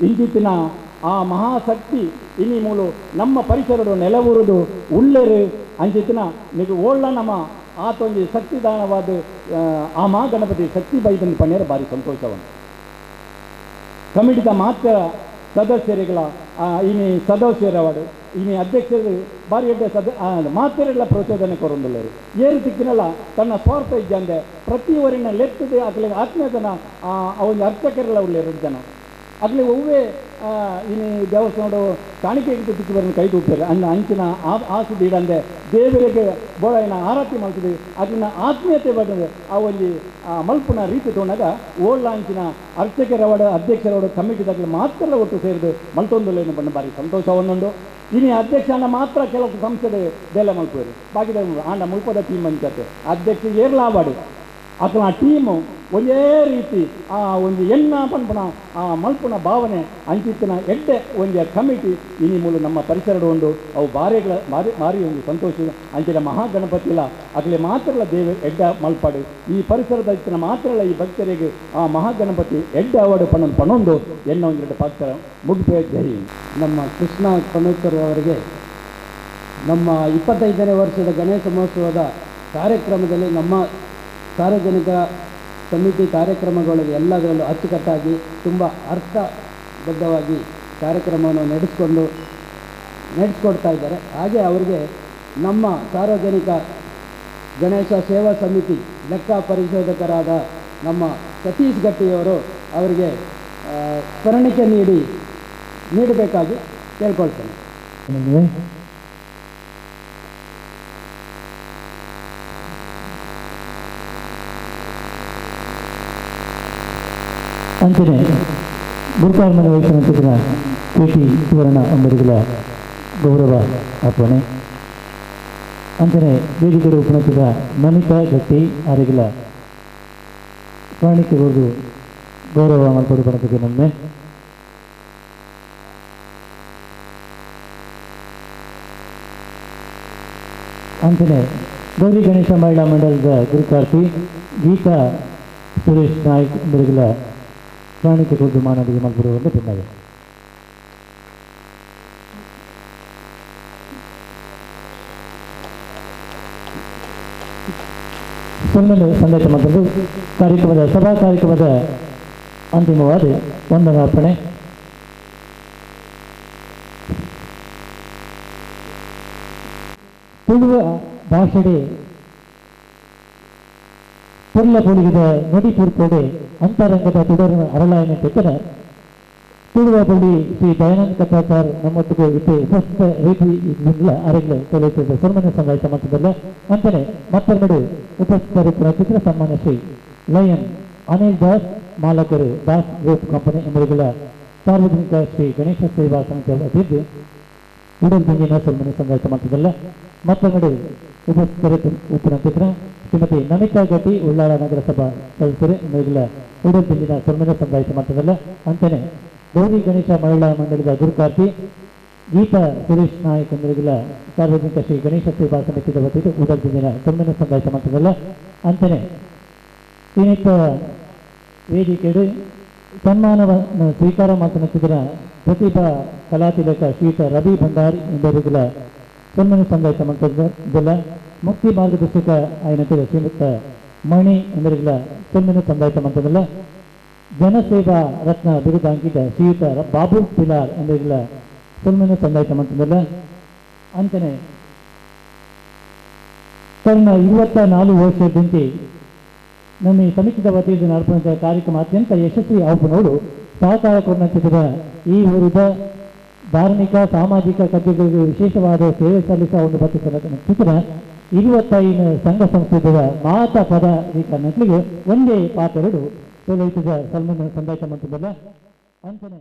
ಇಂಚಿತ್ತಿನ ಆ ಮಹಾಶಕ್ತಿ ಇನಿ ಮೂಲು ನಮ್ಮ ಪರಿಸರಡು ನೆಲವೂರುದು ಉಳ್ಳೇರು ಅಂಚಿತ್ತಿನ ನೀವು ಓಳ್ಳ ನಮ್ಮ ಆತೊಂಜಿ ಶಕ್ತಿದಾನವಾದ ಆ ಮಹಾಗಣಪತಿ ಶಕ್ತಿ ಬೈದನ್ನು ಪಣ್ಯರ ಭಾರಿ ಸಂತೋಷವನ್ನು. ಕಮಿಟಿದ ಮಾತ್ರ ಸದಸ್ಯರುಗಳ ಇನಿ ಸದಸ್ಯರವರು ಇನಿ ಅಧ್ಯಕ್ಷರು ಭಾರಿ ಎಡ್ಡೆ ಮಾತೆರೆಲ್ಲ ಪ್ರಚೋದನೆ ಕೊರೊಂದುಲ್ಲೆರ್ ಏರು ತಿಕ್ಕಿನಲ್ಲ ತನ್ನ ಸ್ವಾರ್ಥ ಇಜ್ಜಂದೆ ಪ್ರತಿಯೊರಿನ ಲೆತ್ತದೆ ಅಕ್ಲೆಗ್ ಆತ್ಮೀಯತನ ಆ ಒಂಜಿ ಅರ್ಚಕರೆಲ್ಲ ಉಲ್ಲೆರ್ ಜನ ಅಕ್ಲೆ ಒವ್ವೇ ಇನಿ ದೇವಸ್ಥಾನಡು ಕಾಣಿಕೆ ತಿಕ್ಕಿ ಬರನ್ನು ಕೈ ತೂಪೆರ್ ಅನ್ನ ಅಂಚಿನ ಆಸು ದೀಡಂದೆ ದೇವರಿಗೆ ಬೋಳೈನ ಆರತಿ ಮಲ್ತದೆ ಅಕ್ಲೆನ ಆತ್ಮೀಯತೆ ಬರ್ತದೆ ಆ ಒಂಜಿ ಮಲ್ಪುನ ರೀತಿ ತೋಣಗ ಓಳ್ಳ ಅಂಚಿನ ಅರ್ಚಕರವಡ ಅಧ್ಯಕ್ಷರವಡ ಕಮಿಟಿದಾಗಲಿ ಮಾತ್ರ ಒಟ್ಟು ಸೇರಿದು ಮಲ್ತೊಂದುಲ್ಲೇನು ಬಣ್ಣ ಬಾರಿ ಸಂತೋಷವನ್ನುಂಡು. ಇನಿ ಅಧ್ಯಕ್ಷನ ಮಾತ್ರ ಕೆಲವು ಸಂಸ್ಥೆ ಬೇಲೆ ಮಲ್ಪುವೆರ್ ಬಾಕಿದ ಆಂಡ ಮುಲ್ಪದ ಟೀಮ್ ಅಂಚತೆ ಅಧ್ಯಕ್ಷ ಏರ್ಲಾವಾಡು ಅಥವಾ ಆ ಟೀಮು ಒಂದೇ ರೀತಿ ಆ ಒಂದು ಎನ್ನ ಪನ್ಪುನ ಆ ಮಲ್ಪುನ ಭಾವನೆ ಅಂಚಿತ್ತಿನ ಎಡ್ಡೆ ಒಂಜಿ ಕಮಿಟಿ ಇನಿ ಮೂಲು ನಮ್ಮ ಪರಿಸರದ ಉಂಡು ಅವು ಬಾರಿಗಳ ಬಾರಿ ಭಾರಿ ಒಂದು ಸಂತೋಷ ಅಂಚಿನ ಮಹಾಗಣಪತಿಲ ಅಗಲೆ ಮಾತ್ರಲ್ಲ ದೇವ ಎಡ್ಡ ಮಲ್ಪಾಡು ಈ ಪರಿಸರದ ಇತ್ತಿನ ಮಾತ್ರಲ್ಲ ಈ ಭಕ್ತರಿಗೆ ಆ ಮಹಾಗಣಪತಿ ಎಡ್ಡೆ ಅವಾಡು ಪಣ್ಣೊಂದು ಪಣೊಂದು ಎನ್ನ ಒಂದೆರಡು ಪಾತ್ರ ಮುಗಿಪೇ ಜೈ. ನಮ್ಮ ಕೃಷ್ಣ ಕಣೂಕರ್ ಅವರಿಗೆ ನಮ್ಮ 25ನೇ ವರ್ಷದ ಗಣೇಶ ಮಹೋತ್ಸವದ ಕಾರ್ಯಕ್ರಮದಲ್ಲಿ ನಮ್ಮ ಸಾರ್ವಜನಿಕ ಸಮಿತಿ ಕಾರ್ಯಕ್ರಮಗಳಲ್ಲಿ ಎಲ್ಲದರಲ್ಲೂ ಅಚ್ಚುಕಟ್ಟಾಗಿ ತುಂಬ ಅರ್ಥಬದ್ಧವಾಗಿ ಕಾರ್ಯಕ್ರಮವನ್ನು ನಡೆಸ್ಕೊಡ್ತಾ ಇದ್ದಾರೆ. ಹಾಗೆ ಅವರಿಗೆ ನಮ್ಮ ಸಾರ್ವಜನಿಕ ಗಣೇಶ ಸೇವಾ ಸಮಿತಿ ಲೆಕ್ಕ ಪರಿಶೋಧಕರಾದ ನಮ್ಮ ಸತೀಶ್ ಗಟ್ಟಿಯವರು ಅವರಿಗೆ ಸ್ಮರಣಿಕೆ ನೀಡಬೇಕಾಗಿ ಕೇಳ್ಕೊಳ್ತೇನೆ. ಅಂಚನೆ ಗುರುಕಾರ್ಮನೆ ವಹಿಸಿದ ಕೆ ಟಿ ಸುವರ್ಣ ಅಂಬರಿಗಳ ಗೌರವ ಅರ್ಪಣೆ. ಅಂಚನೆ ವೇದಿಕೆ ಉಪನತಿದ ನಮಿತಾ ಗಟ್ಟಿ ಆರೆಗಳ ಕಾಣಿಕೆಗೊಂದು ಗೌರವ ಮಲ್ಪಡು ಬಣತಿಗೆ ನಮ್ಮೆ. ಅಂಚನೆ ಗೌರಿ ಗಣೇಶ ಮಹಿಳಾ ಮಂಡಲದ ಗುರುಕಾರ್ತಿ ಗೀತಾ ಸುರೇಶ್ ನಾಯ್ಕ್ ಅಂಬರಿಗಳ ಕಾಣಿಕೆಗೊಂದು ಮಾನವಿಗೆ ಮಲ್ಪಡುವಂತೆ ಬೆನ್ನವೆ. ಸೊನ್ನೆ ಸಂದೇಶ ಮತ್ತು ಕಾರ್ಯಕ್ರಮದ ಸಭಾ ಕಾರ್ಯಕ್ರಮದ ಅಂತಿಮವಾದ ವಂದನಾರ್ಪಣೆ. ತುಳುವ ಭಾಷೆಡೆ ಪೊರ್ಲ ಪೊಲಿಗಿದ ನುಡಿ ಪೂರ್ಪೋಡೆ ಅಂತರಂಗದ ತುಡರನ ಅರಳಾಯನ ತೆಕ್ಕನ ತುಳುವ ಬಳ್ಳಿ ಶ್ರೀ ದಯಾನಂದ ಕಥಾಚಾರ್ ನಮ್ಮೊಟ್ಟಿಗೆ ಇತ್ತೆ ಉಪಸ್ಥಿತ ರೀತಿ ಅರಗ್ಲೆ ತೊಳೆಯುತ್ತಿದ್ದ ಸನ್ಮಾನ್ಯ ಸಂಘ ಮಟ್ಟದಲ್ಲ. ಅಂತಾನೆ ಮತ್ತೆರಡು ಉಪಸ್ಥಿತರು ಚಿತ್ರ ಸನ್ಮಾನ್ಯ ಶ್ರೀ ಲಯನ್ ಅನಿಲ್ ದಾಸ್ ಮಾಲಕರು ದಾಸ್ ಗ್ರೂಪ್ ಕಂಪನಿ ಎಂಬುಗಳ ಸಾರ್ವಜನಿಕ ಶ್ರೀ ಗಣೇಶ ಸೇವಾ ಸಮಿತಿ ವತಿಯಿಂದ ಉಡಲ್ ದಿಂಗಿನ ಸನ್ಮಾನ್ಯ ಸಂಘ ಮಟ್ಟದಲ್ಲ. ಮತ್ತೆರಡು ಉಪಸ್ಥಿತರು ಉಪನಚಿತ್ರ ಶ್ರೀಮತಿ ನಮಿತಾ ಗಟ್ಟಿ ಉಳ್ಳಾಳ ನಗರಸಭಾ ಸದಸ್ಯರು ಎಂಬುಗಳ ಉಡಲ್ ದಿಂಗಿನ ಸನ್ಮಾನ್ಯ ಸಂಘ ಮಟ್ಟದಲ್ಲ. ಅಂತಾನೆ ಗೌರಿ ಗಣೇಶ ಮಹಿಳಾ ಮಂಡಳಿದ ಗುರುಕಾರ್ತಿ ಗೀತಾ ಸುರೇಶ್ ನಾಯಕ್ ಎಂಬುಗಳ ಸಾರ್ವಜನಿಕ ಶ್ರೀ ಗಣೇಶ ಸೇವಾ ಸಮಿತಿಯ ವತಿಯಿಂದ ಉಡಲ್ ದಿಂಗಿನ ಸನ್ಮಾನ್ಯ ಸಂಘ ಮಟ್ಟದಲ್ಲ. ಅಂತಾನೆ ಇನ್ನಿತ ವೇದಿಕೆಯು ಸನ್ಮಾನವನ್ನು ಸ್ವೀಕಾರ ಮಾತನಾಡಿದ ಪ್ರತಿಭಾ ಕಲಾತಿಲಕ ಶ್ರೀಯುತ ರವಿ ಭಂಡಾರಿ ಎಂಬುಗಳ ಸನ್ಮಾನ ಸಂಘ ಮಟ್ಟದಲ್ಲ. ಮುಕ್ತಿ ಮಾರ್ಗದರ್ಶಕ ಆಯನತಿರ ಶ್ರೀಮುಕ್ತ ಮಣಿ ಎಂಬುಗಳ ಸನ್ಮಾನ ಸಂಘ ಮಟ್ಟದಲ್ಲ. ಜನಸೇವಾ ರತ್ನ ಬಿರುದಾಂಕಿತ ಶ್ರೀಯುತ ಬಾಬು ಪಿಲಾರ್ ಎಂಬುಗಳ ಸನ್ಮಾನ ಸಂದಾಯ ಮಟ್ಟದಲ್ಲ. ಅಂತಾನೆ ತನ್ನ 24 ವರ್ಷದಂತೆ ನಮ್ಮ ಈ ಸಮಿತಿಯ ವತಿಯಿಂದ ನಡೆದ ಕಾರ್ಯಕ್ರಮ ಅತ್ಯಂತ ಯಶಸ್ವಿ ಆಪನೋಡು ಸಹಕಾರ ಕೊಡುತ್ತಿದ್ದ ಈ ಊರಿದ ಧಾರ್ಮಿಕ ಸಾಮಾಜಿಕ ಕರ್ತವ್ಯಗಳಿಗೆ ವಿಶೇಷವಾದ ಸೇವೆ ಸಲ್ಲಿಸುವ ಒಂದು ಬತ್ತಿನ ಚಿತ್ರ 25 ಸಂಘ ಸಂಸ್ಥೆಯ ಮಾತಾ ಪದ ನಕಲಿಗೆ ಒಂದೇ ಪಾತ್ರೆಗಳು ತೊಳೆಯುತ್ತಿದ್ದ ಸನ್ಮಾನ ಸಂದಾಯ ಮಟ್ಟದಲ್ಲ. ಅಂತಾನೆ.